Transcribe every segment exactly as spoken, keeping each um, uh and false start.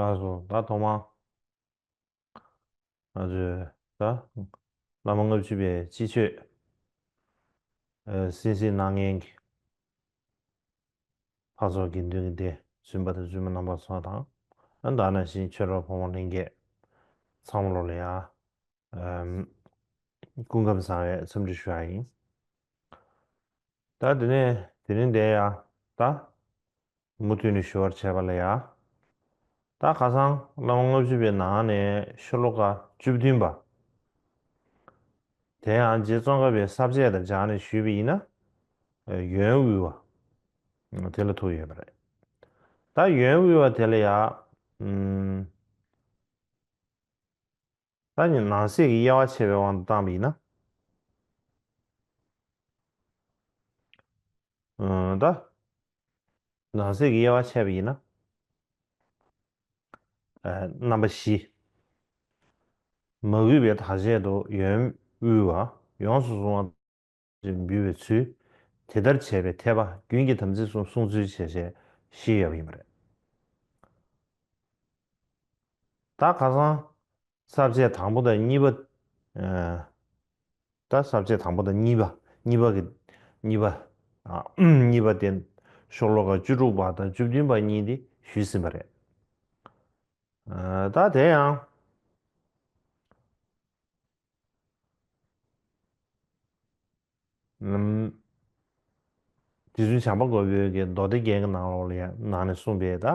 ལགས་སོ། ད་ཐོག་མར་ང་ཚོས་ད་བླ་མ་ལྔ་བཅུ་པའི་སྤྱི་ཆོས་ཨ་གསན་གཟིགས་གནང་མཁན་གྱི་འཕགས་ཚོགས་དགེ་འདུན་གྱི་སྡེ་བཙུན་པ་དང་བཙུན་མ་རྣམ་པ་ཚོ་དང་། ཨ་ད་ནང་བཞིན་ཆོས་གྲོགས་ཕོ་མོ་ལྷན་རྒྱས་ཚང་མ་ལོ་ལ་ཡ་ཨམ་སྐུ་ཁམས་བཟང་བའི་འཚམས་འདྲི་ཞུ་ཡ་ཡིན། ད་དེ་ནས་དེ་རིང་འདིར་ཡ་ད་མུ་མཐུད་ནས་ཞུ་བར་བྱས་པ་ལ་ཡ། ད་ཁ་སང་བླ་མ་ལྔ་བཅུ་པའི་ནང་ནས་ཤོ་ལོ་ཀ་བཅུ་བདུན་པ། དེ་ཡང་རྗེ་ཙོང་ཁ་པའི་ས་བཅད་དང་སྦྱར་ནས་ཞུས་པ་ཡིན་ན། ཡོན་དབུལ་བ། དེ་ལ་ཐུག་ཡོད་པ་རེད། ད་ཡོན་དབུལ་བ་དེ་ལ་ཡ། ཨམ། ད་ནི་ནང་གསེས་ཀྱི་དབྱེ་བ་ཕྱེ་བའི་དབང་དུ་བཏང་བ་ཡིན་ན། ཨ་ད། ནང་གསེས་ཀྱི་དབྱེ་བ་ཕྱེ་བ་ཡིན་ན། ཨ་རྣམ་པ་བཞི། མ་གུས་པའི་དག་བྱེད་དུ་ཡོན་དབུལ་བ། ཡོངས་སུ་བཟུང་བ། ཅེས་འབུལ་བའི་ཚུལ། དེ་ལྟར་བྱས་པའི་འཐད་པ་རྒྱུན་གྱི་དམ་ཚིག་གསུམ་བསྲུང་ཚུལ་བྱས་བྱས་བཞི་ཡོད་པ་ཡིན་པ་རེད། ད་ཁ་སང་ས་བཅད་དང་པོ་དང་གཉིས་པ། ཨ་ད་ས་བཅད་དང་པོ་དང་གཉིས་པ། གཉིས་པ་གི་གཉིས་པ། ཨ་གཉིས་པ་དེ་ཤོ་ལོ་ཀ་བཅུ་དྲུག་པ་དང་བཅུ་བདུན་པ་གཉིས་དེ་ཞུས་ཟིན་པ་རེད། ཨ་ད་དེ་ཡང་། ཨམ། རྗེ་བཙུན་བྱམས་པ་མགོན་པོའི་གི་མདོ་སྡེ་རྒྱན་གྱི་ནང་ལོགས་ལ་ཡང་ནང་ནས་གསུངས་པའི་ད་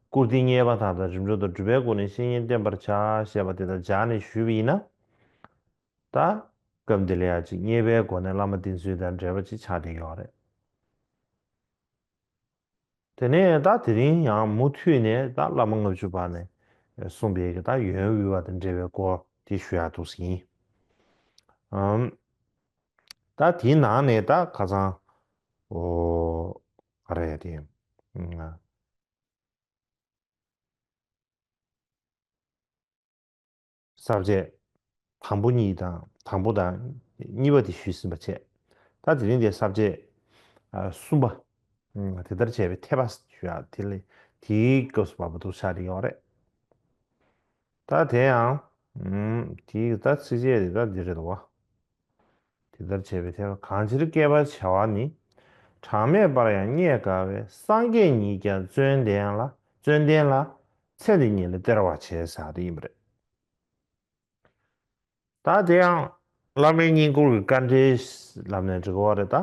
བཀུར་སྟི་བརྙས་པ་དག་དང་རིམ་གྲོ་དང་སྒྲུབ་པའི་སྒོ་ནས་བཤེས་གཉེན་བསྟེན་པར་བྱ་ཞེས་པ་དེ་དང་སྦྱར་ནས་ཞུས་པ་ཡིན་ན། ད་སྐབས་འདི་ལ་ཡང་ཅིག་བརྙས་པའི་སྒོ་ནས་བླ་མ་བསྟེན་ཚུལ་དང་འབྲེལ་བ་ཅིག་ཆགས་བསྡད་ཡོད་རེད། དེ་ནས་ད་དེ་རིང་ཡང་མུ་མཐུད་ནས་ད་བླ་མ་ལྔ་བཅུ་པ་ནས་གསུངས་པའི་གི་ད་ཡོན་དབུལ་བ་དང་འབྲེལ་བའི་སྐོར་དེ་ཞུ་ཡག་འདུག་ཟིན། ཨམ། ད་དེའི་ནང་ནས་ད་ཁ་སང་། ཨོ། ག་རེ་ཡ་དེ། ཨ། ས་བཅད་དང་པོ་གཉིས་དང་དང་པོ་དང་གཉིས་པ་དེ་ཞུས་ཟིན་པ་བྱས། ད་དེ་རིང་དེ་ས་བཅད་ཨ་གསུམ་པ། ཨ་དེ་ལྟར་བྱས་པའི་འཐད་པ་ཞུ་ཡག་དེ་ལས་དེའི་སྐབས་སུ་བབ་པ་འདུག་ཆགས་ཀྱི་ཡོད་རེད། ད་དེ་ཡང་། ཨམ། དེའི་ད་ཚིགས་བཅད་དེ་ད་འདི་རེད་དོ། དེ་ལྟར་བྱས་པའི་ཐད་གང་ཕྱིར་བསྐལ་པ་བྱེ་བ་ནི། གྲངས་མེད་པར་ཡང་རྙེད་དཀའ་བས་སངས་རྒྱས་ཉིད་ཀྱང་བརྩོན་ལྡན་ལ་བརྩོན་ལྡན་ལ་ཚེ་འདི་ཉིད་ལ་སྟེར་བར་བྱེད་ཟེར་བ་དེ་ཡིན་པ་རེད། ད་དེ་ཡང་བླ་མའི་བསྙེན་བཀུར་གྱི་དཀའ་འགྲེལ་ལབ་ནས་འགྲིག་གི་རེད་ད།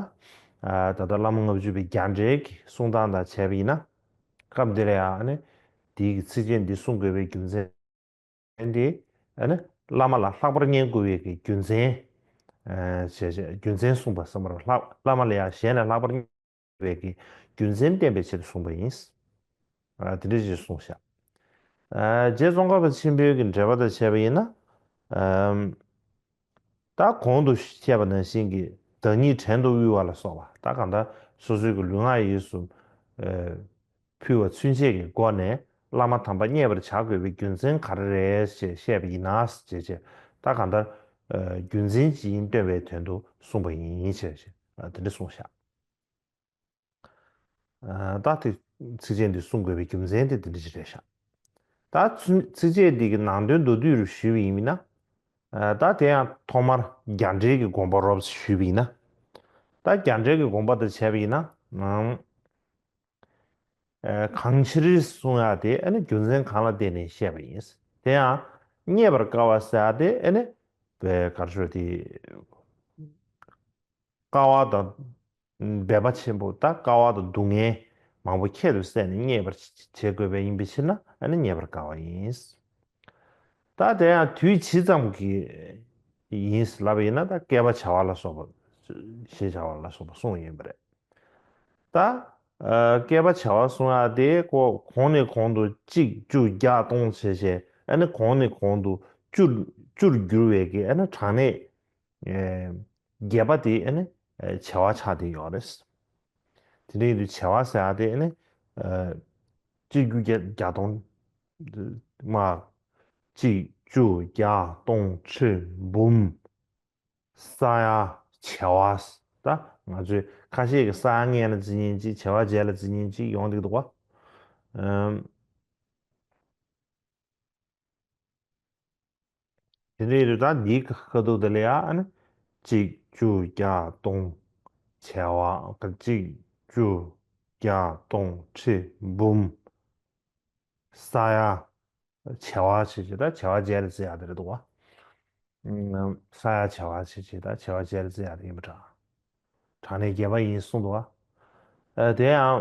ཨ་ད་ལྟ་བླ་མ་ལྔ་བཅུ་པའི་རྒྱ་འགྲེལ་གྱི་གསུང་སྟངས་དང་བྱས་པ་ཡིན་ན། སྐབས་འདི་ལ་ཡང་ཨ་ནི་དེའི་གི་ཚིགས་བཅད་འདི་གསུང་དགོས་པའི་རྒྱུ་མཚན། དེ་ཨ་ནི་བླ་མ་ལ་ལྷག་པར་བསྙེན་དགོས་པའི་གི་རྒྱུ་མཚན། ཨ་བྱས་བྱས་རྒྱུ་མཚན་གསུངས་པ་བསམ་པར་ལྷག་བླ་མ་ལ་ཡང་གཞན་ལས་ལྷག་པར་བསྙེན་དགོས་པའི་གི་རྒྱུ་མཚན་བསྟན་པའི་ཆེད་དུ་གསུངས་པ་ཡིན། ཨ་དེ་འདྲ་ཞིག་གསུངས་ཤག་ཨ་རྗེ་ཙོང་ཁ་པ་ཆེན་པོའི་གི་འགྲེལ་པ་དང་བྱས་པ་ཡིན་ན། ཨམ། ད་གོང་དུ་བཤད་པ་ནང་བཞིན་གྱི་བདག་ཉིད་བྲན་དུ་དབུལ་བ་ལ་སོགས་པ་ད་གང་ལྟར་སོ་སོའི་གི་ལུས་ངག་ཡིད་གསུམ། ཨ། ཕུལ་བ་ཚུན་ཆད་ཀྱི་སྒོ་ནས་བླ་མ་དམ་པ་མཉེས་པར་བྱ་དགོས་པའི་རྒྱུ་མཚན་ག་རེ་རེད་ཅེས་བཤད་པ་ཡིན་ན་ཞེས་བྱས། ད་གང་ལྟར་ཨ་རྒྱུ་མཚན་ཅིག་སྟོན་པའི་དོན་དུ་གསུངས་པ་ཡིན་ཞེས་བྱས་ཨ་དེ་འདྲ་གསུངས་ཤག་ཨ་ད་དེ་ཚིགས་བཅད་འདི་གསུང་དགོས་པའི་རྒྱུ་མཚན་དེ་དེ་འདྲ་ཞིག་རེད་ཤག་ད་ཚིགས་བཅད་འདི་གི་ནང་དོན་མདོར་བསྡུས་རུ་ཞུས་པ་ཡིན་ན། ཨ་ད་དེ་ཡང་ཐོག་མར་རྒྱ་འགྲེལ་གྱི་དགོངས་པ་རོབ་ཙམ་ཞུས་པ་ཡིན་ན། ད་རྒྱ་འགྲེལ་གྱི་དགོངས་པ་དེ་བྱས་པ་ཡིན་ན། ཨ་གང་ཕྱིར་གསུང་ཡག་དེ་ཨ་ནི་རྒྱུ་མཚན་གང་ལ་བརྟེན་ནས་བཤད་པ་ཡིན། དེ་ཡང་རྙེད་པར་དཀའ་བ་ཟེར་ཡག་དེ་ཨ་ནི་བའི་གར་ཤོར་དེ་དཀའ་བ་དང་འབད་པ་ཆེན་པོ་ད་དཀའ་བ་དང་སྡུག་བསྔལ་མང་པོ་ཁྱད་དུ་བསད་ནས་རྙེད་པར་བྱེད་དགོས་པ་ཡིན་པའི་ཕྱིར་ན་ཨ་ནི་རྙེད་པར་དཀའ་བ་ཡིན། ད་དེ་ཡང་དུས་ཇི་ཙམ་གྱི་ཡིན་ལབ་པ་ཡིན་ན་ད་བསྐལ་པ་བྱེ་བ་ལ་སོགས་པ་ཞེས་བྱ་བ་ལ་སོགས་པ་གསུངས་ཡིན་པ་རེད། ད་ཨ་བསྐལ་པ་བྱེ་བ་གསུང་ཡག་དེ་ཀོ་གོང་ནས་གོང་དུ་གཅིག་བཅུ་བརྒྱ་སྟོང་བྱས་བྱས་ཨ་ནི་གོང་ནས་གོང་དུ་བཅུར་བཅུར་འགྱུར་བའི་གི་ཨ་ནི་གྲངས་གནས་ཨེ་བརྒྱད་པ་དེ་ཨ་ནི་ཨེ་བྱེ་བ་ཆགས་བསྡད་ཡོད་རེད། དེ་འདྲ་ཡིན་དུས་བྱེ་བ་ཟེར་ཡག་དེ་ཨ་ནི་ཨེ་གཅིག་བཅུ་བརྒྱ་བརྒྱ་སྟོང་མ་གཅིག་བཅུ་བརྒྱ་སྟོང་ཁྲི་འབུམ། ས་ཡ་བྱེ་བ། ད་ང་ཚོས་ཁ་ཤས་ཀྱིས་ས་ཡ་ལྔ་ལ་བརྩི་མཁན་ཅིག་བྱེ་བ་བརྒྱད་ལ་བརྩི་མཁན་ཅིག་ཡོང་བསྡད་འདུག་ག་ཨམ། དེ་འདྲ་ཡིན་དུས་ད་འདིའི་ཁ་ཐུག་དེ་ལ་ཡ་ཨ་ནི་གཅིག་བཅུ་བརྒྱ་སྟོང་བྱེ་བ་གཅིག་བཅུ་བརྒྱ་སྟོང་ཁྲི་འབུམ། ས་ཡ་བྱེ་བ་ཞེས་བྱ་ད་བྱེ་བ་བྱས་ལ་བརྩི་ཡག་དེ་རེད་འདུག་བ། ས་ཡ་བྱེ་བ་ཞེས་བྱ་ད་བྱེ་བ་བྱས་ལ་བརྩི་ཡག་དེ་ཡིན་པ་འདྲ། གྲངས་གནས་བརྒྱད་པ་ཡིན་གསུངས་འདུག་བ། དེ་ཡང་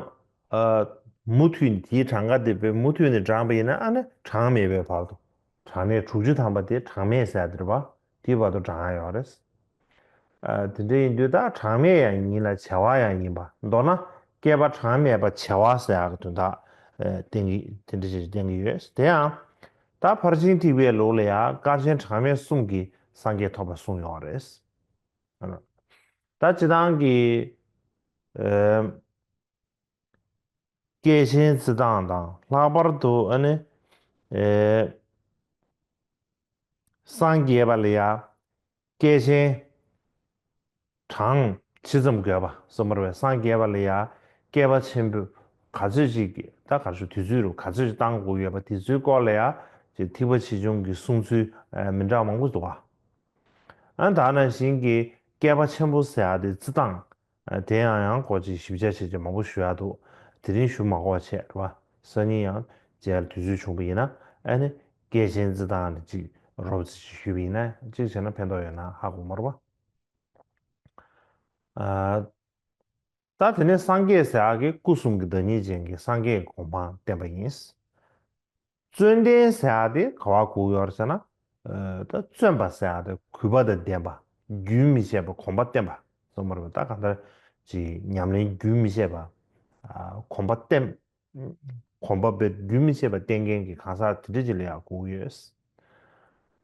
མུ་མཐུད་དེའི་གྲངས་ཀ་དེ་བས་མུ་མཐུད་ནས་བགྲངས་པ་ཡིན་ན་ཨ་ནི་གྲངས་མེད་པའི་བར་དུ། གྲངས་གནས་དྲུག་ཅུ་ཐམ་པ་དེ་གྲངས་མེད་ཟེར་ཡག་དེ་རེད་བ། དེའི་བར་དུ་བགྲང་ཡག་ཡོད་རེད། ཨ། དེ་འདྲ་ཡིན་དུས་ད་གྲངས་མེད་ཡང་ཡིན་ལ་བྱེ་བ་ཡང་ཡིན་པ། མདོར་ན་བསྐལ་པ་གྲངས་མེད་པ་བྱེ་བ་ཟེར་ཡག་གི་དོན་དག་ཨ། བསྟན་གྱི་དེ་འདྲ་ཞིག་བསྟན་གྱི་ཡོད། དེ་ཡང་ད་ཕར་ཕྱིན་ཐེག་པའི་ལུགས་ལ་ཡང་སྐར་ཆེན་གྲངས་མེད་གསུམ་གྱིས་སངས་རྒྱས་ཐོབ་པ་གསུངས་ཡོད་རེད། ཨ། ད་སྤྱིར་བཏང་གི་ཨ། བསྐལ་ཆེན་བརྩི་སྟངས་དང་ལྷག་པར་དུ་ཨ་ནི། ཨེ། སངས་རྒྱས་པ་ལ་ཡ་བསྐལ་ཆེན་གྲངས་ཇི་ཙམ་དགོས་པ་གསུངས་པ་རེད་པས། སངས་རྒྱས་པ་ལ་ཡ་བསྐལ་པ་ཆེན་པོ་ག་ཚོད་ཅིག་གི་ད་ག་ཚོད་དུས་ཚོད་རུ་ག་ཚོད་ཅིག་བཏང་དགོས་ཡོད་པ་དེ་ཚོའི་སྐོར་ལ་ཡ་ཅིག་ཐེག་པ་ཆེ་ཆུང་གི་གསུང་ཚུལ་ཨེ་མི་འདྲ་མང་པོ་འདུག་ག། ཨ་ནི་ད་ནང་བཞིན་གྱི་བསྐལ་པ་ཆེན་པོ་ཟེར་ཡ་དེ་བརྩི་སྟངས། ཨ། དེ་ཡང་ཡང་སྐོར་ཅིག་ཞིབ་ཆ་བྱས་ཅིག་མང་པོ་ཞུ་ཡ་འདུག། དེ་རིང་ཞུ་མ་དགོས་པ་བྱས་རེད་བ། སང་ཉིན་ཡང་མཇལ་དུས་ཚོད་བྱུང་པ་ཡིན་ན་ཨ་ནི་བསྐལ་ཆེན་བརྩི་སྟངས་ལ་ཅིག་རོབ་ཙམ་ཅིག་ཞུས་པ་ཡིན་ན་ཅིག་བྱས་ན་ཕན་ཐོགས་ཡོད་ན་ཧ་གོ་མ་རེད་བ། ཨ། ད་དེ་ནས་སངས་རྒྱས་ཟེར་ཡག་གི་སྐུ་གསུམ་གྱི་བདག་ཉིད་ཅན་གྱི་སངས་རྒྱས་ཀྱི་གོ་འཕང་བསྟན་པ་ཡིན། བརྩོན་ལྡན་ཟེར་ཡག་དེ་ག་བ་གོ་ཡོད་རེད་ཟེར་ན། ཨ། ད་བརྩོན་པ་ཟེར་ཡག་དེ་གུས་པ་དང་ལྡན་པ། རྒྱུན་མི་ཆད་པར་གོམ་པ་བརྟན་པ་གསུངས་པ་རེད་པ། ད་གང་ལྟར་ཅིག་ཉམས་ལེན་རྒྱུན་མི་ཆད་པ། ཨ། གོམ་པ་བརྟན། གོམ་པ་དཔེ་རྒྱུན་མི་ཆད་པར་བརྟན་མཁན་གྱི་གང་ཟག་དེ་འདྲ་ཅིག་ལ་ཡང་གོ་གི་ཡོད།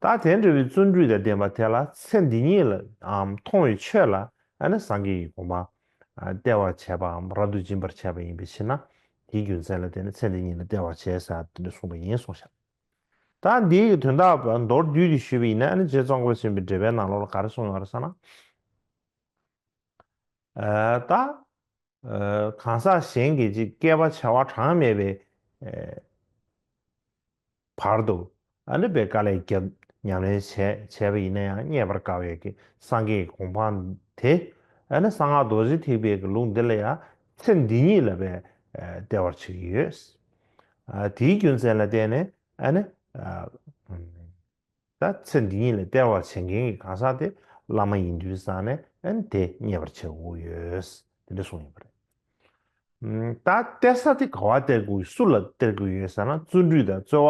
ད་དེ་འདྲ་བའི་བརྩོན་འགྲུས་དང་ལྡན་པ་དེ་ལ་ཚེ་འདི་ཉིད་ལ་འམ་མཐོང་བའི་ཆོས་ལ་ཨ་ནི་སངས་རྒྱས་ཀྱི་གོ་འཕང་སྟེར་བར་བྱེད་པའམ་རབ་ཏུ་སྦྱིན་པར་བྱེད་པ་ཡིན་པའི་ཕྱིར་ན། དེའི་རྒྱུ་མཚན་ལ་བརྟེན་ནས་ཚེ་འདི་ཉིད་ལ་སྟེར་བར་བྱེད་ཟེར་དེ་འདྲ་གསུངས་པ་ཡིན་གསུངས་ཤག། ད་འདིའི་གི་དོན་དག་མདོར་བསྡུས་ཏེ་ཞུས་པ་ཡིན་ན་ཨ་ནི་རྗེ་ཙོང་ཁ་པ་ཆེན་པོའི་འགྲེལ་པའི་ནང་ལོགས་ལ་ག་རེ་གསུངས་ཡོད་རེད་ཟེར་ན། ཨ། ད། ཨ། གང་ཟག་གཞན་གྱིས་ཅིག་བསྐལ་པ་བྱེ་བ་གྲངས་མེད་པའི་ཨ་བར་དུ་ཨ་ནི་དཔེ་དཀའ་ལས་བརྒྱབ་ཉམས་ལེན་བྱས་བྱས་པ་ཡིན་ན་ཡང་རྙེད་པར་དཀའ་བའི་གི་སངས་རྒྱས་ཀྱི་གོ་འཕང་དེ་ཨ་ནི་གསང་སྔགས་རྡོ་རྗེ་ཐེག་པའི་གི་ལུགས་འདི་ལ་ཡང་ཚེ་འདི་ཉིད་ལ་དཔེ་ཨ་སྟེར་བར་བྱེད་ཀྱི་ཡོད། ཨ། དེའི་རྒྱུ་མཚན་ལ་བརྟེན་ནས་ཨ་ནི་ཨ། ད་ཚེ་འདི་ཉིད་ལ་སྟེར་བར་བྱེད་མཁན་གྱི་གང་ཟག་དེ་བླ་མ་ཡིན་དུས་ཙང་ནས་ཨ་ནི་དེ་རྙེད་པར་བྱེད་དགོས་ཡོད། དེ་འདྲ་གསུངས་ཡོད་པ་རེད། ཨ། ད་སྟེར་ས་དེ་ག་བ་སྟེར་དགོས་ཡོད། སུ་ལ་སྟེར་དགོས་ཡོད་ཟེར་ན། བརྩོན་འགྲུས་དང་རྩོལ་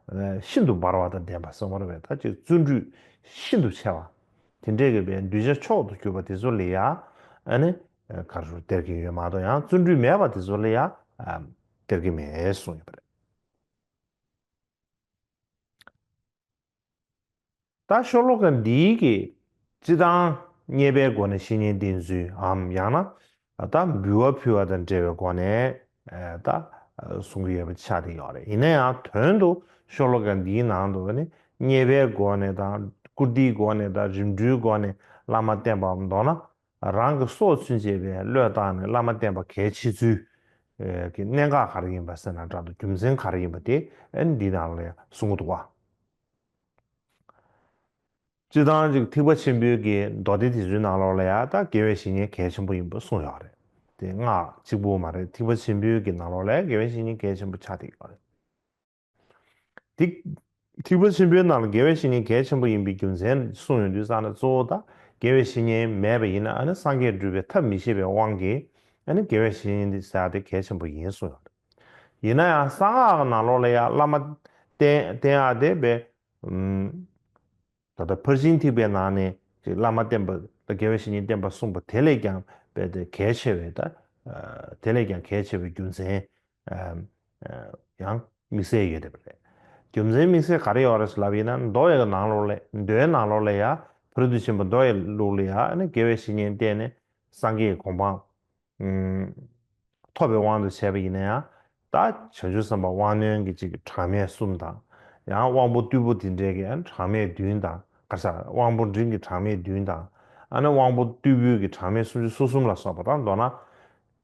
བ་ཤིན་ཏུ་འབར་བ་དང་ལྡན་པ་གསུངས་པ་རེད་པས། ད་ཅིག་བརྩོན་འགྲུས་ཤིན་ཏུ་ཆེ་བ། དེ་འདྲས་ཀྱི་བའི་གདུལ་བྱ་མཆོག་ཏུ་གྱུར་པ་དེ་ཚོ་ལ་ཡ་ཨ་ནི་ག་རེ་ཟེར་སྟེར་གྱི་ཡོད་མ་གཏོགས་ཡང་བརྩོན་འགྲུས་མེད་པ་དེ་ཚོ་ལ་ཡ་ཨ་སྟེར་གྱི་མེད་གསུངས་ཡོད་པ་རེད། ད་ཤོ་ལོ་ཀ་འདིའི་གི་སྤྱི་བཏང་རྙེད་པའི་སྒོ་ནས་བཤེས་གཉེན་བསྟེན་ཚུལ་འམ་ཡང་ན་ད་འབུལ་བ་ཕུལ་བ་དང་འབྲེལ་བའི་སྒོ་ནས་ཨ་ད་གསུང་གི་ཡོད་པ་ཆགས་བསྡད་ཡོད་རེད། ཡིན་ན་ཡང་དོན་དུ་ཤོ་ལོ་ཀ་འདིའི་ནང་དུ་ནི་རྙེད་པའི་སྒོ་ནས་དང་བཀུར་སྟིའི་སྒོ་ནས་དང་རིམ་གྲོའི་སྒོ་ནས་བླ་མ་བསྟེན་པའམ་མདོར་ན་རང་གི་སྲོག་ཚུན་ཆད་པའི་བློས་བཏང་ནས་བླ་མ་བསྟེན་པ་གལ་ཆེ་ཚུལ་གྱི་གནད་འགག་ག་རེ་ཡིན་པ་ཟེར་ན་འདྲ་འདུག་རྒྱུ་མཚན་ག་རེ་ཡིན་པ་དེ་ཨ་ནི་འདིའི་ནང་ལ་གསུང་གི་འདུག་བ། སྤྱིར་བཏང་ཅིག་ཐེག་པ་ཆེན་པོའི་གི་མདོ་སྡེ་དེ་ཚོའི་ནང་ལོགས་ལ་ཡང་ད་དགེ་བའི་བཤེས་གཉེན་གལ་ཆེན་པོ་ཡིན་པ་གསུངས་ཡོད་རེད། དེ་སྔགས་གཅིག་པུ་མ་རེད། ཐེག་པ་ཆེན་པོའི་གི་ནང་ལོགས་ལ་དགེ་བའི་བཤེས་གཉེན་གལ་ཆེན་པོ་ཆགས་བསྡད་ཡོད་རེད། དེ་ཐེག་པ་ཆེན་པོའི་ནང་ལ་དགེ་བའི་བཤེས་གཉེན་གལ་ཆེན་པོ་ཡིན་པའི་རྒྱུ་མཚན་གསུངས་ཡོང་དུས་ཙང་ནས་གཙོ་བོ་ད་དགེ་བའི་བཤེས་གཉེན་མེད་པ་ཡིན་ན་ཨ་ནི་སངས་རྒྱས་འགྲུབ་པའི་ཐབས་མི་ཤེས་པའི་དབང་གིས་ཨ་ནི་དགེ་བའི་བཤེས་གཉེན་འདི་ཟེར་ཡ་དེ་གལ་ཆེན་པོ་ཡིན་གསུངས་ཡོད་རེད། ཡིན་ན་ཡང་གསང་སྔགས་ཀྱི་ནང་ལོགས་ལ་ཡང་བླ་མ་བསྟེན་བསྟེན་ཡ་དེ་དཔེ་ཨུམ། ད་ལྟ་ཕར་ཕྱིན་ཐེག་པའི་ནང་ནས་ཅིག་བླ་མ་བསྟེན་པ་དང་དགེ་བའི་བཤེས་གཉེན་བསྟེན་པ་གསུངས་པ་དེ་ལས་ཀྱང་རྦད་དེ་གལ་ཆེ་བའི་ད་ཨ་དེ་ལས་ཀྱང་གལ་ཆེ་བའི་རྒྱུ་མཚན་ཨ་ཨ་ཡང་དམིགས་བསལ་ཡོད་བསྡད་པ་རེད། རྒྱུ་མཚན་དམིགས་བསལ་ག་རེ་ཡོད་རེད་ལབ་ཡིན་ན་མདོ་ཡི་གི་ནང་ལོགས་ལ་མདོའི་ནང་ལོགས་ལ་ཡང་ཕ་རོལ་ཏུ་ཕྱིན་པ་མདོ་ཡི་ལུགས་ལ་ཡང་ཨ་ནི་དགེ་བའི་བཤེས་གཉེན་བསྟེན་ནས་སངས་རྒྱས་ཀྱི་གོ་འཕང་ཐོབ་པའི་དབང་དུ་བྱས་པ་ཡིན་ན་ཡང་། ད་བྱང་ཆུབ་སེམས་དཔའ་དབང་རྣོན་གྱི་གཅིག་གི་གྲངས་མེད་གསུམ་དང་། ཡང་དབང་པོ་རྟུལ་པོ་དེ་འདྲའི་གི་ཡང་གྲངས་མེད་བདུན་དང་ག་ས་དབང་པོ་འབྲིང་གི་གྲངས་མེད་བདུན་དང་། ཨ་ནི་དབང་པོ་རྟུལ་པོའི་གི་གྲངས་མེད་སུམ་ཅུ་སོ་གསུམ་ལ་སོགས་པ་དང་མདོར་ན་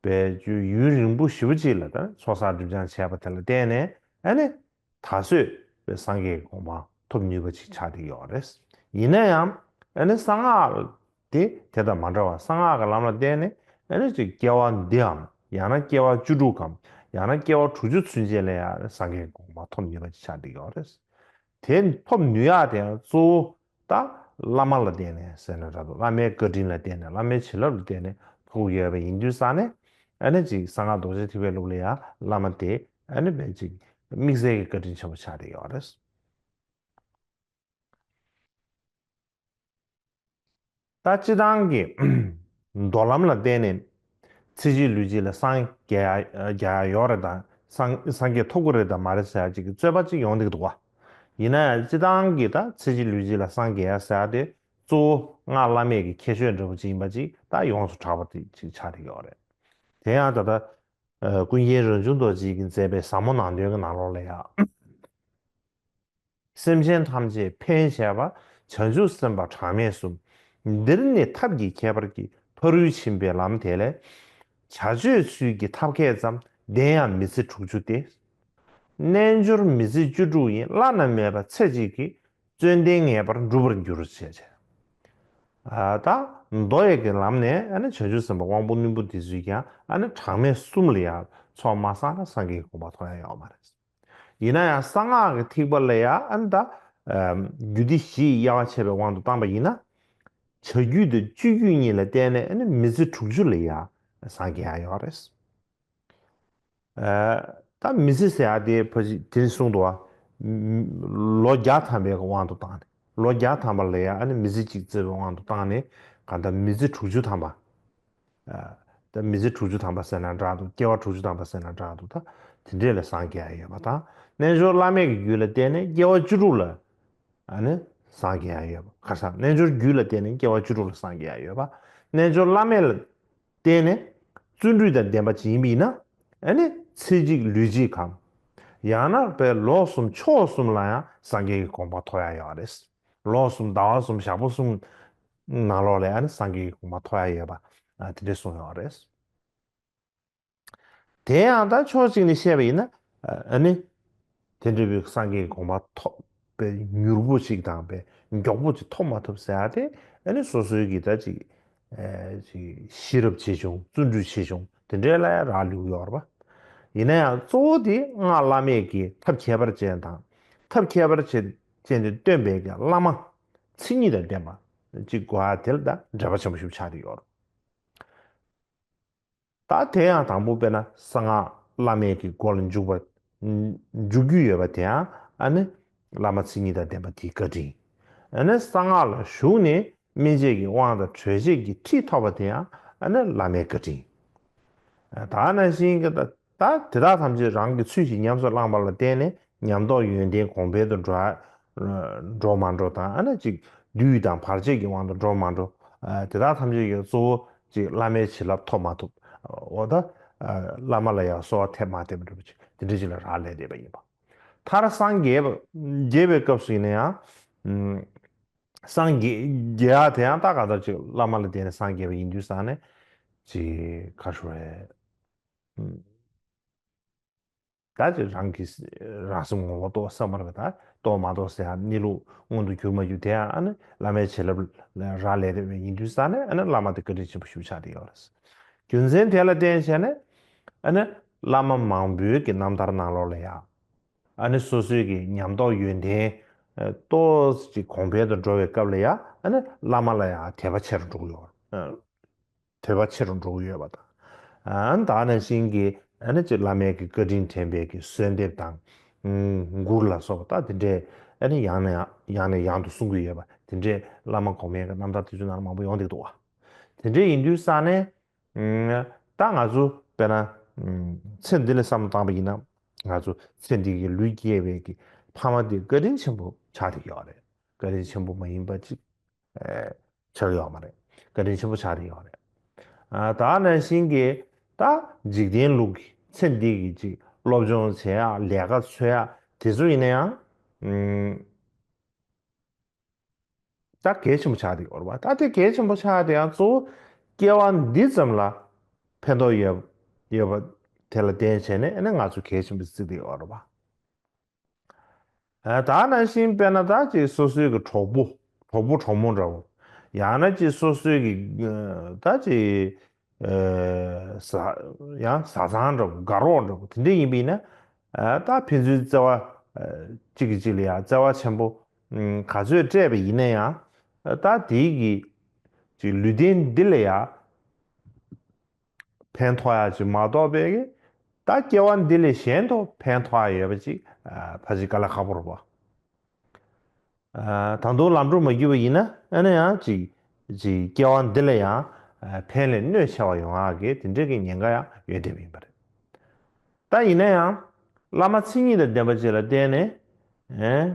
བས་ཡུན་རིང་པོ་ཞེ་པོ་ཅིག་ལ་ད་ཚོགས་བསགས་སྒྲིབ་སྦྱང་བྱས་པ་དེ་ལ་བརྟེན་ནས་ཨ་ནི། ད་གཟོད་པའི་སངས་རྒྱས་ཀྱི་གོ་འཕང་ ཐོབ་ནུས་པ་ཅིག་ཆགས་བསྡད་ཡོད་རེད། ཡིན་ན་ཡང་ཨ་ནི་གསང་སྔགས་དེ་དེ་དང་མ་འདྲ་བར་གསང་སྔགས་ཀྱི་ལམ་ལ་བརྟེན་ནས་ཨ་ནི་ཅིག་སྐྱེ་བ་འདིའམ་ཡང་ན་སྐྱེ་བ་བཅུ་དྲུག་གམ་ཡང་ན་སྐྱེ་བ་དྲུག་ཅུ་ཚུན་ཆད་ལ་ཡང་སངས་རྒྱས་ཀྱི་གོ་འཕང་ཐོབ་ནུས་པ་ཅིག་ཆགས་བསྡད་ཡོད་རེད། དེ་ཐོབ་ནུས་ཡག་དེ་ཡང་གཙོ་བོ་ད་བླ་མ་ལ་བརྟེན་ནས་ཟེར་ན་འདྲ་འདུག་བླ་མའི་བཀའ་དྲིན་ལ་བརྟེན་ནས་བླ་མའི་བྱིན་རླབས་ལ་བརྟེན་ནས་ཐོབ་ཀྱི་ཡོད་པ་ཡིན་དུས་ཙང་ནས་ཨ་ནི་ཅིག་གསང་སྔགས་རྡོ་རྗེ་ཐེག་པའི་ལུགས་ལ་ཡང་བླ་མ་དེ་ཨ་ནི་དཔེ་ཅིག་དམིགས་བསལ་གྱི་བཀའ་དྲིན་ཆེན་པོ་ཆགས་བསྡད་ཡོད་རེད། ད་སྤྱིར་བཏང་གི་མདོ་ལམ་ལ་བརྟེན་ནས་ཚེ་གཅིག་ལུས་གཅིག་ལ་སངས་རྒྱ་རྒྱ་ཡག་ཡོད་རེད་དང་སངས་སངས་རྒྱས་ཐོབ་ཀྱི་རེད་དང་མ་རེད་ཟེར་ཡག་ཅིག་གི་རྩོད་པ་ཅིག་ཡོང་བསྡད་ཀྱི་འདུག་བ། ཡིན་ན་ཡང་སྤྱིར་བཏང་གི་ད་ཚེ་གཅིག་ལུས་གཅིག་ལ་སངས་རྒྱ་ཡག་ཟེར་ཡག་དེ་གཙོ་བོ་སྔགས་བླ་མེད་ཀྱི་ཁྱད་ཆོས་འདྲ་པོ་ཅིག་ཡིན་པ་ཅིག་ད་ཡོངས་སུ་གྲགས་པ་དེ་ཅིག་ཆགས་བསྡད་ཡོད་རེད། དེ་ཡང་ད་ལྟ་ཀུན་མཁྱེན་རང་བྱུང་རྡོ་རྗེ་གིས་མཛད་པའི་ཟབ་མོ་ནང་དོན་གྱི་ནང་ལོགས་ལ་ཡང་། སེམས་ཅན་ཐམས་ཅད་ཕན་བྱེད་པ། བྱང་ཆུབ་སེམས་དཔའ་གྲངས་མེད་གསུམ། འདིར་ནི་ཐབས་ཀྱི་ཁྱད་པར་གྱིས། ཕ་རོལ་ཕྱིན་པའི་ལམ་དེ་ལས། བྱ་སྤྱོད་ཚུལ་གྱི་ཐབས་མཁས་ཙམ། ལྡན་ཡང་མི་ཚེ་དྲུག་ཅུ་སྟེ། རྣལ་འབྱོར་མི་ཚེ་བཅུ་དྲུག་ཡིན། བླ་ན་མེད་པ་ཚེ་གཅིག་གིས། བརྩོན་ལྡན་ངེས་པར་འགྲུབ་པར་འགྱུར་ཞེས་བྱ། ད་མདོ་ཡི་གི་ལམ་ནས་ཨ་ནི་བྱང་ཆུབ་སེམས་དཔའ་དབང་པོ་རྣོན་པོ་འདི་ཚོས་ཀྱང་ཨ་ནི་གྲངས་མེད་གསུམ་ལ་ཡང་ཚོགས་མ་བསགས་ན་སངས་རྒྱས་ཀྱི་གོ་འཕང་ཐོབ་ཡ་ཡོད་མ་རེད། ཡིན་ན་ཡང་གསང་སྔགས་ཀྱི་ཐེག་པ་ལ་ཡང་ཨ་ནི་ད་རྒྱུ་སྡེ་བཞི་ཡི་དབྱེ་བ་ཕྱེ་བའི་དབང་དུ་བཏང་པ་ཡིན་ན། བྱ་རྒྱུད་དང་སྤྱོད་རྒྱུད་གཉིས་ལ་བརྟེན་ནས་ཨ་ནི་མི་ཚེ་དྲུག་ཅུ་ལ་ཡང་སངས་རྒྱས་ཡ་ཡོད་རེད། ད་མི་ཚེ་ཟེར་ཡ་དེ་ཕ་ཅི་དེ་ནི་གསུངས་འདུག་བ། ལོ་བརྒྱ་ཐམ་པའི་དབང་དུ་བཏང་ནས་ལོ་བརྒྱ་ཐམ་པ་ལ་ཡང་ཨ་ནི་མི་ཚེ་གཅིག་བརྩི་བའི་དབང་དུ་བཏང་ནས་གང་ལྟར་མི་ཚེ་དྲུག་ཅུ་ཐམ་པ། ད་མི་ཚེ་དྲུག་ཅུ་ཐམ་པ་ཟེར་ན་འདྲ་འདུག་སྐྱེ་བ་དྲུག་ཅུ་ཐམ་པ་ཟེར་ན་འདྲ་འདུག་ད་དེ་འདྲས་ལ་སངས་རྒྱས་ཡ་ཡོད་པ་དང་རྣལ་འབྱོར་བླ་མེད་ཀྱི་རྒྱུད་ལ་བརྟེན་ནས་སྐྱེ་བ་བཅུ་དྲུག་ལ་ཨ་ནི་སངས་རྒྱས་ཡ་ཡོད་པ། ཁ་སང་རྣལ་འབྱོར་རྒྱུད་ལ་བརྟེན་ནས་སྐྱེ་བ་བཅུ་དྲུག་ལ་སངས་རྒྱས་ཡ་ཡོད་པ། རྣལ་འབྱོར་བླ་མེད་ལ་བརྟེན་ནས་བརྩོན་འགྲུས་དང་ལྡན་པ་ཅིག་ཡིན་པ་ཡིན་ན་ཨ་ནི་ཚེ་གཅིག་ལུས་གཅིག་གམ། ཡང་ན་དཔེ་ལོ་གསུམ་ཕྱོགས་གསུམ་ལ་ཡང་སངས་རྒྱས་ཀྱི་གོ་འཕང་ཐོབ་ཡ་ཡོད་རེད། ལོ་གསུམ་ཟླ་བ་གསུམ་ཞག་པོ་གསུམ་ནང་ལོགས་ལ་ཨ་ནི་སངས་རྒྱས་ཀྱི་གོ་འཕང་ཐོབ་ཡ་ཡོད་པ་དེ་འདྲས་གསུངས་ཡོད་རེད། དེ་ཡང་ད་ཕྱོགས་གཅིག་ནས་བཤད་པ་ཡིན་ན་ཨ་ནི་དེ་འདྲ་བའི་སངས་རྒྱས་ཀྱི་གོ་འཕང་ཐོབ་པའི་མྱུར་པོ་ཅིག་དང་པའི་མགྱོགས་པོ་ཅིག་ཐོབ་མ་ཐུབ་ཟེར་ཡ་དེ་ཨ་ནི་སོ་སོའི་གི་ད་ཅིག་ཅིག་ཤེས་རབ་ཆེ་ཆུང་བརྩོན་འགྲུས་ཆེ་ཆུང་དེ་འདྲའི་ལ་ཡང་རག་ལུས་ཡོད་རེད་པ། ཡིན་ན་ཡང་གཙོ་བོ་དེ་སྔགས་བླ་མེད་ཀྱི་ཐབས་ཁྱད་པར་ཅན་དང་ཐབས་ཁྱད་པར་ཅན་དེ་སྟོན་པའི་གི་བླ་མ་མཚན་ཉིད་དང་ལྡན་པ་ཅིག་དགོས་ཡ་དེ་ལ་ད་འབྲེལ་བ་ཆེན་པོ་ཞིག་ཆགས་ཀྱི་ཡོད་རེད། ད་དེ་ཡང་དང་པོ་དཔེར་ན་གསང་སྔགས་བླ་མེད་ཀྱི་སྒོ་ལ་འཇུག་པ། འཇུག་རྒྱུ་ཡོད་པ་དེ་ཡང་ཨ་ནི་བླ་མ་མཚན་ཉིད་དང་ལྡན་པ་དེའི་བཀའ་དྲིན། ཨ་ནི་གསང་སྔགས་ལ་ཞུགས་ནས་སྨིན་བྱེད་ཀྱི་དབང་དང་གྲོལ་བྱེད་ཀྱི་ཁྲིད་ཐོབ་པ་དེ་ཡང་ཨ་ནི་བླ་མའི་བཀའ་དྲིན། ད་ནང་བཞིན་གྱི་ད་ད་དེ་དག་ཐམས་ཅད་རང་གི་ཚུལ་བཞིན་ཉམས་སུ་བླངས་པ་ལ་བརྟེན་ནས་ཉམས་རྟོགས་ཡོན་ཏན་གོང་འཕེལ་དུ་འགྲོ་འགྲོ་མ་འགྲོ་དང་ཨ་ནི་ཅིག་བདུད་དང་བར་ཆད་ཀྱི་དབང་དུ་འགྲོ་མ་འགྲོ། དེ་དག་ཐམས་ཅད་ཀྱི་གཙོ་བོ་ཅིག་བླ་མའི་བྱིན་རླབས་ཐོབ་མ་ཐུབ། འོ་ད་བླ་མ་ལ་ཡང་གསོལ་བ་ཐེབས་མ་ཐེབས་འདྲ་པོ་ཅིག་དེ་འདྲ་ཅིག་ལ་རག་ལས་བསྡད་པ་ཡིན་པ། མཐར་སངས་རྒྱས་པ་རྒྱས་པའི་སྐབས་སུ་ཡིན་ན་ཡང་། སངས་རྒྱས་རྒྱས་ཡ་དེ་ཡང་ད་ག་ད་ཅིག་བླ་མ་ལ་བརྟེན་ནས་སངས་རྒྱས་པ་ཡིན་དུས་ཙང་ནས་ཅིག་ཁ་ཤོ་རེད། ད་ཅིག་རང་གི་རང་སེམས་ངོ་བོ་རྟོགས་བསམ་པར་ད་རྟོགས་མ་རྟོགས་ཟེར་ཡ་གནས་ལུགས་མངོན་དུ་གྱུར་མ་གྱུར་དེ་ཡང་ཨ་ནི་བླ་མའི་བྱིན་རླབས་ལ་རག་ལས་རེད་པས་ཡིན་དུས་ཙང་ནས་ཨ་ནི་བླ་མ་དེ་བཀའ་དྲིན་ཆེན་པོ་ཞེ་པོ་ཆགས་བསྡད་ཡོད་རེད། རྒྱུ་མཚན་དེ་ལ་བརྟེན་བྱས་ནས་ཨ་ནི་བླ་མ་མང་པོའི་གི་རྣམ་ཐར་ནང་ལོགས་ལ་ཡང་ཨ་ནི་སོ་སོའི་གི་ཉམས་རྟོགས་ཡོན་ཏན་ཏོག་ཙམ་གོང་འཕེལ་དུ་འགྲོ་བའི་སྐབས་ལ་ཡང་ཨ་ནི་བླ་མ་ལ་ཡང་དད་པ་ཆེ་རུ་འགྲོ་གི་ཡོད་རེད། དད་པ་ཆེ་རུ་འགྲོ་གི་ཡོད་པ་དང་། ཨ་ནི་ད་ནང་བཞིན་གྱི་ཨ་ནི་ཅིག་བླ་མའི་གི་བཀའ་དྲིན་དྲན་པའི་གི་གསོལ་འདེབས་དང་། མགུར་ལ་སོགས་པ་ད་དེ་འདྲས་ཨ་ནི་ཡང་ནས་ཡང་ཡང་ནས་ཡང་དུ་གསུང་གི་ཡོད་པ་དེ་འདྲས་བླ་མ་གོང་མའི་གི་རྣམ་ཐར་དེ་ཚོའི་ནང་ལ་མང་པོ་ཡོང་བསྡད་འདུག་བ། དེ་འདྲས་ཡིན་དུས་ཙང་ནས་ད་ང་ཚོ་དཔེར་ན་ཚེ་འདི་ལ་བསམ་བློ་བཏང་པ་ཡིན་ན་ང་ཚོ་ཚེ་འདི་གི་ལུས་སྐྱེས་པའི་གི་ཕ་མ་དེ་བཀའ་དྲིན་ཆེན་པོ་ཆགས་བསྡད་ཡོད་རེད། བཀའ་དྲིན་ཆེན་པོ་མ་ཡིན་པ་ཅིག་ཆགས་ཡོད་མ་རེད། བཀའ་དྲིན་ཆེན་པོ་ཆགས་བསྡད་ཡོད་རེད། ད་ནང་བཞིན་གྱི་ད་འཇིག་རྟེན་ལུགས་ཀྱི་ཚེ་འདི་གི་ཅིག་སློབ་སྦྱོང་བྱེད་ཡག་ལས་ཀ་འཚོལ་ཡག་དེ་ཚོ་ཡིན་ན་ཡང་ད་གལ་ཆེན་པོ་ཆགས་བསྡད་ཡོད་རེད་བ། ད་དེ་གལ་ཆེན་པོ་ཆགས་བསྡད་ཡང་གཙོ་བོ་སྐྱེ་བ་འདི་ཙམ་ལ་ཕན་ཐོགས་ཡོད་ཡོད་པ་དེ་ལ་བརྟེན་བྱས་ནས་ཨ་ནི་ང་ཚོ་གལ་ཆེན་པོ་བརྩི་བསྡད་ཡོད་རེད་བ། ཨ་ད་ནང་བཞིན་དཔེར་ན་ད་ཅིག་སོ་སོའི་གི་གྲོགས་པོ་གྲོགས་པོ་གྲོགས་མོ་འདྲ་བོ། ཡང་ན་ཅིག་སོ་སོའི་གི་ཨ་ད་ཅིག་ཨ་བཟའ་ཡང་བཟའ་ཚང་འདྲ་བོ་དགའ་རོགས་འདྲ་བོ་དེ་འདྲ་ཡིན་པ་ཡིན་ན། ཨ་ད་ཕན་ཚུན་བརྩེ་བ་ཨ་གཅིག་གིས་གཅིག་ལ་ཡང་བརྩེ་བ་ཆེན་པོ་ཨ་ག་ཚོད་སྤྲད་པ་ཡིན་ན་ཡང་། ཨ་ད་དེའི་གི་ཅིག་ལུས་རྟེན་འདི་ལ་ཡང་ཕན་ཐོགས་ཡ་ཅིག་མ་གཏོགས་པའི་གི་ད་སྐྱེ་བ་འདི་ལས་གཞན་དུ་ཕན་ཐོགས་ཡ་ཡོད་པ་ཅིག་ཨ་ཕལ་ཆེར་དཀའ་ལས་ཁག་པོ་རེད་པ། ཨ་ད་དུང་ལམ་འགྲོ་མ་བརྒྱུད་པ་ཡིན་ན་ཨ་ནི་ཡང་ཅིག་ཅིག་སྐྱེ་བ་འདི་ལ་ཡང་ཨ་ཕན་ལས་གནོད་ཆེ་བ་ཡོང་ཡ་གི་དེ་འདྲའི་གི་ཉེན་ཁ་ཡང་ཡོད་བསྡད་པ་ཡིན་པ་རེད། ད་ཡིན་ན་ཡང་བླ་མ་མཚན་ཉིད་དང་ལྡན་པ་ཅིག་ལ་བརྟེན་ནས་ཨེ།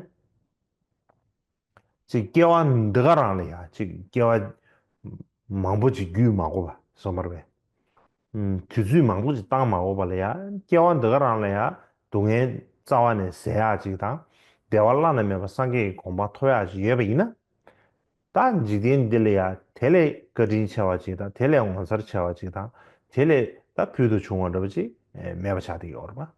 ཅིག་སྐྱེ་བ་འདི་ག་རང་ལ་ཡང་ཅིག་སྐྱེ་བ་མང་པོ་ཅིག་བརྒྱུད་མ་དགོས་པ་སོང་བར་བས། ཨུམ། དུས་ཚོད་མང་པོ་ཅིག་བཏང་མ་དགོས་པ་ལ་ཡང་སྐྱེ་བ་འདི་ག་རང་ལ་ཡང་སྡུག་བསྔལ་རྩ་བ་ནས་ཟད་ཡག་ཅིག་དང་། བདེ་བ་བླ་ན་མེད་པ་སངས་རྒྱས་ཀྱི་གོ་འཕང་ཐོབ་ཡག་ཅིག་ཡོད་པ་ཡིན་ན། ད་འཇིག་རྟེན་འདི་ལ་ཡང་དེ་ལས་བཀའ་དྲིན་ཆེ་བ་ཅིག་དང་དེ་ལས་ངོ་མཚར་ཆེ་བ་ཅིག་དང་དེ་ལས་ད་ཕུལ་དུ་བྱུང་བ་འདྲ་པོ་ཅིག་མེད་པ་ཆགས་བསྡད་ཡོད་རེད་པ།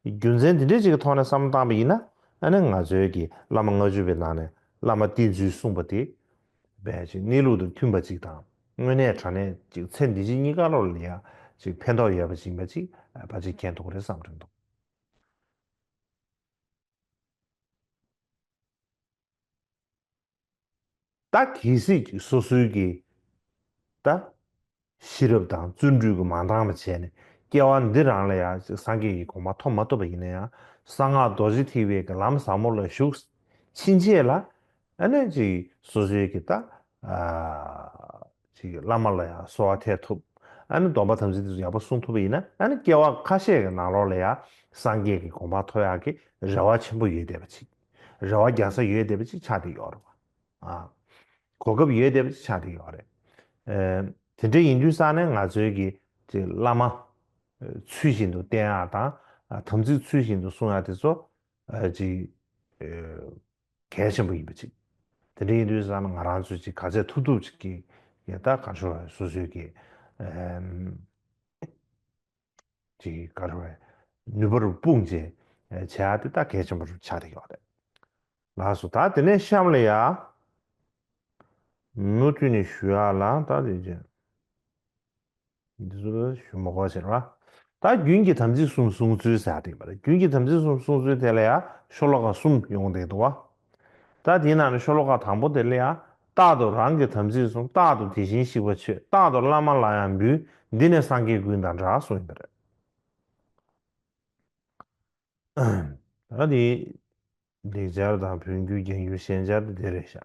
རྒྱུ་མཚན་འདི་འདྲའི་ཅིག་གི་ཐོག་ནས་བསམ་བློ་བཏང་པ་ཡིན་ན་ཨ་ནི་ང་ཚོའི་གི་བླ་མ་ལྔ་བཅུ་པའི་ནང་ནས་བླ་མ་བསྟེན་ཚུལ་གསུངས་པ་དེ་བས་ཅིག་གནས་ལུགས་དང་མཐུན་པ་ཅིག་དང་དངོས་གནས་དྲང་གནས་ཅིག་ཚེ་འདི་ཕྱི་གཉིས་ཀ་ལོག་ལ་ཡང་ཅིག་ཕན་ཐོགས་ཡོད་པ་ཅིག་ཡིན་པ་ཅིག་ཕལ་ཆེར་མཁྱེན་ཐུབ་ཀྱི་རེད་བསམ་དྲན་འདུག་ད་གལ་སྲིད་ཀྱི་སོ་སོའི་གི་ད་ཤེས་རབ་དང་བརྩོན་འགྲུས་ཀྱིས་མ་འདང་བ་བྱས་ནས་སྐྱེ་བ་འདི་རང་ལ་ཡང་སངས་རྒྱས་ཀྱི་གོ་འཕང་ཐོབ་མ་ཐུབ་པ་ཡིན་ན་ཡང་གསང་སྔགས་རྡོ་རྗེ་ཐེག་པའི་གི་ལམ་ཟབ་མོ་ལ་ཞུགས་ཕྱིན་ཆད་ལ་ཨ་ནི་ཅིག་སོ་སོའི་གི་ད་ཨ་ཅིག་བླ་མ་ལ་ཡང་གསོལ་བ་འདེབས་ཐུབ། ཨ་ནི་སྡོམ་པ་དམ་ཚིག་དེ་ཚོ་ཡག་པོ་སྲུང་ཐུབ་པ་ཡིན་ན་ཨ་ནི་སྐྱེ་བ་ཁ་ཤས་ཀྱི་ནང་ལོགས་ལ་ཡང་སངས་རྒྱས་ཀྱི་གོ་འཕང་ཐོབ་ཡག་གི་རེ་བ་ཆེན་པོ་ཡོད་བསྡད་པ་ཅིག་རེ་བ་རྒྱག་ས་ཡོད་བསྡད་པ་ཅིག་ཆགས་བསྡད་ཡོད་རེད་པ། ཨ། གོ་སྐབས་ཡོད་བསྡད་པ་ཅིག་ཆགས་བསྡད་ཡོད་རེད། ཨེ། དེ་འདྲ་ཡིན་དུས་ཙང་ནས་ང་ཚོའི་གི་ཅིག་བླ་མ་ཚུལ་བཞིན་དུ་བསྟེན་ཡག་དང་དམ་ཚིག་ཚུལ་བཞིན་དུ་སྲུང་ཡག་དེ་ཚོ་ཨ་ཅིག་ཨེ། གལ་ཆེན་པོ་ཡིན་པ་ཅིག་དེ་འདྲ་ཡིན་དུས་ཙང་ནས་ང་རང་ཚོས་ཅིག་ག་ཚོད་ཐུབ་ཐུབ་ཅིག་གི་ཡ་ད་ག་ཚོད་སོ་སོའི་གི་ཨེ། ཅིག་ག་རེ་བས་ནུས་པ་རུ་སྤུངས་བྱས་བྱེད་ཡག་དེ་ད་གལ་ཆེན་པོ་རུ་ཆགས་བསྡད་ཡོད་རེད། ལགས་སོ། ད་དེ་ནས་གཤམ་ལ་ཡ་མུ་མཐུད་ནས་ཞུ་ཡག་ལ་ད་དེ་ཅན་འདི་ཚོ་ཞུ་མ་དགོས་ཟེར་བ། ད་རྒྱུན་གྱི་དམ་ཚིག་གསུམ་སྲུང་ཚུལ་ཟེར་ཡག་དེ་ཡིན་པ་རེད། རྒྱུན་གྱི་དམ་ཚིག་གསུམ་སྲུང་ཚུལ་དེ་ལ་ཡ་ཤོ་ལོ་ཀ་གསུམ་ཡོང་བསྡད་འདུག་བ། ད་དེའི་ནང་ནས་ཤོ་ལོ་ཀ་དང་པོ་དེ་ལ་ཡང་རྟག་ཏུ་རང་གི་དམ་ཚིག་བསྲུང་། རྟག་ཏུ་དེ་བཞིན་གཤེགས་པ་མཆོད། རྟག་ཏུ་བླ་མ་ལ་ཡང་འབུལ། འདི་ནི་སངས་རྒྱས་ཀུན་དང་འདྲ་གསུངས་ཡོད་པ་རེད། ད་དེ་ལེགས་སྦྱར་དང་བོད་འགྱུར་རྒྱ་འགྱུར་ཞལ་སྦྱར་དེ་དེ་རེད་ཤག་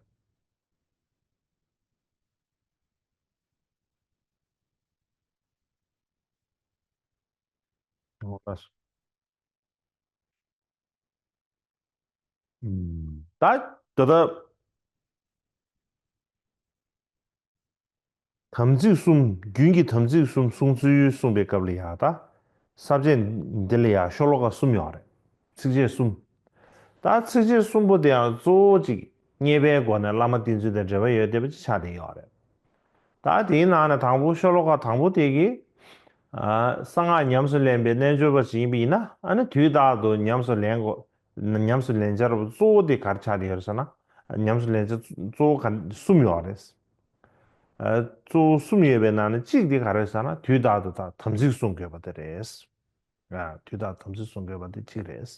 ད་ད་ལྟ་དམ་ཚིག་གསུམ། རྒྱུན་གྱི་དམ་ཚིག་གསུམ་སྲུང་ཚུལ་གསུངས་པའི་སྐབས་ལ་ཡང་ད་ས་བཅད་འདི་ལ་ཡང་ཤོ་ལོ་ཀ་གསུམ་ཡོད་རེད། ཚིགས་བཅད་གསུམ། ད་ཚིགས་བཅད་གསུམ་པོ་དེ་ཡང་གཙོ་བོ་གཅིག་མཉེས་པའི་སྒོ་ནས་བླ་མ་བསྟེན་ཚུལ་དང་འབྲེལ་བ་ཡོད་བསྡད་པ་ཅིག་ཆགས་བསྡད་ཡོད་རེད། ད་དེའི་ནང་ནས་དང་པོ་ཤོ་ལོ་ཀ་དང་པོ་དེ་གིས་ཨ་གསང་སྔགས་ཉམས་སུ་ལེན་པའི་རྣལ་འབྱོར་པ་ཞིག་ཡིན་པ་ཡིན་ན་ཨ་ནི་དུས་རྟག་ཏུ་ཉམས་སུ་ལེན་དགོས། ཉམས་སུ་ལེན་བྱ་རུ་གཙོ་བོ་དེ་ག་རེ་ཆགས་བསྡད་ཡོད་རེད་ཟེར་ན། ཉམས་སུ་ལེན་བྱ་གཙོ་བོ་ག་གསུམ་ཡོད་རེད། ཨ་གཙོ་བོ་གསུམ་ཡོད་པའི་ནང་ནས་གཅིག་དེ་ག་རེ་ཟེར་ན་དུས་རྟག་ཏུ་ད་དམ་ཚིག་སྲུང་དགོས་པ་དེ་རེད། ཨ་དུས་རྟག་ཏུ་དམ་ཚིག་སྲུང་དགོས་པ་དེ་གཅིག་རེད།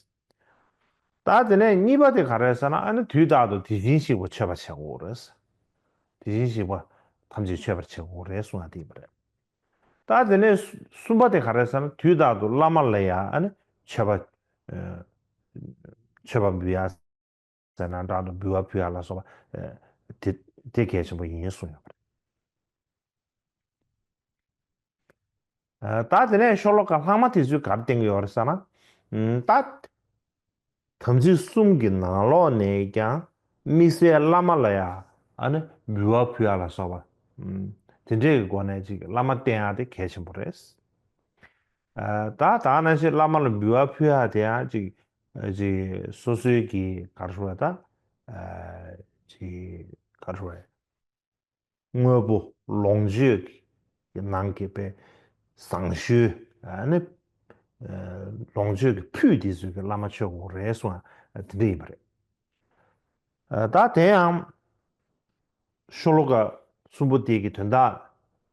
ད་དེ་ནས་གཉིས་པ་དེ་ག་རེ་ཟེར་ན་ཨ་ནི་དུས་རྟག་ཏུ་དེ་བཞིན་གཤེགས་པ་མཆོད་པ་བྱེད་དགོས་རེད། དེ་བཞིན་གཤེགས་པ་ཐམས་ཅད་མཆོད་པར་བྱེད་དགོས་རེད་གསུངས་ཡ་དེ་ཡིན་པ་རེད། ད་དེ་ནས་གསུམ་པ་དེ་ག་རེ་ཟེར་ན་དུས་རྟག་ཏུ་བླ་མ་ལ་ཡང་ཨ་ནི་མཆོད་པ་ཨ་མཆོད་པ་འབུལ་ཡ་ཟེར་ན་འདྲ་འདུག་འབུལ་བ་ཕུལ་ཡ་ལ་སོགས་པ་ཨ་དེ་དེ་གལ་ཆེན་པོ་ཡིན་གསུངས་ཡོད་པ་རེད། ཨ་ད་དེ་ནས་ཤོ་ལོ་ཀ་ལྷག་མ་དེ་ཚོས་ག་རེ་བསྟན་གྱི་ཡོད་རེད་ཟེར་ན། ཨ་ད་དམ་ཚིག་གསུམ་གྱི་ནང་ལོགས་ནས་ཀྱང་དམིགས་བསལ་བླ་མ་ལ་ཡང་ཨ་ནི་འབུལ་བ་ཕུལ་ཡ་ལ་སོགས་པ། ཨ་དེ་འདྲའི་གི་སྒོ་ནས་ཅིག་བླ་མ་བསྟེན་ཡ་དེ་གལ་ཆེན་པོ་རེད། ཨ་ད་ད་ནང་བཞིན་བླ་མ་ལ་འབུལ་བ་ཕུལ་ཡ་དེ་ཡང་ཅིག་ཨ་ཅིག་སོ་སོའི་གི་ག་རེ་ཟེར་བ་ད་ཨ་ཅིག་ག་རེ་ཟེར་བ། དངོས་པོ་ལོངས་སྤྱོད་ཀྱི་ནང་གི་དཔེ་བཟང་ཤོས་ཨ་ནི་ལོངས་སྤྱོད་ཀྱི་ཕུད་དེ་ཚོ་གི་བླ་མ་མཆོད་དགོས་རེད་གསུངས། དེ་འདྲ་ཡིན་པ་རེད། ད་དེ་ཡང་ཤོ་ལོ་ཀ་གསུམ་པོ་དེ་གི་དོན་དག་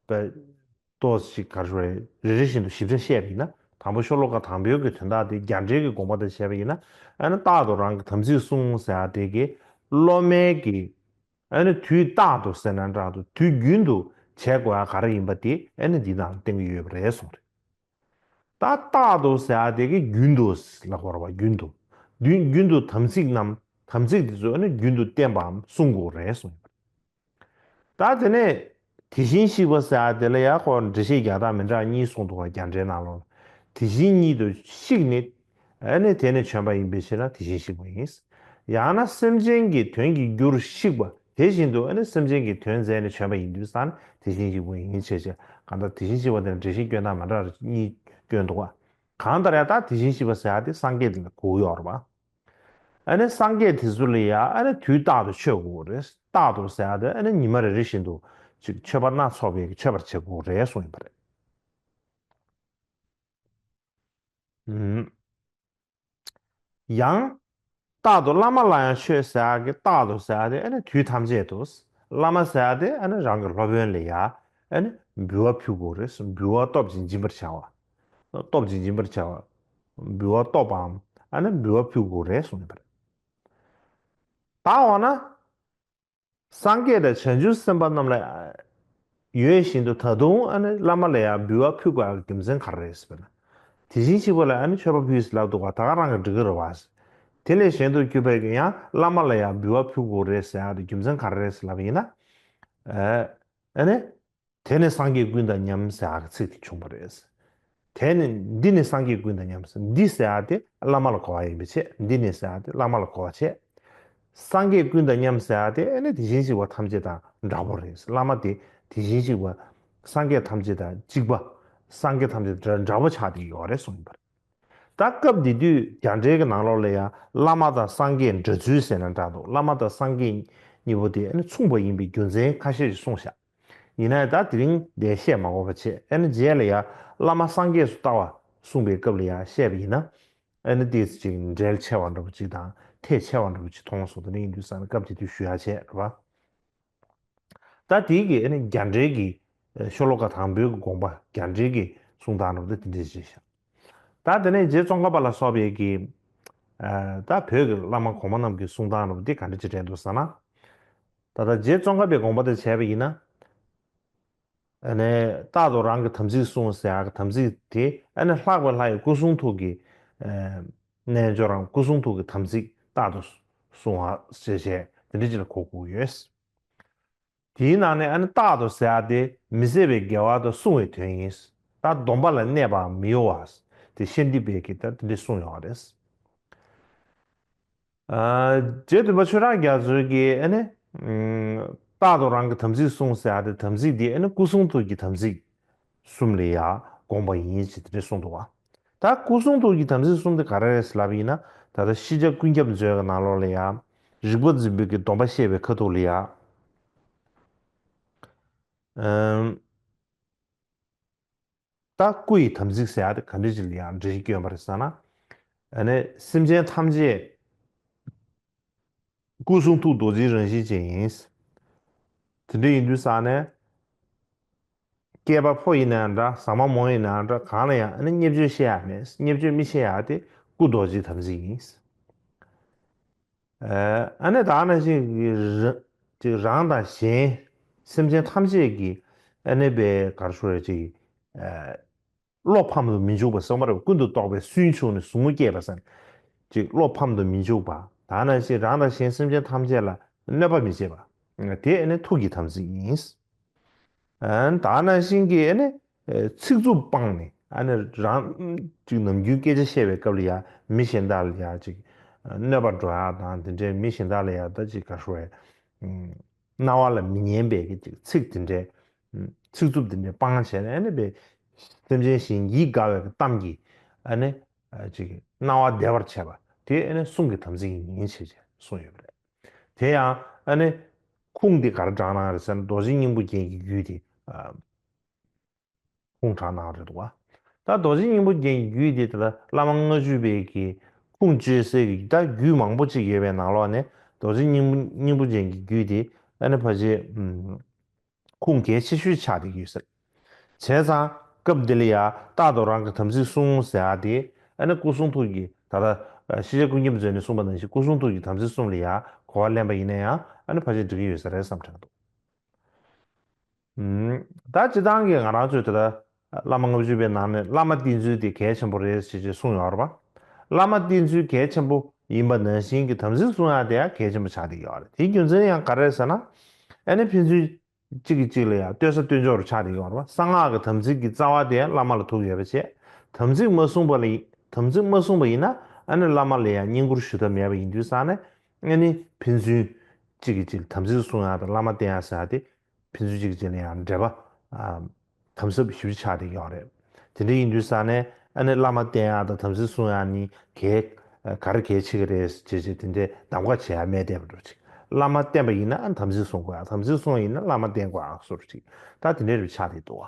པའི་ཏོག་ཙམ་ཞིག་ག་རེ་རེད། རེ་རེ་བཞིན་དུ་ཞིབ་ཆ་བཤད་པ་ཡིན་ན། དང་པོ་ཤོ་ལོ་ཀ་དང་པོའི་གི་དོན་དག་དེ་རྒྱ་འགྲེལ་གྱི་དགོངས་པ་དང་བྱས་པ་ཡིན་ན། ཨ་ནི་རྟག་ཏུ་རང་གི་དམ་ཚིག་བསྲུང་ཟེར་ཡ་དེ་གི་སློབ་མའི་གི་ཨ་ནི་དུས་རྟག་ཏུ་ཟེར་ན་འདྲ་འདུག་དུས་རྒྱུན་དུ་བྱེད་དགོས་ཡ་ག་རེ་ཡིན་པ་དེ་ཨ་ནི་འདི་ནང་བསྟན་གྱི་ཡོད་པ་རེད་གསུངས་རེད། ད་རྟག་ཏུ་ཟེར་ཡ་དེ་གི་རྒྱུན་དུ་ལབ་དགོས་རེད་པ། རྒྱུན་དུ། རྒྱུན་རྒྱུན་དུ་དམ་ཚིག་རྣམས། དམ་ཚིག་དེ་ཚོ་ཨ་ནི་རྒྱུན་དུ་བསྟེན་པའམ་བསྲུང་དགོས་རེད་གསུངས་ཡོད་པ་རེད། ད་དེ་ནས་དེ་བཞིན་གཤེགས་པ་ཟེར་ཡ་དེ་ལ་ཡ་ཁོ་འགྲེལ་བཤད་རྒྱག་སྟངས་མི་འདྲ་གཉིས་གསུངས་འདུག་པ། རྒྱ་འགྲེལ་ནང་ལོགས་ལ། དེ་བཞིན་ཉིད་དུ་གཤེགས་ནས་ཨ་ནི་དེ་ནས་བྱོན་པ་ཡིན་པའི་ཕྱིར་ན་དེ་བཞིན་གཤེགས་པ་ཡིན། ཡང་ན་སེམས་ཅན་གྱི་དོན་གྱི་རྒྱུར་གཤེགས་པ་དེ་བཞིན་དུ་ཨ་ནི་སེམས་ཅན་གྱི་དོན་མཛད་ནས་བྱོན་པ་ཡིན་དུས་ཙང་དེ་བཞིན་གཤེགས་པ་ཡིན་ཞེས་བྱ། གང་ལྟར་དེ་བཞིན་གཤེགས་པ་དེ་ལ་འགྲེལ་བཤད་སྐྱོན་སྟངས་མི་འདྲ་གཉིས་སྐྱོན་འདུག་པ། གང་ལྟར་ཡང་ད་དེ་བཞིན་གཤེགས་པ་ཟེར་ཡ་དེ་སངས་རྒྱས་དེ་ལ་གོ་གི་ཡོད་རེད་པ། ཨ་ནི་སངས་རྒྱས་དེ་ཚོ་ལ་ཡ་ཨ་ནི་དུས་རྟག་ཏུ་མཆོད་དགོས་རེད། རྟག་ཏུ་ཟེར་ཡ་དེ་ཨ་ནི་ཉི་མ་རེ་རེ་བཞིན་དུ་ཅིག་མཆོད་པ་སྣ་ཚོགས་པའི་མཆོད་པར་བྱེད་དགོས་རེད་གསུངས་ཡོད་པ་རེད། ཨུམ། ཡང་རྟག་ཏུ་བླ་མ་ལ་ཡང་མཆོད་ཟེར་ཡ་གི་རྟག་ཏུ་ཟེར་ཡ་དེ་ཨ་ནི་དུས་ཐམས་ཅད་དུ། བླ་མ་ཟེར་ཡ་དེ་ཨ་ནི་རང་གི་སློབ་དཔོན་ལ་ཡ་ཨ་ནི་འབུལ་བ་ཕུལ་དགོས་རེད། འབུལ་བ་སྟོབས་ཀྱིས་འབྱིན་པར་བྱ་བ། སྟོབས་ཀྱིས་འབྱིན་པར་བྱ་བ། འབུལ་བ་སྟོབས་པའམ་ཨ་ནི་འབུལ་བ་ཕུལ་དགོས་རེད་གསུངས་ཡོད་པ་རེད། ད་འོ་ན། སངས་རྒྱས་དང་བྱང་ཆུབ་སེམས་དཔའ་རྣམས་ལ་ཡོད་བཞིན་དུ་ད་དུང་ཨ་ནི་བླ་མ་ལ་ཡང་འབུལ་བ་ཕུལ་དགོས་པའི་རྒྱུ་མཚན་ག་རེ་རེད་ཟེར་བ་ན། དེ་བཞིན་གཤེགས་པ་ལ་ཨ་ནི་མཆོད་པ་ཕུལ་ཟེར་ལབ་འདུག་པ། ད་ག་རང་གི་འགྲིག་གི་རེད་པ། དེ་ལས་གཞན་དུ་གྱུར་པའི་ཡང་བླ་མ་ལ་ཡང་འབུལ་བ་ཕུལ་དགོས་རེད་ཟེར་ཡ་དེ་རྒྱུ་མཚན་ག་རེ་རེད་ཟེར་ལབ་པ་ཡིན་ན། ཨ་ནི། དེ་ནི་སངས་རྒྱས་ཀུན་དང་མཉམ་ཟེར་ཡག་གི་ཚིག་དེ་བྱུང་བ་རེད། དེ་ནི་འདི་ནི་སངས་རྒྱས་ཀུན་དང་མཉམ་ཟེར། འདི་ཟེར་ཡག་དེ་བླ་མ་ལ་གོ་བ་ཡིན་པའི་ཕྱིར། འདི་ནི་ཟེར་ཡག་དེ་བླ་མ་ལ་གོ་བ་བྱས། སངས་རྒྱས་ཀུན་དང་མཉམ་ཟེར་ཡག་དེ་ཨ་ནི་དེ་བཞིན་གཤེགས་པ་ཐམས་ཅད་དང་འདྲ་པོ་རེད། བླ་མ་དེ་དེ་བཞིན་གཤེགས་པ་སངས་རྒྱས་ཐམས་ཅད་དང་གཅིག་པ། སངས་རྒྱས་ཐམས་ཅད་དང་འདྲ་པོ་ཆགས་བསྡད་ཡོད་རེད་གསུངས་ཡོད་པ་རེད། ད་སྐབས་འདི་དུས་རྒྱ་འགྲེལ་གྱི་ནང་ལོགས་ལ་ཡང་བླ་མ་དང་སངས་རྒྱས་འདྲ་ཚུལ་ཟེར་ན་འདྲ་འདུག་བླ་མ་དང་སངས་རྒྱས་གཉིས་པོ་དེ་ཨ་ནི་མཚུངས་པ་ཡིན་པའི་རྒྱུ་མཚན་ཁ་ཤས་ཤིག་གསུངས་བཞག་ཡིན་ནའི་ད་དེ་རིང་འདིར་བཤད་མ་དགོས་པ་བྱས། ཨ་ནི་རྗེས་ལ་ཡང་བླ་མ་སངས་རྒྱས་སུ་ལྟ་བ་གསུངས་པའི་སྐབས་ལ་ཡང་བཤད་པ་ཡིན་ན། ཨ་ནི་ཏོག་ཙམ་ཅིག་འགྲེལ་ཆེ་བ་འདྲ་པོ་ཅིག་དང་ཐལ་ཆེ་བ་འདྲ་པོ་ཅིག་མཐོང་སོང་། དེ་འདྲ་ཡིན་དུས་ཙང་ནས་སྐབས་དེ་དུས་ཞུ་ཡག་བྱས་རེད་པ། ད་དེའི་གི་ཨ་ནི་རྒྱ་འགྲེལ་གྱི་ཤོ་ལོ་ཀ་དང་པོའི་གི་དགོངས་པ། རྒྱ་འགྲེལ་གྱི་གསུང་སྟངས་འདྲ་པོ་དེ་དེ་འདྲ་ཞིག་བཞག་ད་དེ་ནས་རྗེ་ཙོང་ཁ་པ་ལ་སོགས་པའི་གི་ཨ་ད་བོད་ཀྱི་བླ་མ་གོང་མ་རྣམས་ཀྱི་གསུང་སྟངས་འདྲ་པོ་དེ་ག་འདྲ་ཅིག་རེད་འདུག་ཟེར་ན། ད་ལྟ་རྗེ་ཙོང་ཁ་པའི་དགོངས་པ་དེ་བྱས་པ་ཡིན་ན། ཨ་ནི་རྟག་ཏུ་རང་གི་དམ་ཚིག་བསྲུང་ཟེར་ཡག་གི་དམ་ཚིག་དེ་ཨ་ནི་ལྷག་པའི་ལྷ་ཡི་སྐུ་གསུང་ཐུགས་ཀྱི་ཨ་རྣལ་འབྱོར་རམ་སྐུ་གསུང་ཐུགས་ཀྱི་དམ་ཚིག་རྟག་ཏུ་བསྲུང་བ་ཞེས་བྱས་དེ་འདྲ་ཅིག་ལ་གོ་དགོས་ཡོད། དེའི་ནང་ནས་ཨ་ནི་རྟག་ཏུ་ཟེར་ཡག་དེ་མི་ཟད་པའི་དགེ་བ་དང་བསྲུང་བའི་དོན་ཡིན། ད་སྡོམ་པ་ལ་གནས་པའམ་མི་གཡོ་བ་དེ་ཤཱནྟི་པས་ཀྱིས་ད་དེ་འདྲ་གསུངས་ཡོད་རེད། ཨ་རྗེ་བདུན་པ་ཆོས་གྲགས་རྒྱ་མཚོས་ཀྱིས་ཨ་ནི་ཨུམ་རྟག་ཏུ་རང་གི་དམ་ཚིག་བསྲུང་ཟེར་ཡག་དེ་དམ་ཚིག་དེ་ཨ་ནི་སྐུ་གསུང་ཐུགས་ཀྱི་དམ་ཚིག་གསུམ་ལ་ཡང་དགོངས་པ་ཡིན་ཞེས་དེ་འདྲ་གསུངས་འདུག་པ། ད་སྐུ་གསུང་ཐུགས་ཀྱི་དམ་ཚིག་གསུམ་དེ་ག་རེ་རེད་ལབ་ཡིན་ན། ད་ལྟ་ཤེས་བྱ་ཀུན་ཁྱབ་མཛོད་ཀྱི་ནང་ལོགས་ལ་ཡང་རིག་པ་འཛིན་པའི་གི་སྡོམ་པ་བཤད་པའི་ཁ་ཐུག་ལ་ཡང་ཨུམ། ད་སྐུ་ཡི་དམ་ཚིག་ཟེར་ཡག་དེ་ག་འདྲ་ཅིག་ལ་ཡང་འགྲེལ་བཤད་སྐྱོན་པ་རེད་ཟེར་ན། ཨ་ནི་སེམས་ཅན་ཐམས་ཅད་སྐུ་གསུང་ཐུགས་རྡོ་རྗེའི་རང་བཞིན་ཅན་ཡིན། དེ་འདྲ་ཡིན་དུས་ཙང་ནས། སྐྱེས་པ་ཕོ་ཡིན་ན་འདྲ། བཟང་མ་མོ་ཡིན་ན་འདྲ། གང་ལ་ཡང་ཨ་ནི་བརྙས་བཅོས་བཤད་ཡག་མེད། བརྙས་བཅོས་མི་བཤད་ཡག་དེ་སྐུ་རྡོ་རྗེའི་དམ་ཚིག་ཡིན། ཨ་ནི་ད་ག་ནང་བཞིན་གྱི་ར་ཅིག་རང་དང་གཞན་སེམས་ཅན་ཐམས་ཅད་ཀྱི་ཨ་ནི་པའི་ག་རེ་ཞུ་རེད། ཅིག་ཨ་བློ་ཕམ་དུ་མི་འཇུག་པ་ཟེར་བ་རེད། ཀུན་ཏུ་རྟོག་པས་སུན་ཕྱུང་ནས་ཟུག་རྔུ་སྐྱེས་པ་ཟེར། ཅིག་བློ་ཕམ་དུ་མི་འཇུག་པ། ད་ག་ནང་བཞིན་རང་དང་གཞན་སེམས་ཅན་ཐམས་ཅད་ལ་གནོད་པ་མི་བྱེད་པ། དེ་ཨ་ནི་ཐུགས་ཀྱི་དམ་ཚིག་ཡིན། ཨ་ནི་ད་ག་ནང་བཞིན་གྱི་ཨ་ནི་ཚིག་རྩུབ་སྤངས་ནས། ཨ་ནི་རང་ཅིག་ནམ་རྒྱུན་སྐད་ཆ་བཤད་པའི་སྐབས་ལ་ཡང་མི་གཞན་དག་ལ་ཡང་ཅིག་གནོད་པ་འགྲོ་ཡག་དང་། དེ་འདྲའི་མི་གཞན་དག་ལ་ཡང་ད་ཅིག་ག་རེ་ཞུ་རེད། རྣ་བ་ལ་མི་སྙན་པའི་གི་ཅིག་ཚིག་དེ་འདྲའི་ཚིག་རྩུབ་དེ་འདྲའི་སྤངས་བྱས་ནས། ཨ་ནི་པའི་སེམས་ཅན་གཞན་ཡིད་དགའ་བའི་གི་གཏམ་གྱིས་ཨ་ནི་ཅིག་རྣ་བ་བདེ་བར་བྱེད་པ་དེ་ཨ་ནི་གསུང་གི་དམ་ཚིག་ཡིན་ཞེས་བྱས་གསུངས་ཡོད་པ་རེད། དེ་ཡང་ཨ་ནི་ཁུངས་འདི་ག་རེ་དྲངས་གནང་རེད་ཟེར་ན། རྡོ་རྗེ་སྙིང་པོ་རྒྱན་གྱི་རྒྱུད་དེ་ཨ་ཁུངས་དྲངས་གནང་རེད་འདུག་པ། ད་རྡོ་རྗེ་སྙིང་པོ་རྒྱན་གྱི་རྒྱུད་དེ་ད་ལྟ་བླ་མ་ལྔ་བཅུ་པའི་གི་ ཁུངས་བཅོལ་སའི་གི་ད་རྒྱུད་མང་པོ་ཅིག་ཡོད་པའི་ནང་ལོགས་ནས་རྡོ་རྗེ་སྙིང་པོ་སྙིང་པོ་ཅན་གྱི་རྒྱུད་དེ་ཨ་ནི་ཕལ་ཆེར་ཨམ། ཁུངས་གལ་ཆེ་ཤོས་ཆགས་བསྡད་ཀྱི་ཡོད་ས་རེད། བྱས་ཙང་སྐབས་འདི་ལ་ཡང་རྟག་ཏུ་རང་གི་དམ་ཚིག་བསྲུང་ཟེར་ཡག་དེ་ཨ་ནི་སྐུ་གསུང་ཐུགས་ཀྱི་ད་ལྟ་ཤེས་བྱ་ཀུན་མཁྱེན་མཛོད་ནས་གསུངས་པ་ནང་བཞིན་སྐུ་གསུང་ཐུགས་ཀྱི་དམ་ཚིག་གསུམ་ལ་ཡང་གོ་བ་ལེན་པ་ཡིན་ན་ཡང་ཨ་ནི་ཕལ་ཆེར་འགྲིག་གི་ཡོད་ས་རེད་བསམ་དྲན་འདུག་ད་སྤྱིར་བཏང་གི་ང་རང་ཚོའི་ད་ལྟ་བླ་མ་ལྔ་བཅུ་པའི་ནང་ནས་བླ་མ་བསྟེན་ཚུལ་དེ་གལ་ཆེན་པོ་རེད་ཅེས་ཅེས་གསུངས་ཡོད་རེད་པ། བླ་མ་བསྟེན་ཚུལ་གལ་ཆེན་པོ་ཡིན་པ་ནང་བཞིན་གྱི་དམ་ཚིག་བསྲུང་ཡག་དེ་ཡང་གལ་ཆེན་པོ་ཆགས་བསྡད་ཡོད་རེད། དེའི་རྒྱུ་མཚན་ཡང་ག་རེ་རེད་ཟེར་ན། ཨ་ནི་ཕན་ཚུན་གཅིག་གིས་གཅིག་ལ་ཡང་ལྟོས་ས་ལྟོས་འཇོག་རུ་ཆགས་བསྡད་ཡོད་རེད་པ། གསང་སྔགས་ཀྱི་དམ་ཚིག་གི་རྩ་བ་དེ་བླ་མ་ལ་ཐུག་ཡོད་པ་བྱས། དམ་ཚིག་མ་བསྲུངས་པ་ལ་ཡིན་དམ་ཚིག་མ་བསྲུངས་པ་ཡིན་ན་ཨ་ནི་བླ་མ་ལ་ཡང་བསྙེན་བཀུར་ཞུ་ཐབས་མེད་པ་ཡིན་དུས་ཙང་ནས་ཨ་ནི་ཕན་ཚུན་གཅིག་གིས་གཅིག་ལ་དམ་ཚིག་བསྲུང་ཡག་དང་བླ་མ་བསྟེན་ཡག་ཟེར་ཡག་དེ་ཕན་ཚུན་གཅིག་གཅིག་ལ་ཡང་འབྲེལ་བ་ཨ་དམ་ཟབ་ཞེ་པོ་ཆགས་བསྡད་ཡོད་རེད། དེ་འདྲ་ཡིན་དུས་ཙང་ནས་ཨ་ནི་བླ་མ་བསྟེན་ཡག་དང་དམ་ཚིག་བསྲུང་ཡག་གཉིས་གལ་ག་རེ་གལ་ཆེ་གི་རེད་ཅེས་ཅེས་དེ་འདྲའི་གདམ་ག་བྱེད་ཡག་མེད་བསྡད་པ་འདྲ་ཅིག་བླ་མ་བསྟེན་པ་ཡིན་ན་ཨ་ནི་དམ་ཚིག་བསྲུང་དགོས་ཡག་དམ་ཚིག་བསྲུང་བ་ཡིན་ན་བླ་མ་བསྟེན་དགོས་ཡག་སོགས་ཅིག་ད་དེ་འདྲ་རེ་ཆགས་བསྡད་འདུག་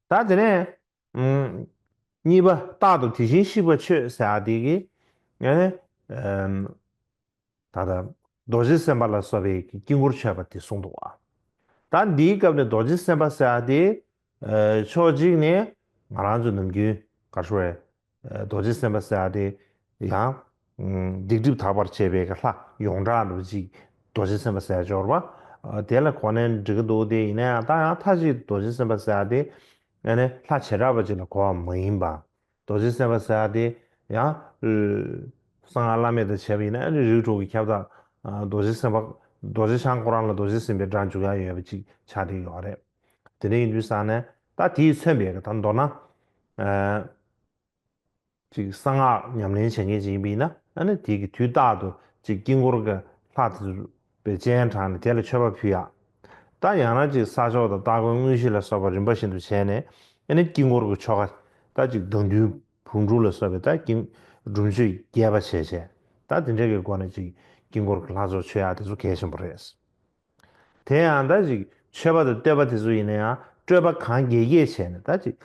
བ། ད་དེ་ནས་ཨུམ། གཉིས་པ་རྟག་ཏུ་དེ་བཞིན་གཤེགས་པ་མཆོད་ཟེར་ཡག་དེ་གི་ཨ་ནི་ཨམ། ད་ལྟ་རྡོ་རྗེ་སེམས་དཔའ་ལ་སོགས་པའི་དཀྱིལ་འཁོར་མཆོད་པ་དེ་གསུངས་འདུག་བ། ད་འདིའི་སྐབས་ནས་རྡོ་རྗེ་སེམས་དཔའ་ཟེར་ཡག་དེ་ཕྱོགས་གཅིག་ནས་ང་རང་ཚོ་ནམ་རྒྱུན་ག་རེ་ཞུ་དགོས་རེད། རྡོ་རྗེ་སེམས་དཔའ་ཟེར་ཡག་དེ་ཡང་སྡིག་སྒྲིབ་དག་པར་བྱེད་པའི་ལྷ་ཡོངས་གྲགས་འདྲ་པོ་ཅིག་རྡོ་རྗེ་སེམས་དཔའ་ཟེར་ཡག་ཅིག་ཡོད་རེད་པ། དེ་ལ་གོ་ནས་འགྲིག་གི་འདུག་དེ་ཡིན་ན་ཡང་ད་ཡང་མཐའ་གཅིག་ཏུ་རྡོ་རྗེ་སེམས་དཔའ་ཟེར་ཡག་དེ་ཨ་ནི་ལྷ་བྱེ་བྲག་པ་ཅིག་ལ་གོ་བ་མ་ཡིན་པ། རྡོ་རྗེ་སེམས་དཔའ་ཟེར་ཡག་དེ་ཡང་གསང་སྔགས་བླ་མེད་དུ་བྱས་པ་ཡིན་ན་ཨ་ནི་རིགས་དྲུག་གི་ཁྱབ་བདག་རྡོ་རྗེ་སེམས་དཔའ་རྡོ་རྗེ་འཆང་ཁོ་རང་ལ་རྡོ་རྗེ་སེམས་དཔའི་སྒྲ་འཇུག་ཡག་ཡོད་པ་ཅིག་ཆགས་བསྡད་ཡོད་རེད། དེ་འདྲ་ཡིན་དུས་ཙང་ནས་ད་དེས་མཚོན་པའི་ད་མདོར་ན། ཅིག་གསང་སྔགས་ཉམས་ལེན་བྱེད་མཁན་ཅིག་ཡིན་པ་ཡིན་ན་ཨ་ནི་དེ་གི་དུས་རྟག་ཏུ་ཅིག་དཀྱིལ་འཁོར་གྱི་ལྷ་དེ་ཚོ་པའི་སྤྱན་དྲངས་ནས་དེ་ལ་མཆོད་པ་ཕུལ་ཡག་ད་ཡང་ན་ཅིག་ས་ཕྱོགས་དང་སྟ་གོན་དངོས་གཞི་ལ་སོགས་པ་རིམ་པ་བཞིན་དུ་བྱས་ནས་ཨ་ནི་དཀྱིལ་འཁོར་གྱི་ཆོ་ག་ད་ཅིག་བདག་མདུན་བུམ་སྒྲུབ་ལ་སོགས་པའི་ད་དཀྱིལ་སྒྲུབ་མཆོད་རྒྱས་པ་བྱས་བྱས་ད་དེ་འདྲ་གི་སྒོ་ནས་ཅིག་དཀྱིལ་འཁོར་གྱི་ལྷ་ཚོགས་མཆོད་ཡག་དེ་ཚོ་གལ་ཆེན་པོ་རེད། དེ་ཡང་ད་ཅིག་མཆོད་པ་དང་བསྟོད་པ་དེ་ཚོ་ཡིན་ན་ཡང་སྤྲོས་པ་གང་རྒྱས་རྒྱས་བྱས་ནས་ད་ཅིག་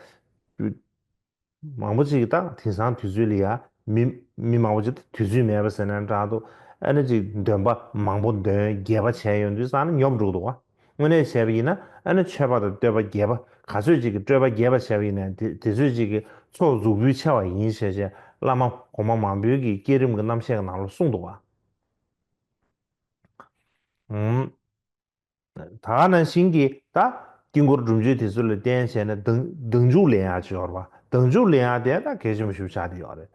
མང་པོ་ཅིག་ད་དེང་སང་དུས་ཚོད་ལ་ཡ་མི་མི་མང་པོ་ཅིག་ད་དུས་ཚོད་མེད་པ་ཟེར་ན་འདྲ་འདུག་ཨ་ནི་ཅིག་འདོན་པ་མང་པོ་འདོན་རྒྱས་པ་བྱས་ཡོང་དུས་ཙང་ནི་ཉོབ་འགྲོ་གི་འདུག་བ། དངོས་གནས་བྱས་པ་ཡིན་ན་ཨ་ནི་མཆོད་པ་དང་བསྟོད་པ་རྒྱས་པ་ག་ཚོད་ཅིག་གི་སྤྲོས་པ་རྒྱས་པ་བྱས་པ་ཡིན་ན་དེ་དེ་ཚོད་ཅིག་གི་ཚོགས་རྫོགས་འབུལ་ཆེ་བ་ཡིན་ཞེས་བྱས་བླ་མ་གོང་མ་མང་པོའི་གི་བསྐྱེད་རིམ་གྱི་རྣམ་བཤད་ཀྱི་ནང་ལ་གསུངས་འདུག་བ། ཨུམ། ད་ག་ནང་བཞིན་གྱི་ད་དཀྱིལ་འཁོར་སྒྲུབ་མཆོད་དེ་ཚོ་ལ་བརྟེན་བྱས་ནས་བདག་བདག་འཇུག་ལེན་ཡག་ཅིག་ཡོད་རེད་པ། བདག་འཇུག་ལེན་ཡག་དེ་ད་གལ་ཆེན་པོ་ཞིག་ཆགས་བསྡད་ཡོད་རེད།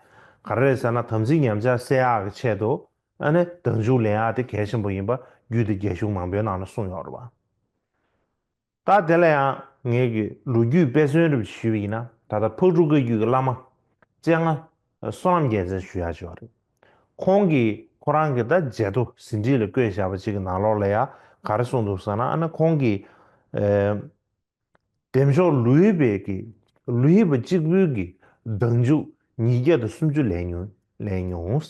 ག་རེ་རེད་ཟེར་ན་དམ་ཚིག་ཉམས་ཆག་སེལ་ཡག་གི་ཆེད་དུ་ཨ་ནི་བདག་འཇུག་ལེན་ཡག་དེ་གལ་ཆེན་པོ་ཡིན་པ་རྒྱུད་སྡེ་རྒྱན་གཞུང་མང་པོའི་ནང་ལ་གསུངས་ཡོད་རེད་པ། ད་དེ་ལ་ཡང་ངས་ཀྱི་ལོ་རྒྱུས་དཔེ་མཚོན་རེ་ཞུས་པ་ཡིན་ན་ད་ལྟ་ཕག་གྲུ་བཀའ་བརྒྱུད་ཀྱི་བླ་མ་སྤྱན་སྔ་བསོད་ནམས་རྒྱལ་མཚན་ཞུ་ཡག་ཅིག་ཡོད་རེད། ཁོང་གིས་ཁོ་རང་གི་ད་མཇལ་དུ་ཟིན་བྲིས་ལ་བཀོད་བཞག་པ་ཅིག་གི་ནང་ལོགས་ལ་ཡང་ག་རེ་གསུངས་འདུག་ཟེར་ན་ཨ་ནི་ཁོང་གིས་ཨེ། བདེ་མཆོག་ལུས་པའི་གི་ལུས་པ་གཅིག་པུའི་གི་བདག་འཇུག་ཉིས་བརྒྱ་དང་སུམ་ཅུ་ལེན་མྱོང་ལེན་མྱོང་།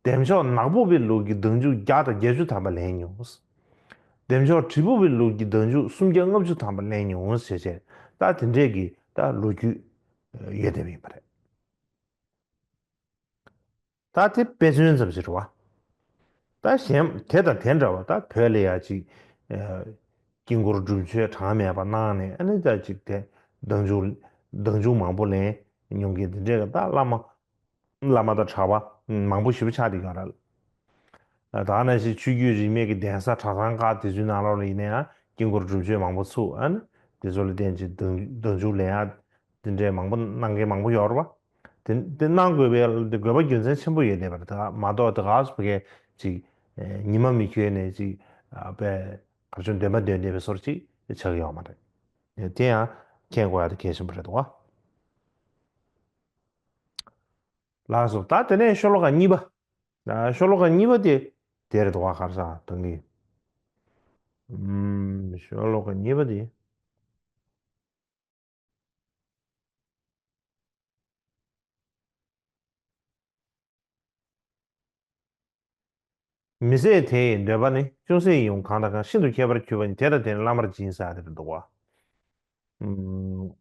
བདེ་མཆོག་ནག་པོ་པའི་ལུགས་ཀྱི་བདག་འཇུག་བརྒྱ་དང་བརྒྱད་ཅུ་ཐམ་པ་ལེན་མྱོང་། བདེ་མཆོག་དྲིལ་བུ་པའི་ལུགས་ཀྱི་བདག་འཇུག་སུམ་བརྒྱ་ལྔ་བཅུ་ཐམ་པ་ལེན་མྱོང་ཞེས་བྱས་ད་དེ་འདྲས་ཀྱི་ད་ལོ་རྒྱུས་ཡོད་བསྡད་པ་ཡིན་པ་རེད། ད་དེ་དཔེ་མཚོན་ཙམ་ཞིག་རེད་བ། ད་གཞན་དེ་དང་དེ་འདྲ་བ་ད་བོད་ལ་ཡ་ཅིག་དཀྱིལ་འཁོར་སྒྲུབ་མཆོད་གྲངས་མེད་པ་གནང་ནས་ཨ་ནི་ད་ཅིག་དེ་བདག་འཇུག་བདག་འཇུག་མང་པོ་ལེན་མྱོང་མཁན་དེ་འདྲས་ཀྱི་ད་བླ་མ་བླ་མ་དང་གྲྭ་པ་མང་པོ་ཞེ་པོ་ཆགས་བསྡད་ཡོད་རེད། ད་ག་ནང་བཞིན་ཆོས་བརྒྱུད་རིས་མེད་ཀྱི་གདན་ས་གྲྭ་ཚང་ཁག་དེ་ཚོའི་ནང་ལོགས་ལ་ཡིན་ན་ཡང་དཀྱིལ་འཁོར་སྒྲུབ་མཆོད་མང་པོ་ཚུགས་ཨ་ནི་དེ་ཚོ་ལ་བརྟེན་ཅིག་བདག་བདག་འཇུག་ལེན་ཡག་དེ་འདྲས་མང་པོ་གནང་མཁན་མང་པོ་ཡོད་རེད་བ། དེ་དེ་གནང་དགོས་པའི་དེ་དགོས་པ་རྒྱུ་མཚན་ཆེན་པོ་ཡོད་བསྡད་པ་རེད། ད་མ་གཏོགས་དེ་ག་སུ་ཕ་གིར་ཅིག་ཉི་མ་མི་འཁྱོལ་ནས་ཅིག་དཔེ་གར་བྱུང་འདོན་པ་འདོན་བསྡད་པའི་སོར་ཅིག་ཆགས་ཀྱི་ཡོད་མ་རེད། དེ་ཡང་མཁྱེན་དགོས་ཡག་དེ་གལ་ཆེན་པོ་རེད་འདུག་བ། ལགས་སོ། ད་དེ་ནས་ཤོ་ལོ་ཀ་གཉིས་པ། ཤོ་ལོ་ཀ་གཉིས་པ་དེ་དེ་རེད་འདུག་བ། གར་ས་དང་གི་ཤོ་ལོ་ཀ་གཉིས་པ་དེ། མི་ཟད་དེ་ཡི་འདོད་པ་ནི། ཅུང་ཟད་ཡིད་འོང་གང་དང་གང་། ཤིན་ཏུ་ཁྱད་པར་གྱུར་པ་ཡིན། དེ་དང་དེ་ནི་བླ་མར་སྦྱིན་ཟེར་ཡ་དེ་རེད་འདུག་བ། ཨུམ།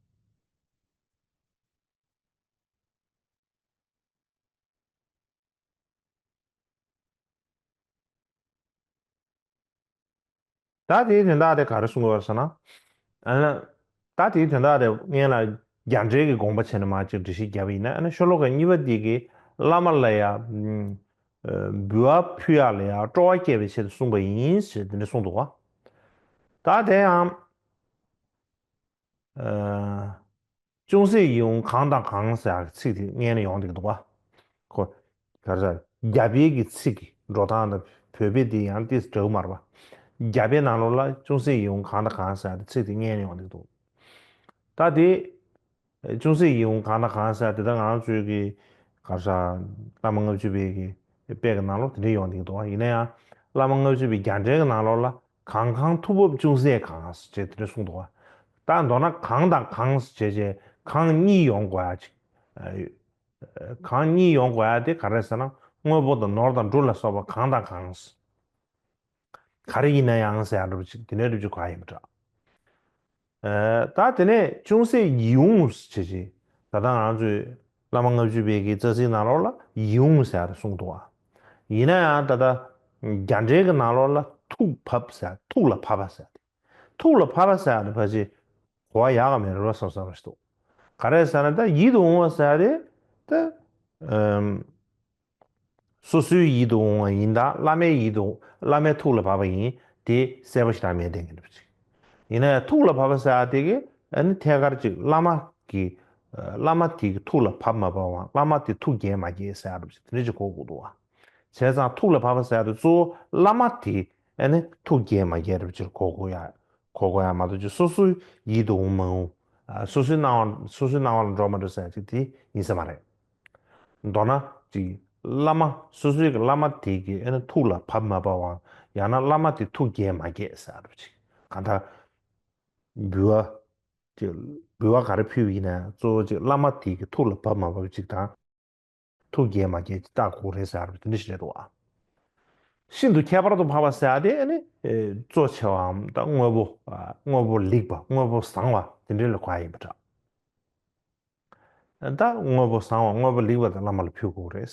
ད་དེའི་དོན་དག་དེ་ག་རེ་གསུང་གི་ཡོད་ཟེར་ན། ཨ་ནི། ད་དེའི་དོན་དག་དེ་སྔོན་ལ་རྒྱ་འགྲེལ་གྱི་དགོངས་པ་བྱས་ནས་མར་ཅིག་འགྲེལ་བཤད་བརྒྱབ་པ་ཡིན་ན། ཨ་ནི་ཤོ་ལོ་ཀ་གཉིས་པ་འདི་གིས་བླ་མ་ལ་ཡ། ཨ། འབུལ་བ་ཕུལ་ཡག་ལ་ཡ་སྤྲོ་བ་སྐྱེ་བའི་ཆེད་དུ་གསུངས་པ་ཡིན་ཞེས་དེ་འདྲ་གསུངས་འདུག་བ། ད་དེ་ཡང་། ཨ། ཅུང་ཟད་ཡིད་འོང་གང་དང་གང་ཟེར་ཡག་གི་ཚིག་དེ་སྔོན་ནས་ཡོང་བསྡད་ཀྱི་འདུག་བ། ཁོ། ག་རེ་ཟེར། རྒྱ་བལ་གྱི་ཚིག་གི་འགྲོ་སྟངས་དང་བོད་བལ་དེ་ཡང་ཏོག་ཙམ་འདྲ་གི་མ་རེད་པ། རྒྱ་བལ་ནང་ལོགས་ལ་ཅུང་ཟད་ཡིད་འོང་གང་དང་གང་ཟེར་ཡག་གི་ཚིག་དེ་སྔོན་ནས་ཡོང་བསྡད་ཀྱི་འདུག་ད་དེ། ཅུང་ཟད་ཡིད་འོང་གང་དང་གང་ཟེར་ཡག་དེ་ད་ང་རང་ཚོའི་གི་ག་རེ་ཟེར། བླ་མ་ལྔ་བཅུ་པའི་གི་དཔེ་གི་ནང་ལོགས་དེ་འདྲ་ཡོང་བསྡད་ཀྱི་འདུག་བ། ཡིན་ན་ཡང་བླ་མ་ལྔ་བཅུ་པའི་རྒྱ་འགྲེལ་གྱི་ནང་ལོགས་ལ། གང་གང་ཐུག་པ་ཅུང་ཟད་གང་ཞེས་དེ་འདྲ་གསུངས་འདུག་བ། ད་མདོར་ན་གང་དང་གང་ཞེས་བྱས་གང་གཉིས་ཡོང་དགོས་ཡག་ཅིག་ཨ། གང་གཉིས་ཡོང་དགོས་ཡག་དེ་ག་རེ་ཟེར་ན། དངོས་པོ་དང་ནོར་དང་འབྲུ་ལ་སོགས་པ་གང་དང་གང་། ག་རེ་ཡིན་ན་ཡང་ཟེར་ཡག་འདྲ་པོ་ཅིག་དེ་འདྲ་འདྲ་པོ་ཅིག་གོ་ཡག་ཡིན་པ་འདྲ། ཨ། ད་དེ་ནས་ཅུང་ཟད་ཡིད་འོང་ཞེས་བྱས། ད་ལྟ་ང་ཚོས་བླ་མ་ལྔ་བཅུ་པའི་གི་རྩ་ཚིག་ནང་ལོགས་ལ་ཡིད་འོང་ཟེར་ཡག་དེ་གསུངས་འདུག་བ། ཡིན་ན་ཡང་ད་ལྟ་རྒྱ་འགྲེལ་གྱི་ནང་ལོགས་ལ་ཐུགས་བབས་ཟེར་ཡག་ཐུགས་ལ་བབས་པ་ཟེར་ཡག་དེ། ཐུགས་ལ་བབས་པ་ཟེར་ཡག་དེ་ཕལ་ཆེར་གོ་བ་ཡག་ག་མེད་རེད་བསམ་བསམ་ཞིག་འདུག་ག་རེ་ཟེར་ན། ད་ཡིད་དུ་འོང་བ་ཟེར་ཡག་དེ། ད། ཨམ། སོ་སོའི་ཡིད་དུ་འོང་བ་ཡིན་དང་བླ་མའི་ཡིད་དུ། བླ་མའི་ཐུགས་ལ་བབས་པ་ཡིན། དེ་གསལ་པོ་ཞེ་དྲག་མེད་བསྡད་མཁན་འདྲ་པོ་ཅིག་ཡིན་ན་ཡང་ཐུགས་ལ་བབས་པ་ཟེར་ཡག་དེ་གིས་ཨ་ནི་ཐད་ཀར་ཅིག་བླ་མ་གི། ཨ། བླ་མ་དེ་གི་ཐུགས་ལ་བབས་མ་བབས་པའམ་བླ་མ་དེ་ཐུགས་དགྱེས་མ་དགྱེས་ཟེར་ཡག་འདྲ་པོ་ཅིག་དེ་འདྲ་ཅིག་གོ་དགོས་འདུག་བ། བྱས་ཙང་ཐུགས་ལ་བབས་པ་ཟེར་ཡག་དེ་གཙོ་བོ་བླ་མ་དེ་ཨ་ནི་ཐུགས་དགྱེས་མ་དགྱེས་འདྲ་པོ་ཅིག་གོ་དགོས་ཡག་གོ་དགོས་ཡག་མ་གཏོགས་ཅིག་སོ་སོའི་ཡིད་དུ་འོང་མ་འོང་། ཨ། སོ་སོའི་སྣང་བ། སོ་སོའི་སྣང་བ་ལ་འགྲོ་མ་འགྲོ་ཟེར་ཡག་ཅིག་དེ་ཡིན་ས་མ་རེད། མདོར་ན་ཅིག་བླ་མ། སོ་སོའི་གི་བླ་མ་དེ་གི་ཨ་ནི་ཐུགས་ལ་བབས་མ་བབས་པའམ། ཡང་ན་བླ་མ་དེ་ཐུགས་དགྱེས་མ་དགྱེས་ཟེར་ཡག་འདྲ་པོ་ཅིག་གང་ལྟར། འབུལ་བ། ཅིག་འབུལ་བ་ག་རེ་ཕུལ་བ་ཡིན་ན་གཙོ་བོ་ཅིག་བླ་མ་དེ་གི་ཐུགས་ལ་བབས་མ་བབས་ཅིག་དང་། ཐུགས་དགྱེས་མ་དགྱེས་ཅིག་བལྟ་དགོས་རེད་ཟེར་ཡག་དེ་འདྲ་ཞིག་རེད་འདུག་བ། ཤིན་ཏུ་ཁྱད་པར་དུ་འཕགས་པ་ཟེར་ཡག་དེ་ཨ་ནི། ཨེ། གཙོ་ཆེ་བའམ་ད་དངོས་པོ། ཨ། དངོས་པོ་ལེགས་པ། དངོས་པོ་བཟང་བ་དེ་འདྲ་ལ་གོ་ཡག་ཡིན་པ་འདྲ། ད་དངོས་པོ་བཟང་བ། དངོས་པོ་ལེགས་པ་དེ་བླ་མ་ལ་ཕུལ་དགོས་རེད།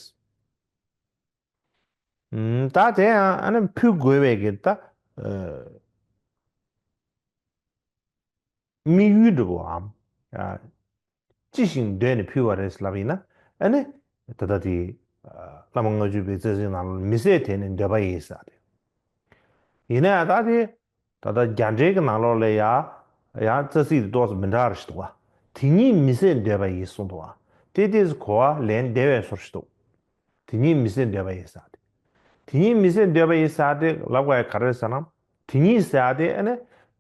ཨུམ། ད་དེ་ཡང་ཨ་ནི་ཕུལ་དགོས་པའི་གི་ད། ཨ། དམིགས་ཡུལ་འདྲ་པོའམ། ཨ། ཅི་ཞིག་འདོད་ནས་ཕུལ་བ་རེད་ལབ་ཡིན་ན། ཨ་ནི། ད་ལྟ་དེ། ཨ། བླ་མ་ལྔ་བཅུ་པའི་རྩ་ཚིག་ནང་ལ་མི་ཟད་དེ་ནི་འདོད་པ་ཡིས་ཟེར་ཏེ། ཡིན་ན་ཡང་ད་དེ། ད་ལྟ་རྒྱ་འགྲེལ་གྱི་ནང་ལོགས་ལ་ཡ། ཡང་རྩ་ཚིག་དེ་ཏོག་ཙམ་མི་འདྲ་བ་ཞིག་འདུག་བ། དེ་ཉིད་མི་ཟད་འདོད་པ་ཡིས་གསུངས་འདུག་བ། དེ་ཏོག་ཙམ་གོ་བ་ལེན་བདེ་བའི་བཟོ་འདྲ་ཞིག་འདུག་དེ་ཉིད་མི་ཟད་འདོད་པ་ཡིས་ཟེར་ཏེ། དེ་ཉིད་མི་ཟད་འདོད་པ་ཡིས་ཟེར་ཏེ་ལབ་དགོས་ཡག་ག་རེ་རེད་ཟེར་ན། དེ་ཉིད་ཟེར་ཏེ་ཨ་ནི།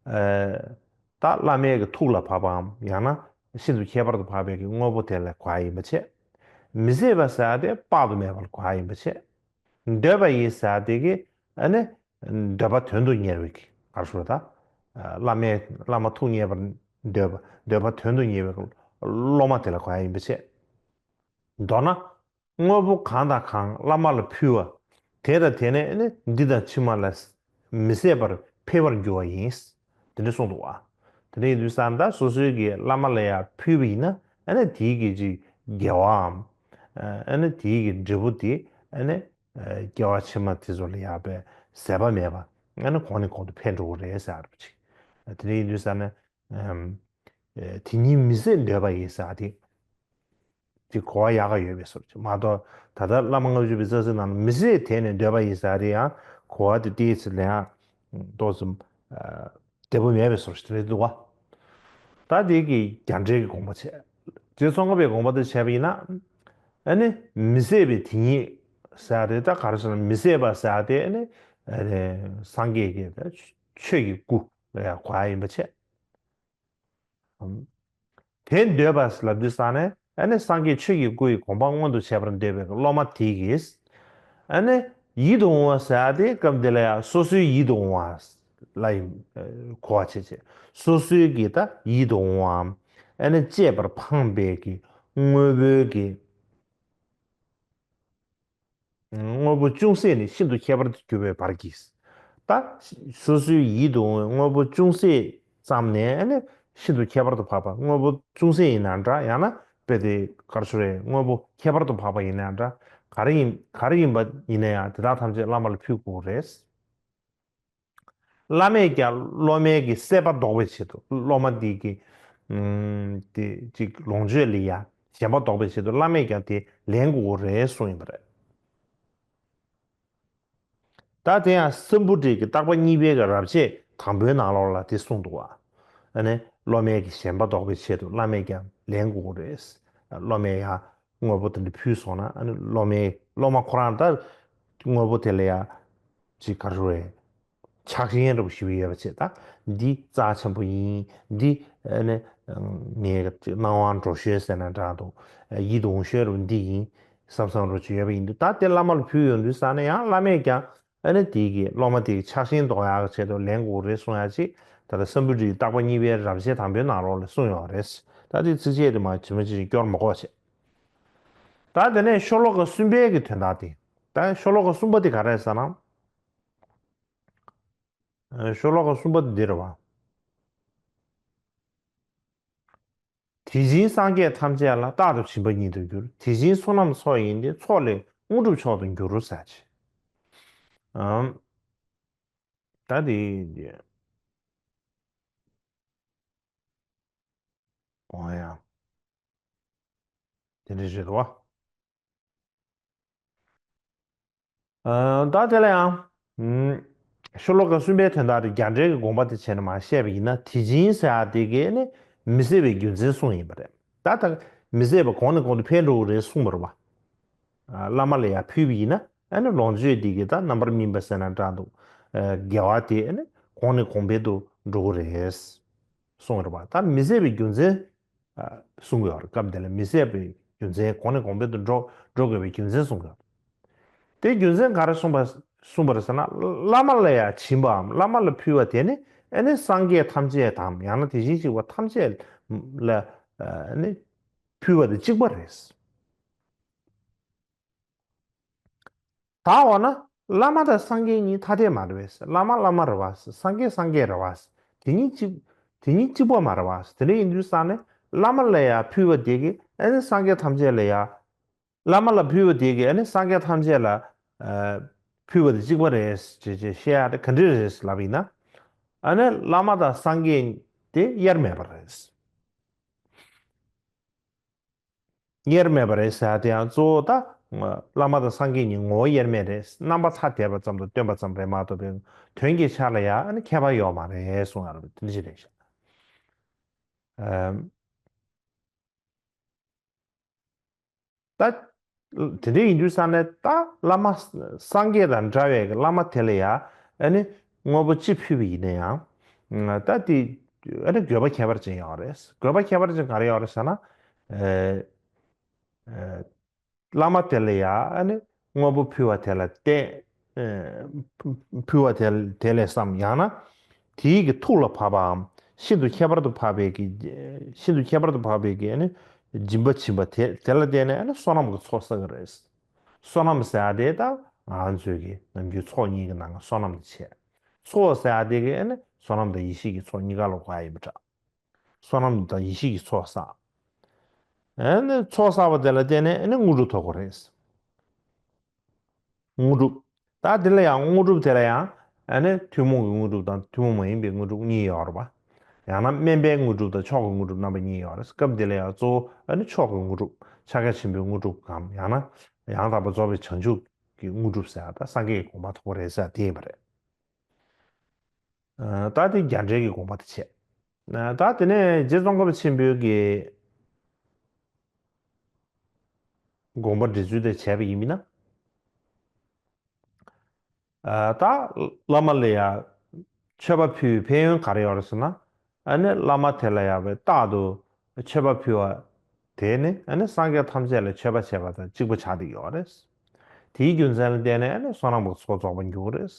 ཨ། ད་བླ་མའི་གི་ཐུགས་ལ་བབས་པའམ། ཡང་ན་ཤིན་ཏུ་ཁྱད་པར་དུ་འཕགས་པའི་གི་དངོས་པོ་དེ་ལ་གོ་ཡག་ཡིན་པ་བྱས། མི་ཟད་པ་ཟེར་ཏེ་དཔག་ཏུ་མེད་པ་ལ་གོ་ཡག་ཡིན་པ་བྱས། འདོད་པ་ཡིས་ཟེར་ཏེ་གི་ཨ་ནི། འདོད་པ་དོན་དུ་གཉེར་བའི་གི་ག་རེ་ཞུ་དགོས་རེད་ད། བླ་མའི། བླ་མ་ཐུགས་མཉེས་པར་འདོད་པ། འདོད་པ་དོན་དུ་གཉེར་བའི་གི་སློབ་མ་དེ་ལ་གོ་ཡག་ཡིན་པ་བྱས། མདོར་ན། དངོས་པོ་གང་དང་གང་བླ་མ་ལ་ཕུལ་བ། དེ་དང་དེ་ནི་ཨ་ནི་འདི་དང་ཕྱི་མ་ལ་མི་ཟད་པར་འཕེལ་བར་འགྱུར་བ་ཡིན། དེ་འདྲ་གསུངས་འདུག་བ། དེ་འདྲ་ཡིན་དུས་ཙང་ད་སོ་སོའི་གི་བླ་མ་ལ་ཡ་ཕུལ་བ་ཡིན་ན། ཨ་ནི་དེའི་གི་ཅིག་དགེ་བའམ། ཨ་ནི་དེའི་གི་འབྲས་བུ་དེ་ཨ་ནི། ཨ། སྐྱེ་བ་ཕྱི་མ་དེ་ཚོ་ལ་ཡ་དཔེ་ཟད་པ་མེད་པ། ཨ་ནི་གོང་ནས་གོང་དུ་འཕེལ་འགྲོ་གི་རེད་ཟེར་བ་ཅིག་དེ་འདྲ་ཡིན་དུས་ཙང་ནི། ཨམ། ཨེ། དེ་ཉིད་མི་ཟད་འདོད་པ་ཡིས་ཟེར་ཏེ། དེ་གོ་བ་ཡག་ག་ཡོད་པའི་བཟོ་འདྲ་ཅིག་མ་གཏོགས། ད་ལྟ་བླ་མ་ལྔ་བཅུ་པའི་རྩ་ཚིག་ནང་ལ་མི་ཟད་དེ་ནི་འདོད་པ་ཡིས་ཟེར་ཏེ་ཡང་གོ་བ་དེ་ཏོག་ཙམ་ལ་ཡང་ཏོག་ཙམ། ཨ། བདེ་པོ་མེད་པའི་བཟོ་འདྲ་ཅིག་རེད་འདུག་བ། ད་དེ་གི་རྒྱ་འགྲེལ་གྱི་དགོངས་པ་བྱས། རྗེ་ཙོང་ཁ་པའི་དགོངས་པ་དེ་བྱས་པ་ཡིན་ན། ཨ་ནི་མི་ཟད་པའི་དེ་ཉིད་ཟེར་ཏེ། ད་ག་རེ་ཟེར་ན། མི་ཟད་པ་ཟེར་ཏེ་ཨ་ནི། ཨ་ནི་སངས་རྒྱས་ཀྱི་ཆོས་ཀྱི་སྐུ་ལ་ཡང་གོ་ཡག་ཡིན་པ་བྱས། དེ་འདོད་པ་ལབ་དུས་ཙང་ནས་ཨ་ནི་སངས་རྒྱས་ཆོས་ཀྱི་སྐུ་ཡི་དགོངས་པ་མངོན་དུ་བྱེད་པར་འདོད་པའི་སློབ་མ་དེ་གིས། ཨ་ནི་ཡིད་དུ་འོང་བ་ཟེར་ཏེ་སྐབས་འདི་ལ་ཡང་སོ་སོའི་ཡིད་དུ་འོང་བ་ལ་ཡིན། གོ་བ་བྱེད་བྱེད། སོ་སོའི་གི་ད་ཡིད་དུ་འོང་བའམ། ཨ་ནི་གཅེས་པར་འཕངས་པའི་གི་དངོས་པོའི་གི། དངོས་པོ་ཅུང་ཟད་ནས་ཤིན་ཏུ་ཁྱད་པར་དུ་གྱུར་པའི་བར་གྱིས། ད་སོ་སོའི་ཡིད་དུ་འོང་བའི་དངོས་པོ་ཅུང་ཟད་ཙམ་ནས་ནི་ཤིན་ཏུ་ཁྱད་པར་དུ་འཕགས་པ། དངོས་པོ་ཅུང་ཟད་ཡིན་ན་འདྲ། ཡང་ན་དཔེ་དེ་ག་རེ་ཟེར་རེད། དངོས་པོ་ཁྱད་པར་དུ་འཕགས་པ་ཡིན་ན་འདྲ། ག་རེ་ཡིན་ག་རེ་ཡིན་པ་ཡིན་ན་ཡང་དེ་དག་ཐམས་ཅད་བླ་མ་ལ་ཕུལ་དགོས་རེད། བླ་མས་ཀྱང་སློབ་མའི་གི་སྲེད་པ་ཟློག་པའི་ཆེད་དུ། སློབ་མ་འདི་གི་ཨམ་དེ་ཅིག་ལོངས་སྤྱོད་ལ་ཡ་ཞེན་པ་ཟློག་པའི་ཆེད་དུ་བླ་མས་ཀྱང་དེ་ལེན་དགོས་རེད་གསུངས་ཡིན་པ་རེད། ད་དེ་ཡང་སམྦུ་ཊི་གི་བརྟག་པ་གཉིས་པའི་གི་རབ་བྱེད་དང་པོའི་ནང་ལོགས་ལ་དེ་གསུངས་འདུག་བ། ཨ་ནི་སློབ་མའི་གི་ཞེན་པ་ཟློག་པའི་ཆེད་དུ་བླ་མས་ཀྱང་ལེན་དགོས་རེད། སློབ་མས་ཡང་དངོས་པོ་དེ་འདྲ་ཕུལ་སོང་ན། ཨ་ནི་སློབ་མའི་སློབ་མ་ཁོ་རང་ད་དངོས་པོ་དེ་ལ་ཡང་ཅིག་ག་རེ་རེད། ཆགས་ཞེན་འདྲ་པོ་ཞིག་ཡོད་པ་བྱས། ད་འདི་རྩ་ཆེན་པོ་ཡིན། འདི་ཨ་ནི་ངའི་སྣང་བ་འགྲོ་ཤོས་ཟེར་ན་འདྲ་འདུག་ཡིད་དུ་འོང་ཤོས་རུ་འདི་ཡིན་བསམ་བསམ་རུ་ཅིག་ཡོད་པ་ཡིན་དུས། ད་དེ་བླ་མ་ལ་ཕུལ་ཡོང་དུས་ཙ་ན་ཡང་བླ་མས་ཀྱང་ཨ་ནི་དེ་གི་སློབ་མ་དེ་གི་ཆགས་ཞེན་ཟློག་ཡག་གི་ཆེད་དུ་ལེན་དགོས་རེད་གསུང་ཡག་ཅིག་ད་ལྟ་སམ་བུ་ཊི་བརྟག་པ་གཉིས་པའི་རབ་བྱེད་དང་པོའི་ནང་ལོགས་ལ་གསུངས་ཡོད་རེད། ད་དེ་ཚིགས་བཅད་དེ་མ་ཇི་མ་ཇི་བཞིན་སྐྱོར་མ་དགོས་བྱས། ད་དེ་ནས་ཤོ་ལོ་ཀ་གསུམ་པའི་གི་དོན་དག་དེ། ད་ཤོ་ལོ་ཀ་གསུམ་པ་དེ་ག་རེ་རེད་ཟེར་ན། ཨ། ཤོ་ལོ་ཀ་གསུམ་པ་འདི་རེད་བ། དེ་བཞིན་སངས་རྒྱས་ཐམས་ཅད་ལ་རྟག་ཏུ་སྦྱིན་པ་ཉིད་དུ་འགྱུར། དེ་བཞིན་བསོད་ནམས་ཚོགས་ཡིན་ཏེ། ཚོགས་ལས་དངོས་གྲུབ་མཆོག་ཏུ་འགྱུར་ཟེར་ཅིག་ཨམ། ད་དེ་འོ་ཡ། དེ་འདྲ་རེད་བ། ཨ། ད་དེ་ལ་ཡང་། ཨུམ། ཤོ་ལོ་ཀ་གསུམ་པའི་དོན་དག་དེ་རྒྱ་འགྲེལ་གྱི་དགོངས་པ་དེ་བྱས་ནས་མར་བཤད་པ་ཡིན་ན། དེ་བཞིན་ཟེར་ཡག་དེ་གས་ནི་མི་ཟད་པའི་རྒྱུ་མཚན་གསུངས་ཡིན་པ་རེད། ད་ད་མི་ཟད་པ་གོང་ནས་གོང་དུ་འཕེལ་འགྲོ་གི་རེད་གསུངས་པ་རེད་བ། ཨ། བླ་མ་ལ་ཡང་ཕུལ་བ་ཡིན་ན། ཨ་ནི་ལོངས་སྤྱོད་དེ་གས་ད་རྣམ་པར་སྨིན་པ་ཟེར་ན་འདྲ་འདུག་ཨ། དགེ་བ་དེ་ཨ་ནི་གོང་ནས་གོང་འཕེལ་དུ་འགྲོ་གི་རེད། གསུངས་རེད་བ། ད་མི་ཟད་པའི་རྒྱུ་མཚན། ཨ། གསུང་གི་ཡོད་རེད། སྐབས་འདི་ལ་མི་ཟད་པའི་རྒྱུ་མཚན། གོང་ནས་གོང་འཕེལ་དུ་འགྲོ་འགྲོ་དགོས་པའི་རྒྱུ་མཚན་གསུང་གི་ཡོད་རེད། དེ་རྒྱུ་མཚན་ག་རེ་གསུངས་པ་གསུངས་པ་རེད་ཟེར་ན། བླ་མ་ལ་ཡང་སྦྱིན་པའམ་བླ་མ་ལ་ཕུལ་བ་དེ་ནི་ཨ་ནི་སངས་རྒྱས་ཐམས་ཅད་དང་ཡང་ན་དེ་བཞིན་གཤེགས་པ་ཐམས་ཅད་ལ་ཨ་ནི་ཕུལ་བ་དང་གཅིག་པ་རེད། ད་འོ་ན་བླ་མ་དང་སངས་རྒྱས་གཉིས་ཐ་དད་མ་རེད་པས། བླ་མ་བླ་མ་རེད་པ། སངས་རྒྱས་སངས་རྒྱས་རེད་པ། དེ་གཉིས་གཅིག་དེ་གཉིས་གཅིག་པ་མ་རེད་པ། དེ་འདྲ་ཡིན་དུས་ཙང་ནས་བླ་མ་ལ་ཡང་ཕུལ་བ་དེ་གིས་ཨ་ནི་སངས་རྒྱས་ཐམས་ཅད་ལ་ཡང་། བླ་མ་ལ་ཕུལ་བ་དེ་གིས་ཨ་ནི་སངས་རྒྱས་ཐམས་ཅད་ལ་ཨ་ཕུལ་བ་དེ་གཅིག་པ་རེད་ཅེས་ཅེས་བཤད་ཡག་དེ་ག་འདྲ་རེད་ལབ་ཡིན་ན། ཨ་ནི་བླ་མ་དང་སངས་རྒྱས་དེ་དབྱེར་མེད་པ་རེད། དབྱེར་མེད་པ་རེད་ཟེར་ཡག་དེ་ཡང་གཙོ་བོ་ད་བླ་མ་དང་སངས་རྒྱས་གཉིས་ངོ་བོ་དབྱེར་མེད་རེད། རྣམ་པ་ཐ་དད་པ་ཙམ་དུ་སྟོན་པ་ཙམ་རེད་མ་གཏོགས་པའི་དོན་གྱི་ཆ་ལ་ཡང་ཨ་ནི་ཁྱད་པར་ཡོད་མ་རེད་གསུང་ཡག་རེད། དེ་འདྲ་ཞིག་རེད་ཤག་ཨམ། ད་དེ་འདྲ་ཡིན་དུས་ཙང་ནས་ད་བླ་མ་སངས་རྒྱས་དང་འདྲ་བའི་བླ་མ་དེ་ལ་ཡང་ཨ་ནི་དངོས་པོ་ཅི་ཕུལ་བ་ཡིན་ན་ཡང་། ད་དེ་ཨ་ནི་དགོས་པ་ཁྱད་པར་ཅན་ཡོད་རེད། དགོས་པ་ཁྱད་པར་ཅན་ག་རེ་ཡོད་རེད་ཟེར་ན། ཨ་ཨ་བླ་མ་དེ་ལ་ཡང་ཨ་ནི་དངོས་པོ་ཕུལ་བ་དེ་ལ་བརྟེན། ཨ་ཕུལ་བ་དེ་དེ་ལས་སམ། ཡང་ན་དེའི་གི་ཐུགས་ལ་བབ་པའམ་ཤིན་ཏུ་ཁྱད་པར་དུ་འཕགས་པའི་གི་ཤིན་ཏུ་ཁྱད་པར་དུ་འཕགས་པའི་གི་ཨ་ནི་སྦྱིན་པ་བྱིན་པ་དེ་དེ་ལ་བརྟེན་ནས་ཨ་ནི་བསོད་ནམས་ཀྱི་ཚོགས་བསགས་ཀྱི་རེད། བསོད་ནམས་ཟེར་ཡག་དེ་ད་ང་ཚོའི་གི་ནམ་རྒྱུན་ཚོགས་གཉིས་ཀྱི་ནང་གི་བསོད་ནམས་དེ་བྱས། ཚོགས་ཟེར་ཡག་དེ་གི་ཨ་ནི་བསོད་ནམས་དང་ཡེ་ཤེས་ཀྱི་ཚོགས་གཉིས་ཀ་ལ་གོ་ཡག་ཡིན་པ་འདྲ། བསོད་ནམས་དང་ཡེ་ཤེས་ཀྱི་ཚོགས་བསགས། ཨ་ནི་ཚོགས་བསགས་པ་དེ་ལ་བརྟེན་ནས་ཨ་ནི་དངོས་གྲུབ་ཐོབ་དགོས་རེད། དངོས་གྲུབ། ད་དེ་ལ་ཡང་དངོས་གྲུབ་དེ་ལ་ཡང་ཨ་ནི་ཐུན་མོང་གི་དངོས་གྲུབ་དང་ཐུན་མོང་མ་ཡིན་པའི་དངོས་གྲུབ་གཉིས་ཡོད་རེད་པ། ཡང་ན་དམན་པའི་དངོས་གྲུབ་དང་མཆོག་གི་དངོས་གྲུབ་རྣམ་པ་གཉིས་ཡོད་རེད། སྐབས་དེ་ལ་ཡང་གཙོ་བོ་ཨ་ནི་མཆོག་གི་དངོས་གྲུབ། ཕྱག་རྒྱ་ཆེན་པོའི་དངོས་གྲུབ་གམ། ཡང་ན་ཡང་དག་པར་རྫོགས་པའི་བྱང་ཆུབ་ཀྱི་དངོས་གྲུབ་ཟེར་ཡག་ད་སངས་རྒྱས་ཀྱི་གོ་འཕང་ཐོབ་པ་རེད་ཟེར་ཡག་དེ་ཡིན་པ་རེད། ཨ་ད་དེ་རྒྱ་འགྲེལ་གྱི་དགོངས་པ་དེ་བྱས། ཨ་ད་དེ་ནས་རྗེ་ཙོང་ཁ་པ་ཆེན་པོའི་གི་དགོངས་པ་འགྲེལ་ཚུལ་དེ་བྱས་པ་ཡིན་ན། ཨ་ད་བླ་མ་ལ་ཡང་མཆོད་པ་ཕུལ་བའི་ཕན་ཡོན་ག་རེ་ཡོད་རེད་ཟེར་ན། ཨ་ནི་བླ་མ་དེ་ལ་ཡང་བའི་རྟག་ཏུ་མཆོད་པ་ཕུལ་བ་དེ་ནི་ཨ་ནི་སངས་རྒྱས་ཐམས་ཅད་ལ་མཆོད་པ་བྱས་པ་དང་གཅིག་པ་ཆགས་བསྡད་ཡོད་རེད། དེའི་རྒྱུ་མཚན་ལ་བརྟེན་ནས་ཨ་ནི་བསོད་ནམས་ཀྱི་ཚོགས་རྫོགས་པར་འགྱུར་རེད།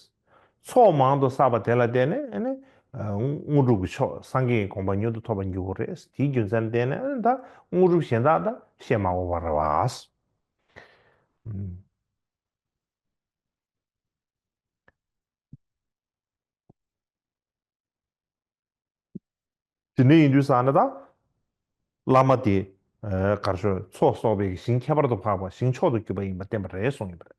ཚོགས་མང་དུ་བསགས་པ་དེ་ལ་བརྟེན་ནས་ཨ་ནི་དངོས་གྲུབ་ཀྱི་མཆོག་སངས་རྒྱས་ཀྱི་གོ་འཕང་མྱུར་དུ་ཐོབ་པར་འགྱུར་གྱི་རེད། དེའི་རྒྱུ་མཚན་ལ་བརྟེན་ནས་ཨ་ནི་ད་དངོས་གྲུབ་གཞན་དག་ད་བཤད་མ་དགོས་པ་རེད་བ། ཨུམ། དེ་འདྲ་ཡིན་དུས་ཙང་ནས་ད། བླ་མ་དེ། ཨ། ག་རེ་ཞུ། ཚོགས་གསོག་པའི་ཞིང་ཁྱད་པར་དུ་འཕགས་པ། ཞིང་མཆོག་ཏུ་གྱུར་པ་ཡིན་པ་བསྟན་པ་རེད་གསུངས་ཡོད་པ་རེད།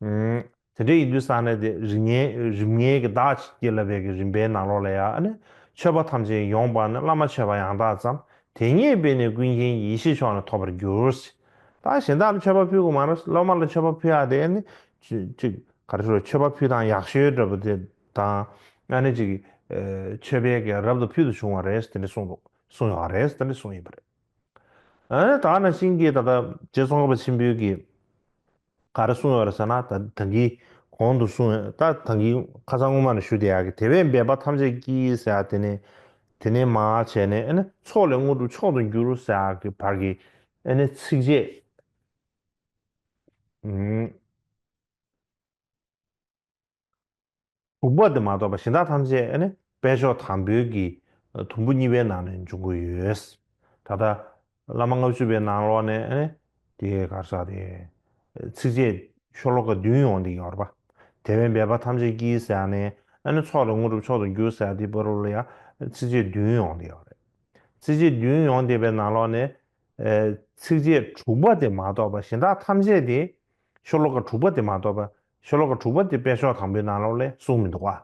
ཨུམ། དེ་འདྲ་ཡིན་དུས་ཙང་ནས་དེ་རིམ་ལྔའི་རིམ་ལྔའི་གི་བདག་ཅེས་བསླབ་པའི་གི་རིམ་པའི་ནང་ལོགས་ལ་ཡང་ཨ་ནི། མཆོད་པ་ཐམས་ཅད་ཡོངས་སྤངས་ནས། བླ་མ་མཆོད་པ་ཡང་དག་བརྩམས། དེ་ཉིད་འབད་ནས་ཀུན་མཁྱེན་ཡེ་ཤེས་མཆོག་ནི་ཐོབ་པར་འགྱུར། ད་གཞན་དག་ལ་མཆོད་པ་ཕུལ་དགོས་མ་རེད། བླ་མ་ལ་མཆོད་པ་ཕུལ་ཡག་དེ་ཨ་ནི། ཅིག་ག་རེ་ཞུ། མཆོད་པ་ཕུལ་སྟངས་ཡག་ཤོས་འདྲ་པོ་དེ་དང་། ཨ་ནི་ཅིག་ཨ། མཆོད་པའི་གི་རབ་ཏུ་ཕུལ་དུ་བྱུང་བ་རེད། དེ་འདྲ་གསུངས་འདུག་གསུངས་ཡོད་རེད། དེ་འདྲ་གསུངས་ཡོད་པ་རེད། ཨ་ནི་ད་ནང་བཞིན་གྱི་ད་ལྟ་རྗེ་ཙོང་ཁ་པ་ཆེན་པོའི་གི་ག་རེ་གསུངས་ཡོད་རེད་ཟེར་ན། ད་ད་གིན་གོང་དུ་གསུངས་ཡོད། ད་ད་གིན་ཁ་སང་སྔོན་མ་ནས་ཞུ་བསྡད་ཡག་གི་དེ་བས་འབད་པ་ཐམས་ཅད་ཀྱིས་ཟེར་ཡག་དེ་ནས། དེ་ནས་མར་བྱས་ནས་ཨ་ནི་ཚོགས་ལས་དངོས་གྲུབ་མཆོག་ཏུ་འགྱུར་ཟེར་ཡག་གི་བར་གྱི་ཨ་ནི་ཚིགས་བཅད། ཨུམ། དྲུག་པ་དེ་མ་གཏོགས་པ་གཞན་དག་ཐམས་ཅད་ཨ་ནི་དཔལ་མཆོག་དང་པོའི་གི་དུམ་བུ་གཉིས་པའི་ནང་ནས་འབྱུང་གི་ཡོད། ད་ལྟ་བླ་མ་ལྔ་བཅུ་པའི་ནང་ལོགས་ནས་ཨ་ནི་དེ་ག་རེ་ཟེར། དེ་ཚིགས་བཅད་ཤོ་ལོ་ཀ་བདུན་ཡོང་བསྡད་ཡོད་རེད་པ། དེ་བས་འབད་པ་ཐམས་ཅད་ཀྱིས་ཟེར་ནས་ཨ་ནི་ཚོགས་ལས་དངོས་གྲུབ་མཆོག་ཏུ་འགྱུར་ཟེར་དེ་བར་དུ་ལ་ཡང་ཚིགས་བཅད་བདུན་ཡོང་བསྡད་ཡོད་རེད། ཚིགས་བཅད་བདུན་ཡོང་བསྡད་པའི་ནང་ལོགས་ནས། ཨེ། ཚིགས་བཅད་དྲུག་པ་དེ་མ་གཏོགས་པ་གཞན་དག་ཐམས་ཅད་དེ། ཤོ་ལོ་ཀ་དྲུག་པ་དེ་མ་གཏོགས་པ། ཤོ་ལོ་ཀ་དྲུག་པ་དེ་དཔལ་མཆོག་དང་པོའི་ནང་ལོགས་ལ་གསུངས་མི་འདུག་ག་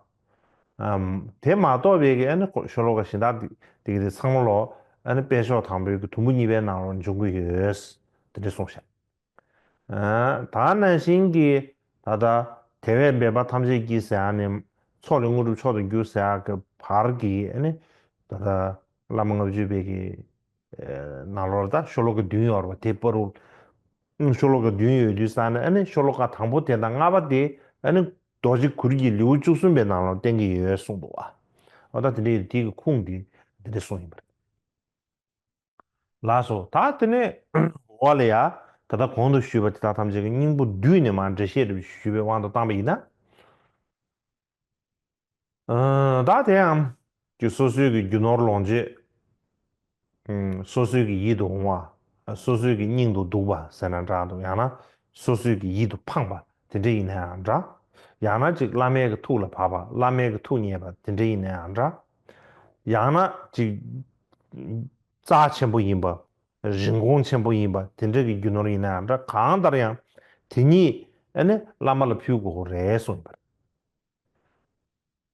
ཨམ། དེ་མ་གཏོགས་པའི་གི་ཨ་ནི་ཤོ་ལོ་ཀ་གཞན་དག་དེ་དེ་གི་དེ་ཚང་མ་ལོ། ཨ་ནི་དཔལ་མཆོག་དང་པོའི་གི་དུམ་བུ་གཉིས་པའི་ནང་ལོགས་འབྱུང་གི་ཡོད། དེ་འདྲ་གསུངས་ཤག་ཨ། ད་ནང་བཞིན་གྱི་ད་ལྟ་དེ་བས་འབད་པ་ཐམས་ཅད་ཀྱིས་ཟེར་ཡག་ནས་ཚོགས་ལས་དངོས་གྲུབ་མཆོག་ཏུ་འགྱུར་ཟེར་ཡག་གི་བར་གྱི་ཨ་ནི་ད་ལྟ་བླ་མ་ལྔ་བཅུ་པའི་གི་ནང་ལོགས་ལ་ད་ཤོ་ལོ་ཀ་བདུན་ཡོད་རེད་པ། དེ་བར་དུ་ཤོ་ལོ་ཀ་བདུན་ཡོད་དུས་ཙང་ནས་ཨ་ནི་ཤོ་ལོ་ཀ་དང་པོ་དེ་དང་ལྔ་པ་དེ་ཨ་ནི་རྡོ་རྗེ་གུར་གྱི་ལེའུ་བཅུ་གསུམ་པའི་ནང་ལ་བསྟན་གྱི་ཡོད་གསུངས་འདུག་ག་འོ་ད་དེ་འདྲའི་དེ་གི་ཁུངས་དེ་དེ་འདྲ་གསུངས་ཡིན་པ་རེད། ལགས་སོ། ད་དེ་ནས་འོག་ལ་ཡ། ད་ལྟ་གོང་དུ་ཞུས་པ་དེ་དག་ཐམས་ཅད་ཀྱི་སྙིང་པོ་བསྡུས་ནས་མར་འགྲེལ་བཤད་རེ་ཞུས་པའི་དབང་དུ་བཏང་པ་ཡིན་ན། ཨ། ད་དེའང་ཀྱི་སོ་སོའི་གི་རྒྱུ་ནོར་ལོངས་སྤྱོད། ཨུམ། སོ་སོའི་གི་ཡིད་དུ་འོང་བ། སོ་སོའི་གི་སྙིང་དུ་སྡུག་པ་ཟེར་ན་འདྲ་འདུག་ཡང་ན་སོ་སོའི་གི་ཡིད་དུ་ཕངས་པ་དེ་འདྲ་ཡིན་ན་ཡང་འདྲ། ཡང་ན་ཅིག་བླ་མའི་གི་ཐུགས་ལ་བབས་པ། བླ་མའི་གི་ཐུགས་མཉེས་པ་དེ་འདྲ་ཡིན་ན་ཡང་འདྲ། ཡང་ན་ཅིག་རྩ་ཆེན་པོ་ཡིན་པ། རིན་གོང་ཆེན་པོ་ཡིན་པ་དེ་འདྲ་གི་རྒྱུ་ནོར་ཡིན་ན་ཡང་འདྲ། གང་ལྟར་ཡང་དེ་ཉིད་ཨ་ནི་བླ་མ་ལ་ཕུལ་དགོས་རེད་གསུངས་པ་རེད།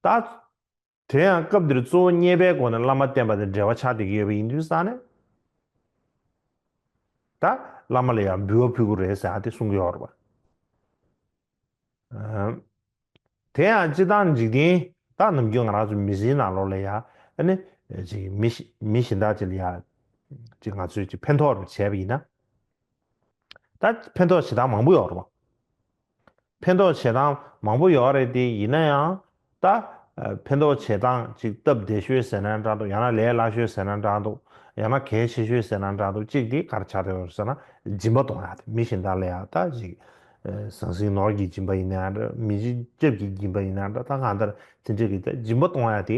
ད་དེ་ཡང་སྐབས་འདིར་གཙོ་བོ་མཉེས་པའི་སྒོ་ནས་བླ་མ་བསྟེན་པ་དེ་འབྲེལ་བ་ཆགས་བསྡད་ཀྱི་ཡོད་པ་ཡིན་དུས་ཙང་ནས། ད་བླ་མ་ལ་ཡང་འབུལ་བ་ཕུལ་དགོས་རེད་ཟེར་ཡག་དེ་གསུང་གི་ཡོད་རེད་པ། ཨ། དེ་ཡང་སྤྱིར་བཏང་འཇིག་རྟེན་ད་ནམ་རྒྱུན་ང་རང་ཚོ་མི་ཚེའི་ནང་ལོགས་ལ་ཡ་ཨ་ནི་ཅིག་མི་ཞི་མི་གཞན་དག་ཅིག་ལ་ཡ་ཅིག་ང་ཚོས་ཅིག་ཕན་ཐོགས་རུ་བྱས་པ་ཡིན་ན། ད་ཕན་ཐོགས་བྱེད་སྟངས་མང་པོ་ཡོད་རེད་པ། ཕན་ཐོགས་བྱེད་སྟངས་མང་པོ་ཡོད་རེད་དེ། ཡིན་ན་ཡང་ད་ཕན་ཐོགས་བྱེད་སྟངས་ཅིག་སྟབས་བདེ་ཤོས་ཟེར་ན་འདྲ་འདུག་ཡང་ན་ལས་སླ་ཤོས་ཟེར་ན་འདྲ་འདུག་ཡང་ན་གལ་ཆེ་ཤོས་ཟེར་ན་འདྲ་འདུག་ཅིག་དེ་ག་རེ་ཆགས་བསྡད་ཡོད་ཟེར་ན་སྦྱིན་པ་གཏོང་ཡག་དེ། མི་གཞན་དག་ལ་ཡང་ད་ཅིག་ཟང་ཟིང་ནོར་གྱི་སྦྱིན་པ་ཡིན་ན་འདྲ། མི་ཚེ་སྐྱབས་ཀྱི་སྦྱིན་པ་ཡིན་ན་འདྲ། ད་གང་ལྟར་དེ་འདྲ་གི་ད་སྦྱིན་པ་གཏོང་ཡག་དེ་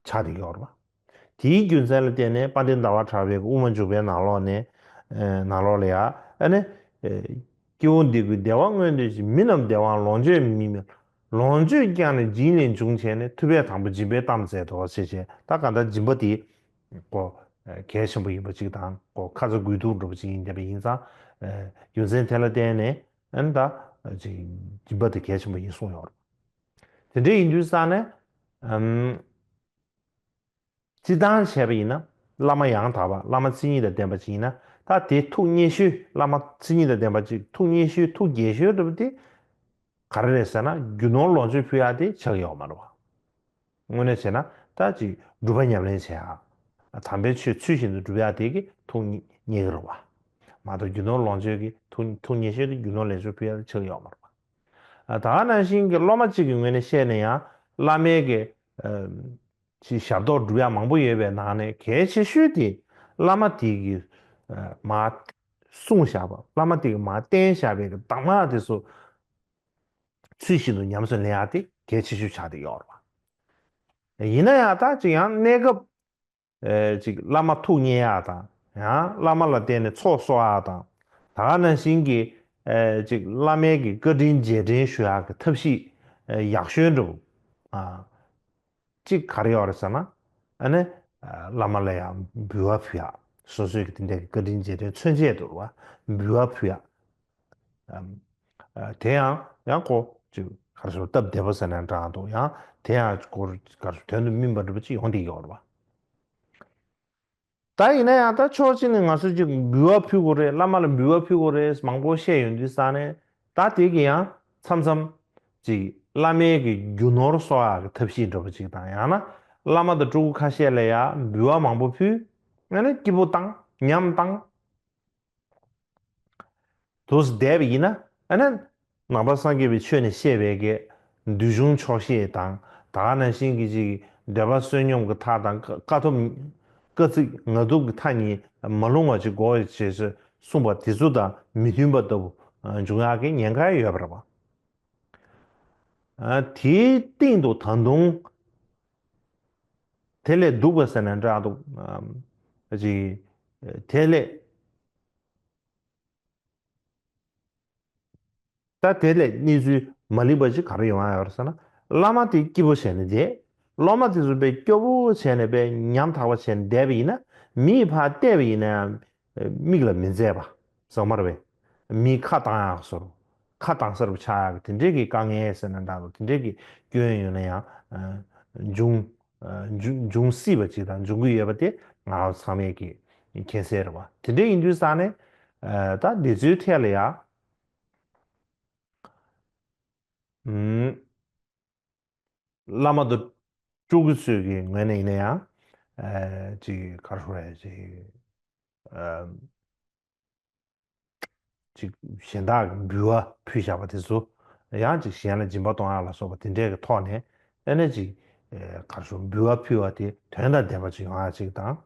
ཆགས་བསྡད་ཡོད་རེད་པ། དེའི་རྒྱུ་མཚན་ལ་བརྟེན་ནས་དཔལ་ལྡན་ཟླ་བ་གྲགས་པའི་དབུ་མ་འཇུག་པའི་ནང་ལོགས་ནས། ཨ། ནང་ལོགས་ལ་ཡ་ཨ་ནི། ཨ། སྐྱེ་བོ་འདི་ཀུན་བདེ་བ་མངོན་འདོད་ཅིང་། མི་རྣམས་བདེ་བའང་ལོངས་སྤྱོད་མིན་པས། ལོངས་སྤྱོད་ཀྱང་ནི་སྦྱིན་ལས་འབྱུང་བྱས་ནས། ཐུབ་པས་དང་པོ་སྦྱིན་པའི་གཏམ་མཛད་དོ་ཞེས་བྱས། ད་གང་ལྟར་སྦྱིན་པ་དེ་ཀོ་གལ་ཆེན་པོ་ཡིན་པ་ཅིག་དང་། ཀོ་ཁ་ཚ་དགོས་གཏུགས་འདྲ་པོ་ཅིག་ཡིན་བསྡད་པ་ཡིན་ཙང་། ཨ། རྒྱུ་མཚན་དེ་ལ་བརྟེན་ནས་ཨ་ནི་ད་ཅིག་སྦྱིན་པ་དེ་གལ་ཆེན་པོ་ཡིན་གསུངས་ཡོད་རེད། དེ་འདྲ་ཡིན་དུས་ཙང་ནས། ཨམ། སྤྱིར་བཏང་བྱས་པ་ཡིན་ན། བླ་མ་ཡང་དག་པ། བླ་མ་མཚན་ཉིད་དང་ལྡན་པ་ཅིག་ཡིན་ན། ད་དེ་ཐུགས་མཉེས་ཤོས། བླ་མ་མཚན་ཉིད་དང་ལྡན་པ་ཅིག་ཐུགས་མཉེས་ཤོས། ཐུགས་དགྱེས་ཤོས་འདྲ་པོ་དེ་ག་རེ་རེད་ཟེར་ན། རྒྱུ་ནོར་ལོངས་སྤྱོད་ཕུལ་ཡག་དེ་ཆགས་ཀྱི་ཡོད་མ་རེད་པ། དངོས་གནས་བྱས་ན་ད་ཅིག་སྒྲུབ་པ་ཉམས་ལེན་བྱེད་ཡག་དམ་པའི་ཆོས་ཚུལ་བཞིན་དུ་སྒྲུབ་ཡག་དེ་གི་ཐུགས་མཉེས་ཀྱི་རེད་པ། མ་གཏོགས་རྒྱུ་ནོར་ལོངས་སྤྱོད་ཀྱི་ཐུགས་ཐུགས་མཉེས་ཤོས་དེ་རྒྱུ་ནོར་ལོངས་སྤྱོད་ཕུལ་ཡག་དེ་ཆགས་ཀྱི་ཡོད་མ་རེད་པ། ཨ། ད་ག་ནང་བཞིན་གྱི་སློབ་མ་གཅིག་གི་ངོས་ནས་བཤད་ན་ཡང་། བླ་མའི་གི་ཨ་ཅིག་ཞབས་ཏོག་སྒྲུབ་ཡག་མང་པོ་ཡོད་པའི་ནང་ནས་གལ་ཆེ་ཤོས་དེ་བླ་མ་དེ་གིས་ཨ་མར་གསུངས་བཞག་པ། བླ་མ་དེ་གིས་མར་བསྟན་བཞག་པའི་གི་གདམས་ངག་དེ་ཚོ་ཚུལ་བཞིན་དུ་ཉམས་སུ་ལེན་ཡག་དེ་གལ་ཆེ་ཤོས་ཆགས་བསྡད་ཡོད་རེད་པ། ཡིན་ན་ཡང་ད་ཅིག་ཡང་གནས་སྐབས། ཨེ། ཅིག་བླ་མ་ཐུགས་མཉེས་ཡག་དང་། ཡང་བླ་མ་ལ་བརྟེན་ནས་ཚོགས་གསོག་ཡག་དང་། ད་ག་ནང་བཞིན་གྱི། ཨེ། ཅིག་བླ་མའི་གི་བཀའ་དྲིན་རྗེས་དྲན་ཞུ་ཡག་གི་ཐབས་ཤེས། ཨེ། ཡག་ཤོས་འདྲ་བོ། ཨ། ཅིག་ག་རེ་ཡོད་རེད་ཟེར་ན། ཨ་ནི་བླ་མ་ལ་ཡང་འབུལ་བ་ཕུལ་ཡག་སོ་སོའི་གི་དེ་འདྲའི་གི་བཀའ་དྲིན་རྗེས་དྲན་མཚོན་བྱེད་དུ་རུ་བ་འབུལ་བ་ཕུལ་ཡག་དེ་ཡང་ཡང་ཁོ་ཅིག་ག་རེ་ཟེར་སྟབས་བདེ་པོ་ཟེར་ན་འདྲ་འདུག་ཡང་དེ་ཡང་ཁོ་ག་རེ་ཟེར་དོན་དུ་སྨིན་པ་འདྲ་པོ་ཅིག་ཡོང་བསྡད་ཡོད་རེད་བ། ད་ཡིན་ན་ཡང་ད་ཕྱོགས་གཅིག་ནས་ང་ཚོས་ཅིག་འབུལ་བ་ཕུལ་དགོས་རེད། བླ་མ་ལ་འབུལ་བ་ཕུལ་དགོས་རེད་མང་པོ་བཤད་ཡོང་དུས་ཙང་ནས། ད་དེ་གི་ཡང་མཚམས་མཚམས་ཅིག་བླ་མའི་གི་རྒྱུ་ནོར་གསོག་ཡག་གི་ཐབས་ཤེས་འདྲ་པོ་ཅིག་དང་། ཡང་ན་བླ་མ་དང་སྤྲུལ་སྐུ་ཁ་ཤས་ལ་ཡང་འབུལ་བ་མང་པོ་ཕུལ། ཡང་ན་སྐྱིད་པོ་བཏང་ཉམས་བཏང་། དུས་བསྡད་པ་ཡིན་ན། ཨ་ནི་ནང་པ་སངས་རྒྱས་པའི་ཆོས་ནས་བཤད་པའི་གི་འདུལ་བྱུང་ཆོག་ཤེས་དང་། ད་ག་ནང་བཞིན་གྱི་ཅིག་འདོད་པ་བསོད་སྙོམས་ཀྱི་མཐའ་དང་། དཀའ་ཐུབ་དཀའ་ཚེགས་ངལ་དུབ་ཀྱི་མཐའ་གཉིས་མ་ལྷུང་བ་ཅིག་དགོས་ཞེས་གསུངས་པ་དེ་ཚོ་དང་མི་མཐུན་པ་ལྟ་བུ་འབྱུང་ཡག་གི་ཉེན་ཁ་ཡོད་པ་རེད་པ། ཨ། དེའི་སྟེང་དུ་ད་དུང་དེ་ལས་སྡུག་པ་ཟེར་ན་འདྲ་འདུག་ཨམ། ཅིག་དེ་ལས། ད་དེ་ལས་གནས་ཚུལ་མ་ལེགས་པ་ཅིག་ག་རེ་ཡོང་ཡ་ཡོད་རེད་ཟེར་ན། བླ་མ་དེ་སྐྱིད་པོ་བྱས་ནས་བསྡད། སློབ་མ་དེ་ཚོ་དཔེ་སྐྱོ་པོ་བྱས་ནས་དཔེ་ཉམ་ཐག་པ་བྱས་ནས་བསྡད་པ་ཡིན་ན། མིས་ཕར་བལྟས་པ་ཡིན་ན་ཡང་མིག་ལ་མི་མཛེས་པ་ཚང་མ་རེད་པས། མིས་ཁ་བཏང་ཡག་བཟོ་འདྲ། ཁ་བཏང་ས་རུ་ཆགས་ཡག་གི་དེ་འདྲའི་གི་དཀའ་ངལ་ཟེར་ན་འདྲ་འདུག་དེ་འདྲའི་གི་སྐྱོན་ཡོད་ན་ཡང་འབྱུང་འབྱུང་སྲིད་པ་ཅིག་དང་འབྱུང་གི་ཡོད་པ་དེ་ང་རང་ཚང་མས་ཀྱི་མཁྱེན་གསལ་རེད་པ། དེ་འདྲ་ཡིན་དུས་ཙང་ནས་ད་འདི་ཚོའི་ཐད་ལ་ཡང་ཨུམ། བླ་མ་དང་སྤྲུལ་སྐུ་ཚོའི་གི་ངོས་ནས་ཡིན་ན་ཡང་ཨ། ཅིག་ག་རེ་ཟེར་དགོས་རེད། ཅིག་ཨ། ཅིག་གཞན་དག་གི་འབུལ་བ་ཕུལ་བཞག་པ་དེ་ཚོ་ཡང་ཅིག་གཞན་ལ་སྦྱིན་པ་གཏོང་ཡག་ལ་སོགས་པ་དེ་འདྲའི་གི་ཐོག་ནས། ཨ་ནི་ཅིག་ཨ། ག་རེ་ཟེར། འབུལ་བ་ཕུལ་བ་དེ་དོན་དང་ལྡན་པ་ཅིག་ཡོང་ཡག་ཅིག་དང་།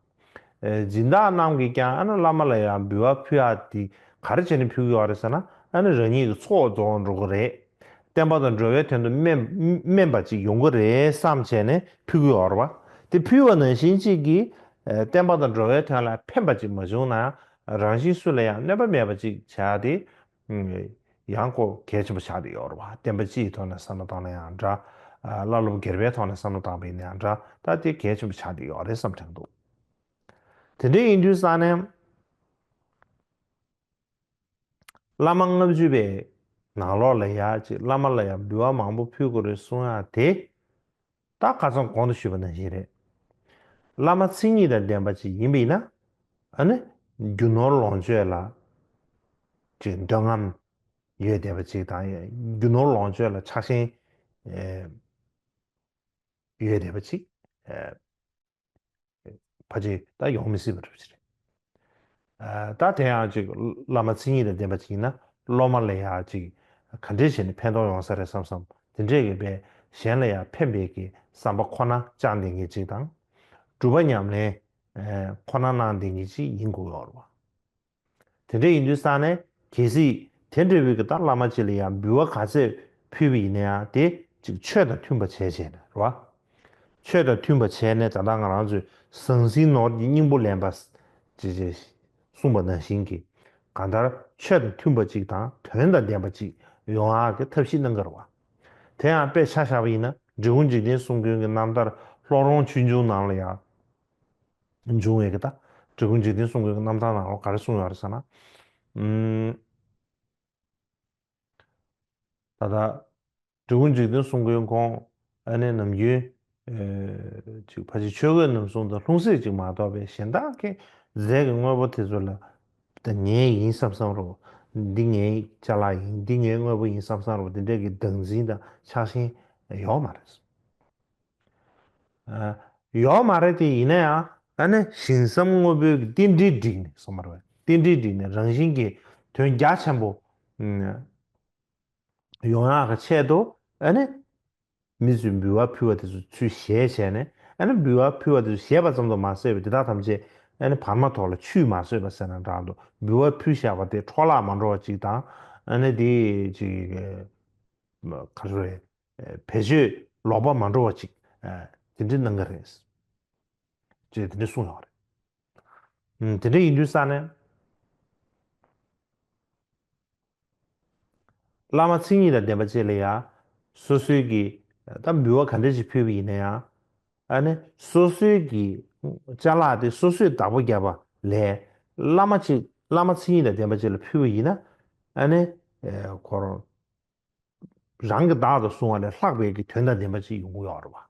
ཨ། སྦྱིན་བདག་རྣམས་ཀྱིས་ཀྱང་ཨ་ནི་བླ་མ་ལ་ཡང་འབུལ་བ་ཕུལ་ཡག་དེ་ག་རེ་བྱས་ནས་ཕུལ་གྱི་ཡོད་རེད་ཟེར་ན། ཨ་ནི་རང་ཉིད་ཀྱི་ཚོགས་རྫོགས་འགྲོ་གི་རེད། བསྟན་པ་དང་འགྲོ་བའི་དོན་དུ་སྨན་སྨན་པ་ཅིག་ཡོང་གི་རེད་བསམ་བྱས་ནས་ཕུལ་གྱི་ཡོད་རེད་པ། དེ་ཕུལ་བ་ནང་བཞིན་གཅིག་གིས་ཨ། བསྟན་པ་དང་འགྲོ་བའི་དོན་ལ་ཕན་པ་ཅིག་མ་བྱུང་ན་ཡང་། རང་བཞིན་སུ་ལ་ཡང་གནོད་པ་མེད་པ་ཅིག་བྱ་ཡག་དེ་ཡང་ཁོ་གལ་ཆེན་པོ་ཆགས་བསྡད་ཡོད་རེད་པ། བསྟན་པ་སྤྱི་ཡི་ཐོག་ནས་བསམ་བློ་བཏང་ན་ཡང་འདྲ། ཨ། བླ་སློབ་སྒེར་པའི་ཐོག་ནས་བསམ་བློ་བཏང་བ་ཡིན་ན་ཡང་འདྲ། ད་དེ་གལ་ཆེན་པོ་ཆགས་བསྡད་ཡོད་རེད་བསམ་དྲན་འདུག་དེ་འདྲ་ཡིན་དུས་ཙང་ནས། བླ་མ་ལྔ་བཅུ་པའི་ནང་ལོགས་ལ་ཡ་ཅིག་བླ་མ་ལ་ཡ་འབུལ་བ་མང་པོ་ཕུལ་དགོས་རེད་གསུང་ཡག་དེ། ད་ཁ་སང་གོང་དུ་ཞུས་པ་ནང་བཞིན་རེད། བླ་མ་མཚན་ཉིད་དང་ལྡན་པ་ཅིག་ཡིན་པ་ཡིན་ན། ཨ་ནི་རྒྱུ་ནོར་ལོངས་སྤྱོད་ལ་ཅིག་འདོད་རྔམ་ཡོད་བསྡད་པ་ཅིག་དང་། རྒྱུ་ནོར་ལོངས་སྤྱོད་ལ་ཆགས་ཞེན་ཡོད་བསྡད་པ་ཅིག་ཕལ་ཆེར་ད་ཡོང་མི་སྲིད་པ་འདྲ་པོ་ཅིག་རེད། ཨ། ད་དེ་ཡང་ཅིག་བླ་མ་མཚན་ཉིད་དང་ལྡན་པ་ཅིག་ཡིན་ན། སློབ་མ་ལ་ཡང་ཅིག་ག་འདྲས་བྱས་ནས་ཕན་ཐོགས་ཡོང་ས་རེད་བསམ་བསམ། དེ་འདྲས་ཀྱི་པའི་གཞན་ལ་ཡང་ཕན་པའི་གི་བསམ་པ་ཁོ་ན་བཅངས་བསྡད་མཁན་ཅིག་དང་། སྒྲུབ་པ་ཉམས་ལེན་ཁོ་ན་གནང་བསྡད་མཁན་ཅིག་ཡིན་དགོས་ཡོད་རེད་པ། དེ་འདྲ་ཡིན་དུས་ཙང་ནས་གལ་སྲིད་དེ་འདྲ་བའི་གི་ད་བླ་མ་ཅིག་ལ་ཡང་འབུལ་བ་ག་ཚད་ཕུལ་བ་ཡིན་ན་ཡང་དེ་ཅིག་ཆོས་དང་མཐུན་པ་བྱས་བྱས་ནས་རེད་པ། ཆོས་དང་མཐུན་པ་བྱས་ནས་ད་ལྟ་ང་རང་ཚོས་ཟང་ཟིང་ནོར་གྱི་སྙིང་པོ་ལེན་པ་ཅེས་གསུངས་པ་ནང་བཞིན་གྱི། གང་ལྟར་ཆོས་དང་མཐུན་པ་ཅིག་དང་དོན་དང་ལྡན་པ་ཅིག་ཡོང་ཡག་གི་ཐབས་ཤེས་གནང་གི་རེད་པ། དེ་ཡང་དཔེ་ཆ་བཞག་པ་ཡིན་ན་འབྲི་གུང་འཇིག་རྟེན་གསུམ་མགོན་གྱི་རྣམ་ཐར་ལྷོ་རོང་ཆོས་འབྱུང་ནང་ལ་ཡང་། འབྱུང་བའི་གི་ད་འབྲི་གུང་འཇིག་རྟེན་གསུམ་མགོན་གྱི་རྣམ་ཐར་ནང་ལ་ག་རེ་གསུངས་ཡོད་རེད་ཟེར་ན། ཨུམ། ད་ལྟ་འབྲི་གུང་འཇིག་རྟེན་གསུམ་མགོན་ཁོང་ཨ་ནི་ནམ་རྒྱུན་ཨེ་ཅིག་ཕལ་ཆེར་ཆོས་གོས་རྣམ་གསུམ་དང་ལྷུང་བཟེད་ཅིག་མ་གཏོགས་པའི་གཞན་དག་གི་རྫས་ཀྱི་དངོས་པོ་དེ་ཚོ་ལ། ད་ངའི་ཡིན་བསམ་བསམ་རོ། འདི་ངའི་ཅ་ལག་ཡིན། འདི་ངའི་དངོས་པོ་ཡིན་བསམ་བསམ་རོ། དེ་འདྲས་ཀྱི་བདག་འཛིན་དང་ཆགས་ཞེན་ཡོད་མ་རེད། ཨ། ཡོད་མ་རེད་དེ། ཡིན་ན་ཡང་ཨ་ནི་ཞིང་བསམ་དངོས་པོའི་རྟེན་འབྲེལ་བསྒྲིགས་ནས་སོང་མ་རེད་པས། རྟེན་འབྲེལ་བསྒྲིགས་ནས་རང་བཞིན་གྱིས་དོན་རྒྱ་ཆེན་པོ་ཡོང་ཡག་གི་ཆེད་དུ། ཨ་ནི་མི་ཚོས་འབུལ་བ་ཕུལ་བ་དེ་ཚོ་ཚུར་བཞེས་བྱས་ནས། ཨ་ནི་འབུལ་བ་ཕུལ་བ་དེ་ཚོ་བཞེས་པ་ཙམ་དུ་མ་ཟད་པའི་དེ་དག་ཐམས་ཅད་ཨ་ནི་བར་མ་དོར་ལ་ཆུད་མ་ཟོས་པ་ཟེར་ན་འདྲ་འདུག་འབུལ་བ་ཕུལ་བཞག་པ་དེ་འཕྲོ་བརླག་མ་འགྲོ་བ་ཅིག་དང་། ཨ་ནི་དེ་ཅིག་ག་རེ་རེད། བེད་སྤྱོད་ལོག་པ་མ་འགྲོ་བ་ཅིག་དེ་འདྲ་གནང་གི་རེད། ཅེས་དེ་འདྲ་གསུངས་ཡོད་རེད། ཨུམ། དེ་འདྲ་ཡིན་དུས་ཙང་ནས། བླ་མ་མཚན་ཉིད་དང་ལྡན་པ་བཅས་ལ་ཡང་། སོ་སོའི་གི་ད་འབུལ་བ་ག་འདྲ་ཞིག་ཕུལ་བ་ཡིན་ན་ཡང་། ཨ་ནི་སོ་སོའི་གི་ཅ་ལག་དེ་སོ་སོས་བདག་པོ་བརྒྱབ་པ་ལས་བླ་མ་ཅིག་བླ་མ་མཚན་ཉིད་དང་ལྡན་པ་ཅིག་ལ་ཕུལ་བ་ཡིན་ན། ཨ་ནི་ཁོ་རང་རང་གི་བདག་ཏུ་བཟུང་བ་ལས་ལྷག་པའི་གི་དོན་དང་ལྡན་པ་ཅིག་ཡོང་གི་ཡོད་རེད་བ།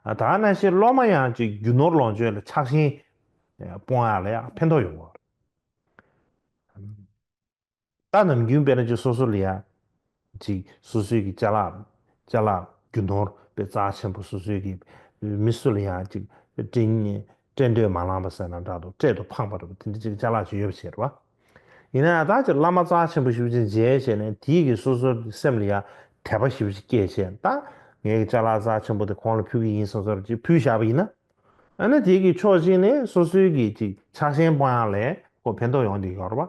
ཨ་ད་ནང་བཞིན་སློབ་མ་ཡང་ཅིག་རྒྱུ་ནོར་ལོངས་སྤྱོད་ལ་ཆགས་ཞེན་སྤོང་ཡག་ལ་ཡང་ཕན་ཐོགས་ཡོང་གི་ཡོད་རེད། ད་ནམ་རྒྱུན་དཔེར་ན་ཅིག་སོ་སོ་ལ་ཡ། ཅིག་སོ་སོའི་གི་ཅ་ལག་ཅ་ལག་རྒྱུ་ནོར་དཔེ་རྩ་ཆེན་པོ་སོ་སོའི་གི་མི་སུ་ལ་ཡང་ཅིག་སྤྲད་སྤྲད་འདོད་མ་ལངས་པ་ཟེར་ན་འདྲ་འདུག་སྤྲད་དུ་ཕངས་པ་རེད་པ། དེ་འདྲ་ཅིག་ཅ་ལག་ཅིག་ཡོད་པ་བྱས་རེད་བ། ཡིན་ན་ཡང་ད་ཅིག་བླ་མ་རྩ་ཆེན་པོ་ཞེ་པོ་ཅིག་མཇལ་བྱས་ནས་དེའི་གི་སོ་སོའི་སེམས་ལ་ཡང་དད་པ་ཞེ་པོ་ཅིག་སྐྱེས་བྱས། ད་ངའི་གི་ཅ་ལག་རྩ་ཆེན་པོ་དེ་ཁོང་ལ་ཕུལ་གི་ཡིན་བསམ་བསམ་ཅིག་ཕུལ་བཞག་པ་ཡིན་ན། ཨ་ནི་དེ་གི་ཕྱོགས་གཅིག་ནས་སོ་སོའི་གི་ཅིག་ཆགས་ཞེན་སྤོང་ཡག་ལས་ཁོ་ཕན་ཐོགས་ཡོང་བསྡད་ཡོད་རེད་བ།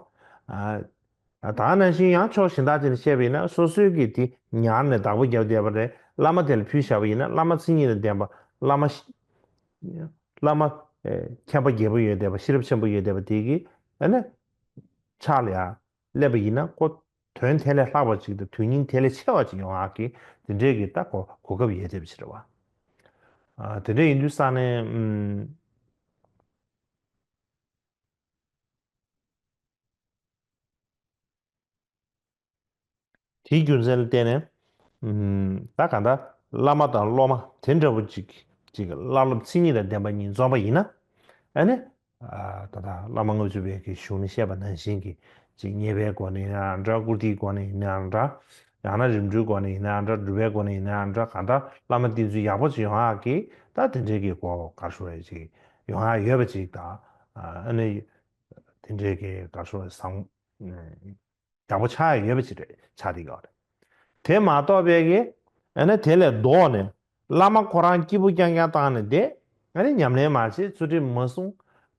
ཨ། ད་ག་ནང་བཞིན་ཡང་ཕྱོགས་གཞན་དག་ཅིག་ནས་བཤད་པ་ཡིན་ན་སོ་སོའི་གི་དེ་ཉར་ནས་བདག་པོ་རྒྱབ་བསྡད་པ་རེད། བླ་མ་དེ་ལ་ཕུལ་བཞག་པ་ཡིན་ན་བླ་མ་མཚན་ཉིད་དང་ལྡན་པ་བླ་མ་ཤི- བླ་མ་ཨེ་མཁྱེན་པ་རྒྱས་པོ་ཡོད་བསྡད་པ་ཤེས་རབ་ཆེན་པོ་ཡོད་བསྡད་པ་དེ་གི་ཨ་ནི་ཕྱག་ལ་ཡང་སླེབས་པ་ཡིན་ན་ཁོ་དོན་དེ་ལས་ལྷག་པ་ཅིག་དང་དོན་སྙིང་དེ་ལས་ཆེ་བ་ཅིག་ཡོང་ཡག་གི་དེ་འདྲའི་གི་ད་གོ་གོ་སྐབས་ཡོད་བསྡད་པ་ཅིག་རེད་བ། ཨ་དེ་འདྲ་ཡིན་དུས་ཙང་ནས་ཨུམ། དེའི་རྒྱུ་མཚན་ལ་བརྟེན་ནས། ཨུམ། ད་གང་ལྟར་བླ་མ་དང་སློབ་མ་དེ་འདྲ་བོ་ཅིག་ཅིག་བླ་སློབ་མཚན་ཉིད་དང་ལྡན་པ་གཉིས་འཛོམས་པ་ཡིན་ན། ཨ་ནི། ཨ་ད་ལྟ་བླ་མ་ལྔ་བཅུ་པའི་གི་གཞུང་ནས་བཤད་པ་ནང་བཞིན་གྱི་ཅིག་མཉེས་པའི་སྒོ་ནས་ཡིན་ན་འདྲ། བཀུར་སྟིའི་སྒོ་ནས་ཡིན་ན་འདྲ། ཡང་ན་རིམ་གྲོའི་སྒོ་ནས་ཡིན་ན་འདྲ། སྒྲུབ་པའི་སྒོ་ནས་ཡིན་ན་འདྲ། གང་ལྟར་བླ་མ་བསྟེན་ཚུལ་ཡག་པོ་ཅིག་ཡོང་ཡག་གི་ད་དེ་འདྲའི་གི་གོ་ག་རེ་ཞུ་དགོས་རེད། ཅིག་ཡོང་ཡག་ཡོད་པ་ཅིག་དང་། ཨ་ནི། དེ་འདྲའི་གི་ག་རེ་ཞུ་དགོས་རེད། བཟང་། ཡག་པོ་ཆགས་ཡོད་པ་ཅིག་རེད། ཆགས་བསྡད་ཡོད་རེད། དེ་མ་གཏོགས་པའི་གི་ཨ་ནི་དེ་ལས་ལྡོག་ནས་བླ་མ་ཁོ་རང་སྐྱིད་པོ་རྐྱང་རྐྱང་བཏང་ནས་བསྡད། ཨ་ནི་ཉམས་ལེན་མ་བྱེད། ཚུལ་ཁྲིམས་མ་སྲུང་།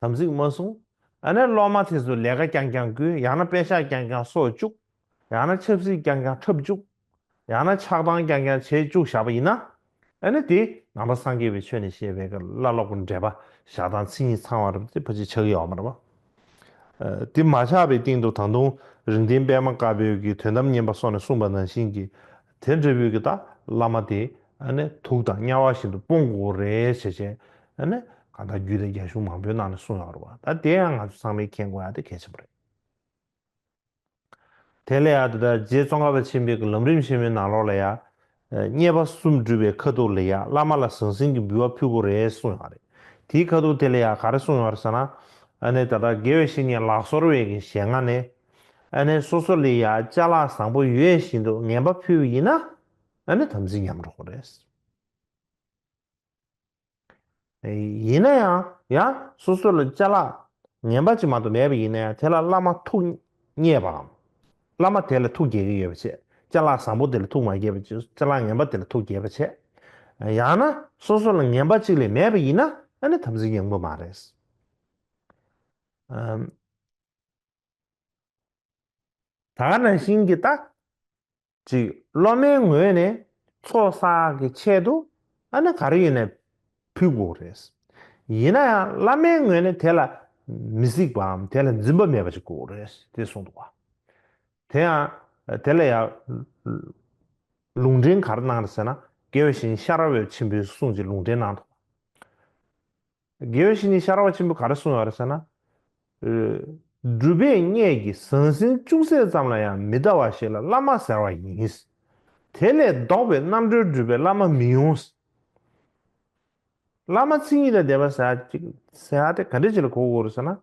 དམ་ཚིག་མ་སྲུང་། ཨ་ནི་སློབ་མ་དེ་ཚོ་ལས་ཀ་རྐྱང་རྐྱང་བསྐུལ། ཡང་ན་པེ་ཤག་རྐྱང་རྐྱང་གསོག་བཅུག་ཡང་ན་ཆབ་སྲིད་རྐྱང་རྐྱང་འཁྲབ་བཅུག་ཡང་ན་ཆགས་སྡང་རྐྱང་རྐྱང་བྱེད་བཅུག་བཞག་པ་ཡིན་ན། ཨ་ནི་དེ་ནང་པ་སངས་རྒྱས་པའི་ཆོས་ནས་བཤད་པའི་གི་བླ་སློབ་ཀྱི་འབྲེལ་པ་བཞག་སྟངས་མཚན་ཉིད་ཚང་བ་རེད་དེ་ཕལ་ཆེར་ཆགས་ཀྱི་ཡོད་མ་རེད་པ། དེ་མ་ཆགས་པའི་སྟེང་དུ་ད་དུང་རིགས་ལྡན་པད་མ་དཀར་པོའི་གི་དོན་དམ་བསྙེན་པ་སོགས་ནས་གསུངས་པ་ནང་བཞིན་གྱི་དེ་འདྲ་བོའི་གི་ད་བླ་མ་དེ་ཨ་ནི་དུག་དང་དམྱལ་བ་བཞིན་དུ་སྤོང་དགོས་རེད་ཟེར་བྱས་ཨ་ནི་གང་ལྟར་རྒྱུད་སྡེ་རྒྱ་གཞུང་མང་པོའི་ནང་ནས་གསུངས་ཡོད་རེད་བ། ད་དེ་ཡང་ང་ཚོ་ཚང་མས་མཁྱེན་དགོས་ཡ་དེ་གལ་ཆེན་པོ་རེད། དེ་ལས་ཡང་དེ་ལྟར་རྗེ་ཙོང་ཁ་པ་ཆེན་པོའི་གི་ལམ་རིམ་ཆེན་མོའི་ནང་ལོགས་ལ་ཡང་། མཉེས་པ་གསུམ་བསྒྲུབ་པའི་ཁ་ཐུག་ལ་ཡང་བླ་མ་ལ་ཟང་ཟིང་གི་འབུལ་བ་ཕུལ་དགོས་རེད་གསུངས་ཡོད་རེད། དེའི་ཁ་ཐུག་དེ་ལ་ཡང་ག་རེ་གསུངས་ཡོད་རེད་ཟེར་ན། ཨ་ནི་ད་ལྟ་དགེ་བའི་བཤེས་གཉེན་ལག་གསོར་བའི་གི་ཞལ་སྔ་ནས། ཨ་ནི་སོ་སོ་ལ་ཡང་ཅ་ལག་བཟང་པོ་ཡོད་བཞིན་དུ་ངན་པ་ཕུལ་བ་ཡིན་ན། ཨ་ནི་དམ་ཚིག་ཉམས་འགྲོ་གི་རེད། ཡིན་ན་ཡང་ཡང་སོ་སོ་ལ་ཅ་ལག་ངན་པ་ཅིག་མ་གཏོགས་མེད་པ་ཡིན་ན་ཡང་དེ་ལ་བླ་མ་ཐུགས་མཉེས་པའམ། བླ་མ་དེ་ལ་ཐུགས་དགྱེས་ཀྱི་ཡོད་པ་བྱས། ཅ་ལག་བཟང་པོ་དེ་ལ་ཐུགས་མ་དགྱེས་པ་བྱས། ཅ་ལག་ངན་པ་དེ་ལ་ཐུགས་དགྱེས་པ་བྱས། ཡང་ན་སོ་སོ་ལ་ངན་པ་ཅིག་ལས་མེད་པ་ཡིན་ན་ཨ་ནི་དམ་ཚིག་ཉམས་ཀྱི་མ་རེད། ཨམ། ད་ག་ནང་བཞིན་གྱི་ད། ཅིག་སློབ་མའི་ངོས་ནས་ཚོགས་བསགས་ཀྱི་ཆེད་དུ་ཨ་ནི་ག་རེ་ཡིན་ནའི་ཕུལ་དགོས་རེད། ཡིན་ན་ཡང་བླ་མའི་ངོས་ནས་དེ་ལ་མི་གཟིགས་པའམ་དེ་ལ་འཛིན་པ་མེད་པ་ཅིག་དགོས་རེད་དེ་གསུངས་འདུག་བ། དེ་ཡང་དེ་ལ་ཡང་ལུང་འདྲེན་ག་རེ་གནང་རེད་ཟེར་ན། དགེ་བའི་བཤེས་གཉེན་ཤ་ར་བའི་ཆེན་པོའི་གསུང་གི་ལུང་འདྲེན་གནང་འདུག་བ། དགེ་བའི་བཤེས་གཉེན་ཤ་ར་བ་ཆེན་པོས་ག་རེ་གསུངས་ཡོད་རེད་ཟེར་ན། སྒྲུབ་པའི་གནས་ཀྱི་ཟང་ཟིང་ཅུང་ཟད་ཙམ་ལ་ཡང་མི་ལྟ་བ་ཞིག་ལ་བླ་མ་ཟེར་བ་ཡིན། དེ་ལས་ལྡོག་པའི་རྣམ་གྲོལ་སྒྲུབ་པའི་བླ་མ་མི་ཡོང་། བླ་མ་མཚན་ཉིད་དང་ལྡན་པ་ཟེར་ཡ་ཅིག་ཟེར་ཡ་དེ་ག་འདྲ་ཅིག་ལ་གོ་དགོས་རེད་ཟེར་ན།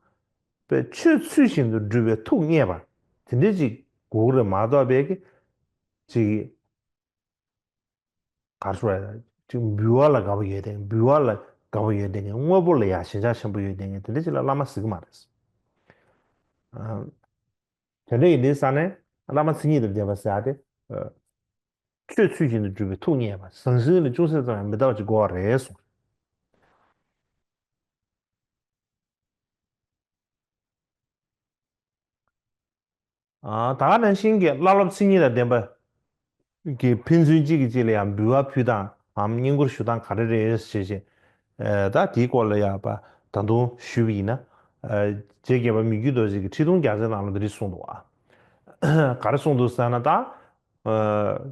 པའི་ཆོས་ཚུལ་བཞིན་དུ་སྒྲུབ་པའི་ཐུགས་མཉེས་པ་དེ་འདྲ་ཅིག་དགོས་ཀྱི་རེད་མ་གཏོགས་པའི་གི་ཅིག་ག་རེ་ཞུ་དགོས་རེད། ཅིག་འབུལ་བ་ལ་དགའ་པོ་ཡོད་དེ། འབུལ་བ་ལ་དགའ་པོ་ཡོད་དེ། དངོས་པོ་ལ་ཡང་ཞེན་ཆགས་ཆེན་པོ་ཡོད་དེ། དེ་འདྲ་ཅིག་ལ་བླ་མ་ཟེར་གྱི་མ་རེད། ཨ། དེ་འདྲ་ཡིན་དུས་ཙང་ནས་བླ་མ་མཚན་ཉིད་དང་ལྡན་པ་ཟེར་ཡ་དེ། ཨ། ཆོས་ཚུལ་བཞིན་དུ་སྒྲུབ་པའི་ཐུགས་མཉེས་པ། ཟང་ཟིང་ལ་ཅུང་ཟད་ཙམ་ཡང་མི་ལྟ་བ་ཅིག་དགོས་པ་རེད་གསུངས། ཨ། ད་ག་ནང་བཞིན་གྱི་བླ་སློབ་མཚན་ཉིད་དང་ལྡན་པ་གི་ཕན་ཚུན་གཅིག་གིས་གཅིག་ལ་ཡང་འབུལ་བ་ཕུལ་སྟངས་འམ་བསྙེན་བཀུར་ཞུ་སྟངས་ག་རེ་རེད་ཞེས་བྱས། ཨ། ད་དེའི་སྐོར་ལ་ཡང་པ་ད་དུང་ཞུས་པ་ཡིན་ན། ཨ། རྗེ་བརྒྱད་པ་མི་བསྐྱོད་རྡོ་རྗེ་གིས་ཁྲི་གདུང་རྒྱ་མཚོའི་ནང་ལ་འདི་རིགས་གསུངས་འདུག་ཨ། ག་རེ་གསུངས་འདུག་ཟེར་ན་ད། ཨ།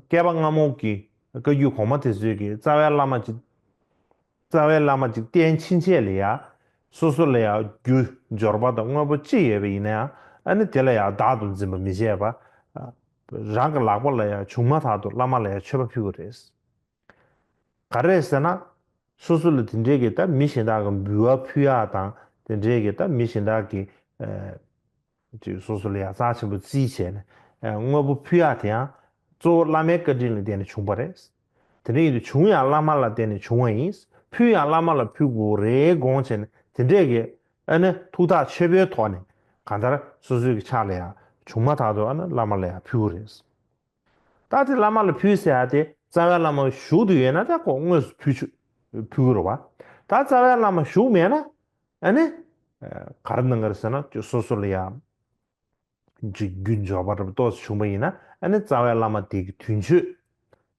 བསྐལ་པ་སྔ་མོ་གི་བཀའ་བརྒྱུད་གོང་མ་དེ་ཚོའི་གི་རྩ་བའི་བླ་མ་ཅིག་རྩ་བའི་བླ་མ་ཅིག་བསྟེན་ཕྱིན་ཆད་ལ་ཡ། སོ་སོ་ལ་ཡ་རྒྱུ་འབྱོར་པ་དང་དངོས་པོ་ཅི་ཡོད་པ་ཡིན་ན་ཡང་ཨ་ནི་དེ་ལ་ཡ་བདག་ཏུ་འཛིན་པ་མི་བྱེད་པ། རང་གི་ལག་པ་ལ་ཡ་བྱུང་མ་ཐག་ཏུ་བླ་མ་ལ་ཡ་མཆོད་པ་ཕུལ་དགོས་རེད། ག་རེ་ཟེར་ན། སོ་སོ་ལ་དེ་འདྲའི་གི་ད་མི་གཞན་དག་གི་འབུལ་བ་ཕུལ་ཡག་དང་དེ་འདྲའི་གི་ད་མི་གཞན་དག་གི་ཨ་ཅིག་སོ་སོ་ལ་ཡ་རྩ་ཆེན་པོ་བརྩིས་བྱས་ནས་ཨ་དངོས་པོ་ཕུལ་ཡག་དེ་ཡང་གཙོ་བོ་བླ་མའི་བཀའ་དྲིན་ལ་བརྟེན་ནས་བྱུང་བ་རེད། དེ་འདྲ་ཡིན་དུས་བྱུང་ཡང་བླ་མ་ལ་བརྟེན་ནས་བྱུང་བ་ཡིན། ཕུལ་ཡང་བླ་མ་ལ་ཕུལ་དགོས་རེད་དགོངས་བྱས་ནས་དེ་འདྲས་ཀྱི་ཨ་ནི་ཐུགས་ཐག་ཆོད་པོའི་ཐོག་ནས་གང་ལྟར་སོ་སོའི་གི་ཕྱག་ལ་ཡ་བྱུང་མ་ཐག་ཏུ་ཨ་ནི་བླ་མ་ལ་ཡ་ཕུལ་དགོས་རེད། ད་དེ་བླ་མ་ལ་ཕུལ་ཟེར་ཡ་དེ་རྩ་བའི་བླ་མ་བཞུགས་དུ་ཡོད་ན་ད་ཁོ་དངོས་སུ་ཕུལ་ཆུ་ཕུལ་གི་རེད་བ། ད་རྩ་བའི་བླ་མ་བཞུགས་མེད་ན་ཨ་ནི་ག་རེ་གནང་གི་རེད་ཟེར་ན་སོ་སོ་ལ་ཡ་ཅིག་རྒྱུ་འབྱོར་པ་འདྲ་པོ་ཏོག་ཙམ་བྱུང་པ་ཡིན་ན་ཨ་ནི་རྩ་བའི་བླ་མ་དེ་གི་དུས་མཆོད།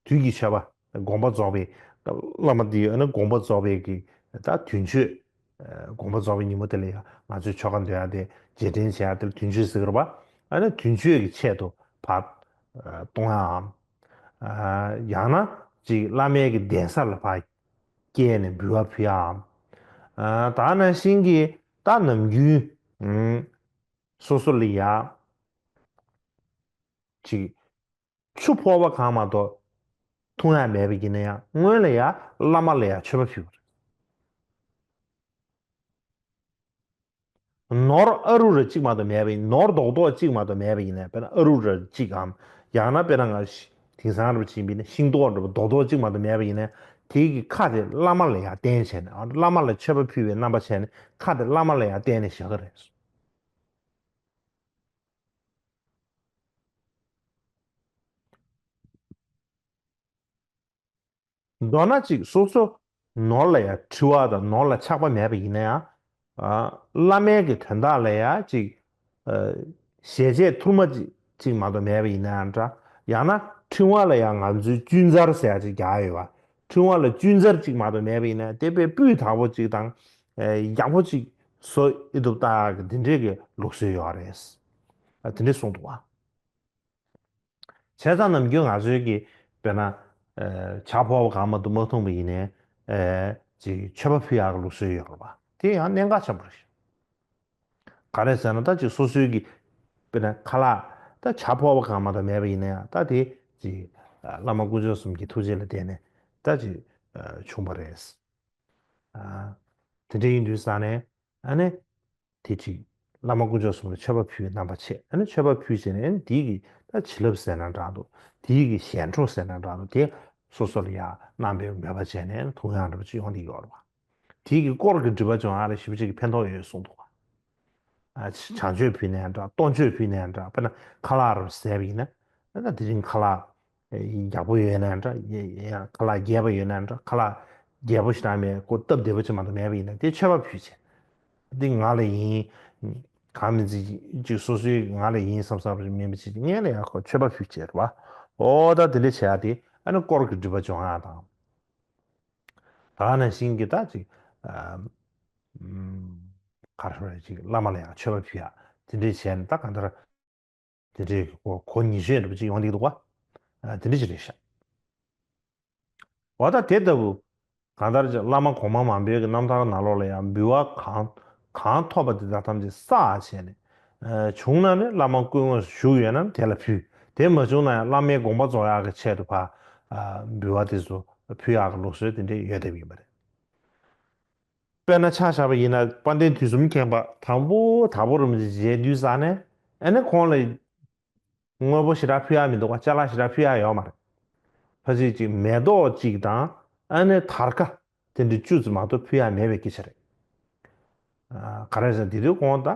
དུས་ཀྱི་མཆོད་པ་དགོངས་པ་རྫོགས་པའི་བླ་མ་དེ་ཡི་ཨ་ནི་དགོངས་པ་རྫོགས་པའི་གི་ད་དུས་མཆོད། དགོངས་པ་རྫོགས་པའི་ཉིན་མོ་དེ་ལ་ཡང་ང་ཚོས་ཆོ་ག་འདོན་ཡ་དེ་རྗེས་དྲན་བྱེད་ཡ་དེ་ལ་དུས་མཆོད་ཟེར་གི་རེད་པ། ཨ་ནི་དུས་མཆོད་ཀྱི་ཆེད་དུ་ཕར་གཏོང་ཡའམ། ཡང་ན་ཅིག་བླ་མའི་གི་གདན་ས་ལ་ཕར་བསྐྱལ་ནས་འབུལ་བ་ཕུལ་ཡའམ། ད་ནང་བཞིན་གྱི་ད་ནམ་རྒྱུན་སོ་སོ་ལ་ཡ་ཅིག་ཆུ་ཕོར་པ་གང་མ་གཏོགས་འཐུང་ཡ་མེད་པ་ཡིན་ན་ཡང་སྔོན་ལ་ཡ་བླ་མ་ལ་ཡ་མཆོད་པ་ཕུལ་བ་རེད། ནོར་ཨ་རུ་ར་གཅིག་མ་གཏོགས་མེད་པ་ཡིན། ནོར་རྡོག་རྡོག་གཅིག་མ་གཏོགས་མེད་པ་ཡིན་ན་དཔེར་ན་ཨ་རུ་ར་གཅིག་གམ། ཡང་ན་དཔེར་ན་ང་དེང་སང་རུ་ཕྱིན་པ་ཡིན་ན་ཤིང་ཏོག་འདྲ་པོ་རྡོག་རྡོག་གཅིག་མ་གཏོགས་མེད་པ་ཡིན་ན་དེའི་གི་ཁ་དེ་བླ་མ་ལ་ཡ་བསྟན་བྱས་ནས་བླ་མ་ལ་མཆོད་པ་ཕུལ་བའི་རྣམ་པ་བྱས་ནས་ཁ་དེ་བླ་མ་ལ་ཡ་བསྟན་ནས་བཞག་གི་རེད། མདོར་ན་ཅིག་སོ་སོ་ནོར་ལ་ཡ་འཁྲི་བ་དང་ནོར་ལ་ཆགས་པ་མེད་པ་ཡིན་ན་ཡང་། བླ་མའི་གི་དོན་དག་ལ་ཡ་ཅིག་ཞལ་ཆད་ཐུར་མ་ཅིག་ཅིག་མ་གཏོགས་མེད་པ་ཡིན་ན་ཡང་འདྲ། ཡང་ན་ཕྲེང་བ་ལ་ཡ་ང་ཚོའི་གཅུན་ཚར་ཟེར་ཡ་ཅིག་རྒྱག་ཡོད་པ། ཕྲེང་བ་ལ་གཅུན་ཚར་ཅིག་མ་གཏོགས་མེད་པ་ཡིན་ན་དེ་དཔེ་སྤུས་དག་པོ་ཅིག་དང་ཡག་པོ་ཅིག་བཟོ་ཨེ་ཐུབ་ལྟ་གི་འདི་འདྲའི་གི་ལུགས་སྲོལ་ཡོད་རེད། དེ་འདྲས་གསུངས་འདུག་བ། བྱས་ཙང་ནམ་རྒྱུན་ང་ཚོའི་གི་དཔེར་ན་ཇ་ཕོར་པ་གང་མ་གཏོགས་མ་འཐུང་བ་ཡིན་ནའི་ཅིག་མཆོད་པ་ཕུལ་ཡག་གི་ལུགས་སྲོལ་ཡོད་རེད་པ། དེ་ཡང་གནད་འགག་ཆེན་པོ་རེད། ག་རེ་ཟེར་ན་ད་ཅིག་སོ་སོའི་གི་དཔེར་ན་ཁ་ལག་ད་ཇ་ཕོར་པ་གང་མ་གཏོགས་མེད་པ་ཡིན་ན་ཡང་ད་དེ་ཅིག་བླ་མ་དཀོན་མཆོག་གསུམ་གྱི་ཐུགས་རྗེ་ལ་བརྟེན་ནས་ད་ཅིག་བྱུང་བ་རེད། དེ་འདྲ་ཡིན་དུས་ཙང་ནས་ཨ་ནི། དེ་ཅིག་བླ་མ་དཀོན་མཆོག་གསུམ་ལ་མཆོད་པ་ཕུལ་བའི་རྣམ་པ་བྱས། ཨ་ནི་མཆོད་པ་ཕུལ་བྱས་ནས་ཨ་ནི་དེའི་གི་ད་བྱིན་རླབས་ཟེར་ན་འདྲ་འདུག་དེའི་གི་ཞལ་འཕྲོ་ཟེར་ན་འདྲ་འདུག་དེ་སོ་སོ་ལ་ཡ་བསྣམས་པའི་མོས་པ་བྱས་ནས་འཐུང་ཡག་འདྲ་པོ་ཅིག་ཡོང་གི་ཡོད་རེད་བ། དེའི་གི་དཀོར་གྱི་སྒྲིབ་པ་སྦྱོང་ཡག་ལ་ཞེ་པོ་ཅིག་གི་ཕན་ཐོགས་ཡོད་གསུངས་འདུག་བ། ཨ་བྱང་མཆོད་ཕུལ་ནའང་འདྲ། གཏོར་མཆོད་ཕུལ་ནའང་འདྲ། དཔེར་ན་ཁ་ལག་རུ་ཟས་པ་ཡིན་ན་ཨ་ད་དེ་རིང་ཁ་ལག་ཡག་པོ་ཡོད་ན་འདྲ། ཡ་ཡ་ཁ་ལག་རྒྱས་པ་ཡོད་ན་འདྲ། ཁ་ལག་རྒྱས་པོ་ཞེ་དྲག་མེད་ཁོ་སྟབས་བདེ་པོ་ཅིག་མ་གཏོགས་མེད་པ་ཡིན་ན་དེ་མཆོད་པ་ཕུལ་བྱས། འདི་ང་ལ་ཡིན། གང་མིན་ཅིག་ཅིག་སོ་སོའི་ང་ལ་ཡིན་བསམ་བསམ་མིན་པ་ཅིག་ངས་ལ་ཡང་ཁོ་མཆོད་པ་ཕུལ་བྱས་རེད་བ། ཨོ་ད་དེ་འདྲ་བྱས་ཡ་དེ་ཨ་ནི་དཀོར་གྱི་སྒྲིབ་པ་སྦྱོང་ཡ་དང་། ད་ནང་བཞིན་གྱི་ད་ཅིག་ཨ་ཨམ་ག་རེ་ཟེར་ཅིག་བླ་མ་ལ་ཡང་མཆོད་པ་ཕུལ་ཡ་དེ་འདྲ་བྱས་ནས་ད་གང་ལྟར། དེ་འདྲའི་གོ་གོ་ཉི་ཤུ་འདྲ་པོ་ཅིག་ཡོང་གི་འདུག་བ། དེ་འདྲ་ཅིག་རེད་ཤག་འོ་ད་དེ་ལྟ་བུ་གང་ལྟར་ཅིག་བླ་མ་གོང་མ་མང་པོའི་གི་རྣམ་ཐར་ནང་ལོགས་ལ་ཡང་འབུལ་བ་གང་གང་ཐོབ་པ་དེ་དག་ཐམས་ཅད་བསགས་བྱས་ནས་བྱུང་ན་ནི་བླ་མ་སྐུ་དངོས་སུ་བཞུགས་ཡོད་ན་ནི་དེ་ལ་ཕུལ། དེ་མ་བྱུང་ན་ཡང་བླ་མའི་དགོངས་པ་རྫོགས་ཡག་གི་ཆེད་དུ་ཕར་འབུལ་བ་དེ་ཚོ་ཕུལ་ཡག་གི་ལུགས་སྲོལ་དེ་འདྲ་ཡོད་བསྡད་པ་ཡིན་པ་རེད། དཔེར་ན་ཆ་བཞག་པ་ཡིན་ན་དཔལ་ལྡན་དུས་གསུམ་མཁྱེན་པ་དང་པོ་དང་པོ་རིན་པོ་ཆེ་མཇལ་དུས་ཙ་ནས་ཨ་ནི་ཁོང་ལ་དངོས་པོ་ཞེ་དྲག་ཕུལ་ཡག་མི་འདུག་ག་ཅ་ལག་ཞེ་དྲག་ཕུལ་ཡག་ཡོད་མ་རེད། ཕལ་ཆེར་ཅིག་མེ་ཏོག་ཅིག་དང་ཨ་ནི་དར་དཀར་དེ་འདྲ་བཅུ་ཙམ་མ་གཏོགས་ཕུལ་ཡག་མེད་པའི་སྐད་ཆ་རེད། ག་རེ་ཟེར་དེ་དུས་ཁོང་ད་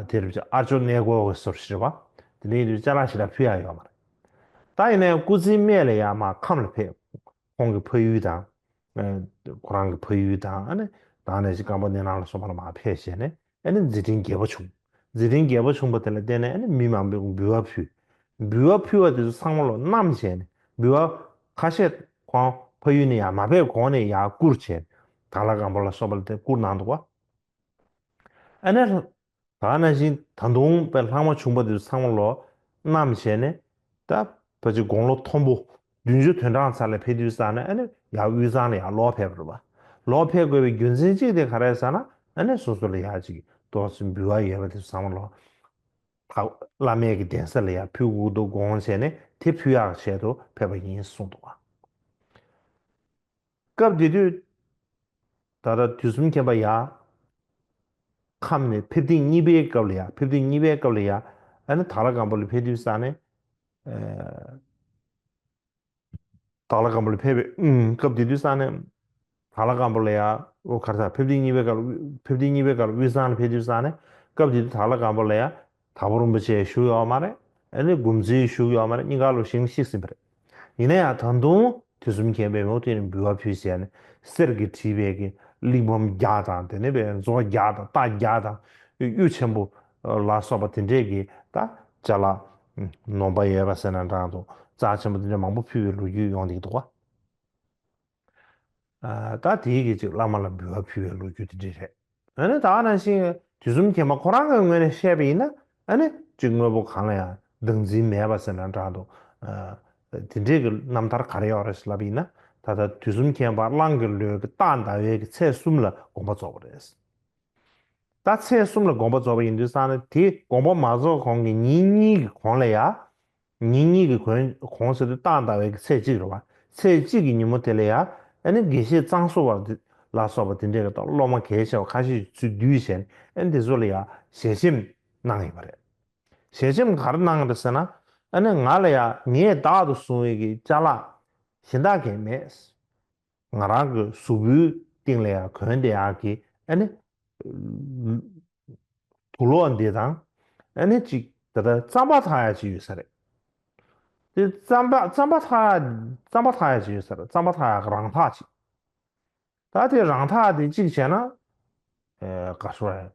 དེ་རིང་ཨ་ཅོ་གནས་སྐོར་གྱི་ཟུར་ཞིག་རེད་བ། དེ་འདྲ་ཡིན་དུས་ཅ་ལག་ཞེ་དྲག་ཕུལ་ཡག་ཡོད་མ་རེད། ད་ཡིན་ན་ཡང་སྐུ་ཚེའི་སྨད་ལ་ཡང་མར་ཁམས་ལ་ཕེབས། ཁོང་གི་ཕ་ཡུལ་དང་། ཁོ་རང་གི་ཕ་ཡུལ་དང་ཨ་ནི་ད་ནས་ཅིག་སྐམ་པོ་ནེ་ནང་ལ་སོགས་པ་ལ་མར་ཕེབས་བྱས་ནས་ཨ་ནི་མཛད་འཕྲིན་རྒྱས་པོ་བྱུང་། མཛད་འཕྲིན་རྒྱས་པོ་བྱུང་བ་དེ་ལ་བརྟེན་ནས་ཨ་ནི་མི་མང་པོས་འབུལ་བ་ཕུལ། འབུལ་བ་ཕུལ་བ་དེ་ཚོ་ཚང་མ་ལོ་བསྣམས་བྱས་ནས་འབུལ་བ་ཁ་ཤས་ཁོང་ཕ་ཡུལ་ནས་ཡར་མ་ཕེབས་གོང་ནས་ཡར་བསྐུར་བྱས། དྭགས་ལྷ་སྒམ་པོ་ལ་སོགས་པ་ལ་དེ་བསྐུར་གནང་འདུག་བ། ཨ་ནི། ད་ནང་བཞིན་ད་དུང་དཔེ་ལྷག་མ་བྱུང་བ་དེ་ཚང་མ་ལོ་བསྣམས་བྱས་ནས་ད་ཕལ་ཆེར་དགུང་ལོ་མཐོན་པོ་བདུན་ཅུ་དོན་གྲངས་ཚར་ལ་ཕེབས་དུས་ཙ་ནས་ཨ་ནི་ཡར་དབུས་གཙང་ལ་ཡར་ལོག་ཕེབས་པ་རེད་བ། ལོག་ཕེབས་དགོས་པའི་རྒྱུ་མཚན་གཅིག་དེ་ག་རེ་ཟེར་ན། ཨ་ནི་སོ་སོ་ལ་ཡག་ཅིག་ཏོག་ཙམ་འབུལ་བ་ཡོད་པ་དེ་ཚང་མ་ལོག་ད་བླ་མའི་གི་གདན་ས་ལ་ཡར་ཕུལ་དགོས་འདུག་དགོངས་བྱས་ནས་དེ་ཕུལ་ཡག་ཆེད་དུ་ཕེབས་པ་ཡིན་གསུངས་འདུག་བ། སྐབས་དེ་དུས་ད་ལྟ་དུས་གསུམ་མཁྱེན་པ་ཡར་ཁམས་ནས་ཕེབས་ཐེངས་གཉིས་པའི་སྐབས་ལ་ཡར་ཕེབས་ཐེངས་གཉིས་པའི་སྐབས་ལ་ཡར་ཨ་ནི་དྭགས་ལྷ་སྒམ་པོ་ལ་ཕེབས་དུས་ས་ནས། ཨ། དྭགས་ལྷ་སྒམ་པོ་ལ་ཕེབས་པའི་ཨུམ་སྐབས་དེ་དུས་ས་ནས། དྭགས་ལྷ་སྒམ་པོ་ལ་ཡར་ཨོ་ག་རེ་ཟ་ཕེབས་ཐེངས་གཉིས་པའི་སྐབས་ལ་ཕེབས་ཐེངས་གཉིས་པའི་སྐབས་ལ་དབུས་གཙང་ལ་ཕེབས་དུས་ས་ནས་སྐབས་དེ་དུས་དྭགས་ལྷ་སྒམ་པོ་ལ་ཡར་དྭགས་པོ་རིན་པོ་ཆེ་བཞུགས་ཡོད་མ་རེད། ཨ་ནི་འགོ་འཛིན་བཞུགས་ཡོད་མ་རེད། གཉིས་ཀ་ལོ་ཞིང་ཤིག་ཟིན་པ་རེད། ཡིན་ན་ཡང་ད་དུང་དུས་གསུམ་མཁྱེན་པས་མུ་མཐུད་ནས་འབུལ་བ་ཕུལ་བྱས་ནས་གསེར་གྱིས་བྲིས་པའི་གི་གླེགས་བམ་བརྒྱ་དང་དེ་ནས་པའི་མཛོ་བརྒྱ་དང་རྟ་བརྒྱ་དང་གཡུ་ཆེན་པོ་ལ་སོགས་པ་དེ་འདྲས་ཀྱི་ད་ཅ་ལག་ནོར་བ་ཡོད་པ་ཟེར་ན་འདྲ་འདུག་རྩ་ཆེན་པོ་དེ་འདྲས་མང་པོ་ཕུལ་བའི་ལོ་རྒྱུས་ཡོང་བསྡད་ཀྱི་འདུག་བ། ཨ། ད་དེའི་གི་ཅིག་བླ་མ་ལ་འབུལ་བ་ཕུལ་བའི་ལོ་རྒྱུས་དེ་འདྲས་རེད། ཨ་ནི་ད་ག་ནང་བཞིན་དུས་གསུམ་མཁྱེན་པ་ཁོ་རང་གི་ངོས་ནས་བཤད་པ་ཡིན་ན། ཨ་ནི་ཅིག་དངོས་པོ་གང་ལ་ཡང་བདག་འཛིན་མེད་པ་ཟེར་ན་འདྲ་འདུག་ཨ། དེ་འདྲས་ཀྱི་རྣམ་ཐར་ག་རེ་ཡོད་རེད་ཟེར་ལབ་པ་ཡིན་ན། ད་ལྟ་དུས་གསུམ་མཁྱེན་པ་གླང་གི་ལུས་ཀྱི་སྟག་ཟླ་བའི་གི་ཚེས་གསུམ་ལ་དགོངས་པ་རྫོགས་པ་རེད། ད་ཚེས་གསུམ་ལ་དགོངས་པ་རྫོགས་པ་ཡིན་དུས་ཙང་ནས་དེ་དགོངས་པ་མ་རྫོགས་གོང་གི་ཉིན་གཉིས་ཀྱི་གོང་ལ་ཡ། ཉིན་གཉིས་ཀྱི་གོང་གོང་ཟེར་དུས་སྟག་ཟླ་བའི་གི་ཚེས་གཅིག་རེད་བ། ཚེས་གཅིག་གི་ཉིན་མོ་དེ་ལ་ཡ། ཨ་ནི་དགེ་བཤེས་གཙང་བསོ་བ་ལ་སོགས་པ་དེ་འདྲས་ཀྱི་སློབ་མ་གལ་ཆེ་བ་ཁ་ཤས་ཚུར་བསྡུས་བྱས་ནས། ཨ་ནི་དེ་ཚོ་ལ་ཡ་ཞལ་ཆེམས་གནང་ཡོད་པ་རེད། ཞལ་ཆེམས་ག་རེ་གནང་རེད་ཟེར་ན། ཨ་ནི་ང་ལ་ཡ་ངས་བདག་ཏུ་བཟུང་བའི་གི་ཅ་ལག་གཞན་དག་གང་མེད། ང་རང་གི་གཟུགས་པོའི་སྟེང་ལ་ཡང་གོན་བསྡད་ཡག་གི་ཨ་ནི་དུག་ལོག་འདི་དང་། ཨ་ནི་ཅིག་ད་ལྟ་རྩམ་པ་འཐག་ཡག་ཅིག་ཡོད་ས་རེད། དེ་རྩམ་པ་རྩམ་པ་འཐག་ཡག་རྩམ་པ་འཐག་ཡག་ཅིག་ཡོད་ས་རེད། རྩམ་པ་འཐག་ཡག་གི་རང་འཐག་ཅིག་ད་དེ་རང་འཐག་དེ་གཅིག་བྱས་ན། ཨེ། ག་སོ་རེད།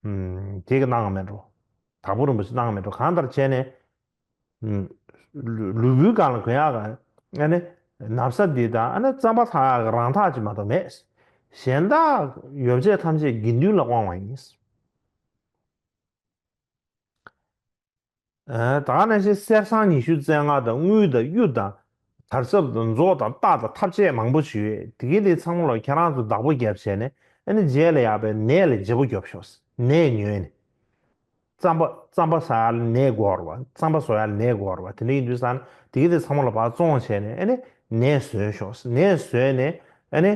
ཨུམ། དེ་གི་གནང་བ་མེད་འགྲོ། དྭགས་པོ་རིན་པོ་ཆེ་གནང་བ་མེད་འགྲོ། གང་ལྟར་བྱས་ནས། ཨུམ། ལུས་ལུས་པོའི་སྒང་ལ་གོན་ཡག་ག་ཨ་ནི་ན་བཟའ་འདི་དང་ཨ་ནི་རྩམ་པ་འཐག་ཡག་གི་རང་འཐག་ཅིག་མ་གཏོགས་མེད། གཞན་དག་ཡོ་བྱད་ཐམས་ཅད་དགེ་འདུན་ལ་དབང་བ་ཡིན། ཨ། ད་ག་ནང་བཞིན་གསེར་སྲང་ཉི་ཤུ་རྩ་ལྔ་དང་དངུལ་དང་གཡུ་དང་དར་ཟབ་དང་མཛོ་དང་རྟ་དང་ཐབ་ཆས་མང་པོ་ཞིག་ཡོད། དེ་གའི་དེ་ཚང་མ་ལ་ཁྱེད་རང་ཚོ་བདག་པོ་བརྒྱབ་བྱས་ནས། ཨ་ནི་རྗེས་ལ་ཡག་པའི་ནས་ལ་བརྗེ་པོ་རྒྱོབ་ཤོག་ནས་ཉོས་ནས། རྩམ་པ་རྩམ་པ་ཟ་ཡག་ལ་ནས་དགོས་རེད་བ། རྩམ་པ་བཟོ་ཡག་ལ་ནས་དགོས་རེད་བ། དེ་འདྲ་ཡིན་དུས་ཙང་ན་དེ་གའི་དེ་ཚང་མ་ལ་ཕར་བཙོང་བྱས་ནས། ཨ་ནི་ནས་བཟོས་ཤོག་ནས་བཟོས་ནས་ཨ་ནི་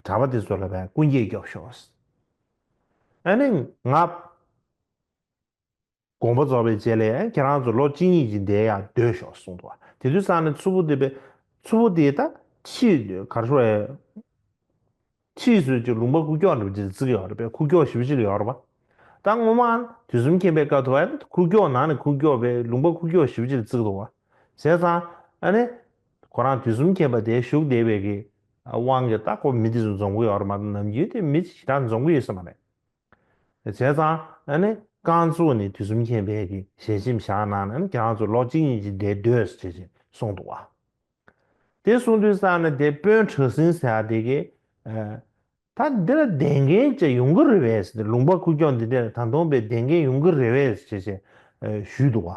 གྲྭ་པ་དེ་ཚོ་ལ་ཕར་སྐུ་འགྱེད་རྒྱོབ་ཤོག་ཨ་ནི་ང་དགོངས་པ་རྫོགས་པའི་རྗེས་ལ་ཁྱེད་རང་ཚོ་ལོ་གཅིག་གཉིས་ཀྱི་འདིར་ཡང་སྡོད་ཤོག་གསུངས་འདུག་དེ་དུས་ཙང་ནས་མཚུར་ཕུ་དེ་པས། མཚུར་ཕུ་དེ་ད་ཕྱིས་ག་རེ་ཞུ་དགོས་རེད། ཕྱིས་སུ་ཅིག་ལུང་པ་ཁུག་ཀྱོག་འདྲ་པོ་ཅིག་བརྩི་གི་ཡོད་རེད་པས། ཁུག་ཀྱོག་ཞེ་པོ་ཅིག་ལ་ཡོད་རེད་པ། ད་སྔོན་མ་དུས་གསུམ་མཁྱེན་པའི་སྐབས་དུ་བ་ཁུག་ཀྱོག་ནང་ནས་ཁུག་ཀྱོག་པས། ལུང་པ་ཁུག་ཀྱོག་ཞེ་པོ་ཅིག་ལ་བརྩི་གི་འདུག་བ། བྱས་ཙང་ཨ་ནི་ཁོ་རང་དུས་གསུམ་མཁྱེན་པ་དེ་བཞུགས་བསྡད་པའི་གི་དབང་གིས་ད་ཁོ་མི་དེ་ཚོ་འཛོམས་གི་ཡོད་རེད་མ་གཏོགས། ནམ་རྒྱུན་དེ་མི་ཞེ་དྲག་འཛོམས་གི་ཡོད་ས་མ་རེད། བྱས་ཙང་ཨ་ནི་རྐང་བཙུགས་ནས་དུས་གསུམ་མཁྱེན་པའི་གི་ཞལ་ཆེམས་བཞག་གནང་ནས། ཨ་ནི་ཁྱེད་རང་ཚོ་ལོ་གཅིག་གཉིས་ཀྱི་འདིར་སྡོད་ཟེར་བྱས་གསུངས་འདུག་བ། དེ་གསུངས་དུས་ཙང་ནས་དེ་དཔོན་གྲགས་འཛིན་ཟེར་ཡག་དེ་གིས། ཨ། ད་འདི་ལ་བསྡད་མཁན་ཅིག་ཡོང་གི་རེད་པས་ཟེར། ལུང་པ་ཁུག་ཀྱོག་འདི་འདྲ་ད་དུང་པའི་བསྡད་མཁན་ཡོང་གི་རེད་པས་ཟེར་བྱས་ཞུས་འདུག་བ།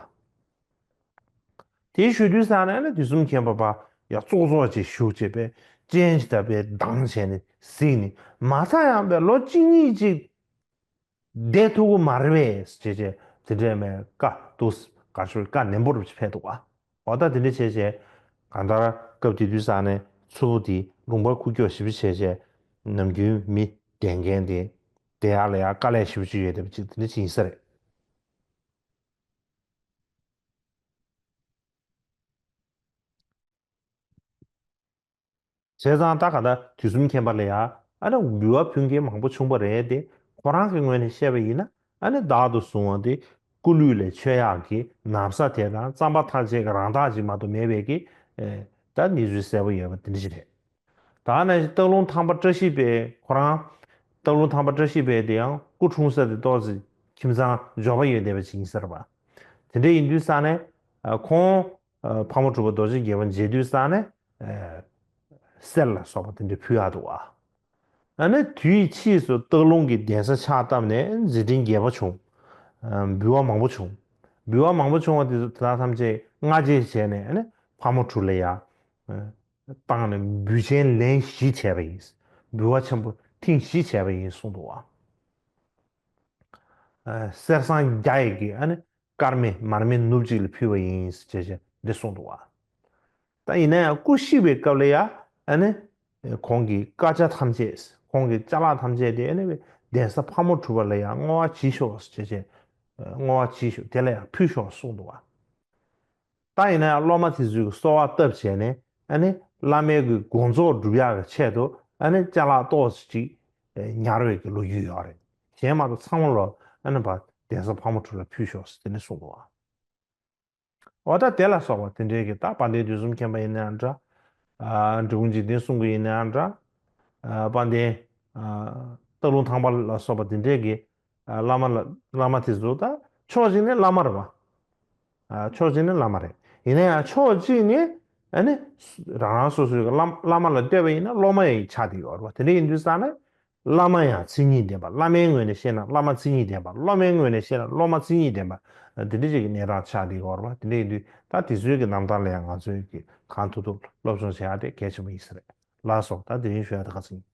དེ་ཞུ་དུས་ཙང་ནས་ནི་དུས་གསུམ་མཁྱེན་པ་ཕར་ཡར་ཙོག་ཙོག་ཅིག་བཞུགས་བྱས་པས། སྤྱན་ཞིག་ད་པས་གདངས་བྱས་ནས་གཟིགས་ནས། མ་མཐའ་ཡང་པས་ལོ་གཅིག་གཉིས་ཅིག་བསྡད་ཐུབ་ཀྱི་མ་རེད་པས་ཟེར་བྱས་དེ་འདྲའི་མའི་བཀའ་འདུག་ག་ཞུ་བཀའ་ནན་པོ་རུ་ཕེབས་འདུག་བ། འོ་ད་དེ་འདྲ་བྱས་བྱས་གང་ལྟར་སྐབས་དེ་དུས་ཙང་ནས་མཚུར་ཕུ་དེ་ལུང་པ་ཁུག་ཀྱོག་ཞེ་པོ་བྱས་བྱས། ནམ་རྒྱུན་མི་བསྡད་མཁན་དེ་བསྡད་ཡག་ལ་ཡང་དཀའ་ལས་ཞེ་པོ་ཅིག་ཡོད་བསྡད་པ་ཅིག་དེ་འདྲ་ཅིག་ཡིན་ས་རེད། བྱས་ཙང་ད་ག་ད་དུས་གསུམ་མཁྱེན་པ་ལ་ཡ་ཨ་ནི་འབུལ་བ་ཕུལ་མཁན་མང་པོ་བྱུང་བ་རེད་དེ། ཁོ་རང་གི་ངོས་ནས་བཤད་པ་ཡིན་ན། ཨ་ནི་བདག་ཏུ་བཟུང་བ་དེ་སྐུ་ལུས་ལ་མཆོད་ཡག་གི་ན་བཟའ་དེ་དང་རྩམ་པ་འཐག་བྱེད་ཀྱི་རང་འཐག་ཅིག་མ་གཏོགས་མེད་པའི་གི། ཨེ། ད་གནས་ཚུལ་གསལ་པོ་ཡོད་པ་དེ་འདྲ་ཞིག་རེད། ད་ནང་བཞིན་སྟག་ལུང་ཐང་པ་བཀྲ་ཤིས་དཔལ་ཁོ་རང་། སྟག་ལུང་ཐང་པ་བཀྲ་ཤིས་དཔལ་དེ་ཡང་སྐུ་འཁྲུངས་ས་དེ་ཏོག་ཙམ་ཁྱིམ་ཚང་འབྱོར་པ་ཡོད་བསྡད་པ་ཅིག་ཡིན་ས་རེད་པ། དེ་འདྲ་ཡིན་དུས་ཙང་ནས། ཨ། ཁོང་། ཨ། ཕག་མོ་གྲུ་པ་རྡོ་རྗེ་རྒྱལ་པོ་མཇལ་དུས་ཙང་ནས། ཨ། གསེར་ལ་སོགས་པ་དེ་འདྲ་ཕུལ་ཡག་འདུག་བ། ཨ་ནི་དུས་ཕྱིས་སུ་སྟག་ལུང་གི་གདན་ས་ཕྱག་བཏབ་ནས་མཛད་འཕྲིན་རྒྱས་པ་བྱུང་། ཨ། འབུལ་བ་མང་པོ་བྱུང་། འབུལ་བ་མང་པོ་བྱུང་བ་དེ་ཚོ་དེ་དག་ཐམས་ཅད་སྔ་རྗེས་བྱས་ནས། ཨ་ནི་ཕག་མོ་གྲུ་ལ་ཡ། ཨ། བཏང་ནས་འབུལ་ཆེན་ལན་བཞི་བྱས་པ་ཡིན། འབུལ་བ་ཆེན་པོ་ཐེངས་བཞི་བྱས་པ་ཡིན་གསུངས་འདུག་བ། ཨ་གསེར་སྲང་བརྒྱ་ཡི་གི་ཨ་ནི་དཀར་མེ་མར་མེ་ནུབ་གཅིག་ལ་ཕུལ་བ་ཡིན་ཞེས་བྱས་འདི་གསུངས་འདུག་བ། ད་ཡིན་ན་ཡང་སྐུ་གཤེགས་པའི་སྐབས་ལ་ཡང་ཨ་ནི་ཁོང་གི་བཀའ་རྒྱ་ཐམས་ཅད་ཁོང་གི་ཅ་ལག་ཐམས་ཅད་དེ་ཨ་ནི་གདན་ས་ཕག་མོ་གྲུ་པ་ལ་ཡང་བསྔོ་བ་བྱེད་ཤོག་ཞེས་བྱས་བསྔོ་བ་བྱེད་ཤོག་དེ་ལ་ཡང་ཕུལ་ཤོག་གསུངས་འདུག་བ། ད་ཡིན་ན་ཡང་སློབ་མ་དེ་ཚོས་གསོལ་བ་བཏབ་བྱས་ནས་ཨ་ནི་བླ་མའི་གི་དགོངས་རྫོགས་སྒྲུབ་ཡག་གི་ཆེད་དུ་ཨ་ནི་ཅ་ལག་ཏོག་ཙམ་ཅིག་ཉར་བའི་གི་ལོ་རྒྱུས་ཡོད་རེད། གཞན་མ་གཏོགས་ཚང་མ་ལོ་ཨ་ནི་བ་གདན་ས་ཕག་མོ་གྲུ་ལ་ཕུལ་ཤོག་ཟེར་དེ་ནས་གསུངས་འདུག་བ། འོ་ད་དེ་ལ་སོགས་པ་དེ་འདྲའི་གི་ད་དཔལ་ལྡན་དུས་གསུམ་མཁྱེན་པ་ཡིན་ནའང་འདྲ། ཨ་འབྲི་གུང་འཇིག་རྟེན་གསུམ་མགོན་ཡིན་ནའང་འདྲ། ཨ་དཔལ་ལྡན་ཨ་སྟག་ལུང་ཐང་པ་ལ་སོགས་པ་དེ་འདྲའི་གི་ཨ་བླ་མ་ལ་བླ་མ་དེ་ཚོ་ད་ཕྱོགས་གཅིག་ནས་བླ་མ་རེད་བ། ཨ་ཕྱོགས་གཅིག་ནས་བླ་མ་རེད། ཡིན་ན་ཡང་ཕྱོགས་གཅིག་ནས་ཨ་ནི་རང་རང་སོ་སོའི་གི་བླ་བླ་མ་ལ་བསྟོད་པ་ཡིན་ན་སློབ་མ་ཡི་ཆ་དེ་ཡོད་རེད་བ། དེ་འདྲ་ཡིན་དུས་ཙང་ནས། བླ་མ་ཡང་མཚན་ཉིད་ལྡན་པ། བླ་མའི་ངོས་ནས་བཤད་ན་བླ་མ་མཚན་ཉིད་ལྡན་པ། སློབ་མའི་ངོས་ནས་བཤད་ན་སློབ་མ་མཚན་ཉིད་ལྡན་པ། འདི་འདྲ་ཅིག་གི་གནས་སྟངས་ཆགས་བསྡད་ཡོད་རེད་པ། དེ་འདྲ་ཡིན་དུས་ད་དེ་ཚོའི་གི་རྣམ་ཐར་ལ་ཡང་ང་ཚོའི་གི་གང་ཐུབ་ཐུབ་སློབ་སྦྱོང་བྱེད་ཡག་དེ་གལ་ཆེན་པོ་ཡིན་ས་རེད། ལགས་སོ། ད་དེ་རིང་ཞུ་ཡག་དེ་ག་ཚོད་ཡིན།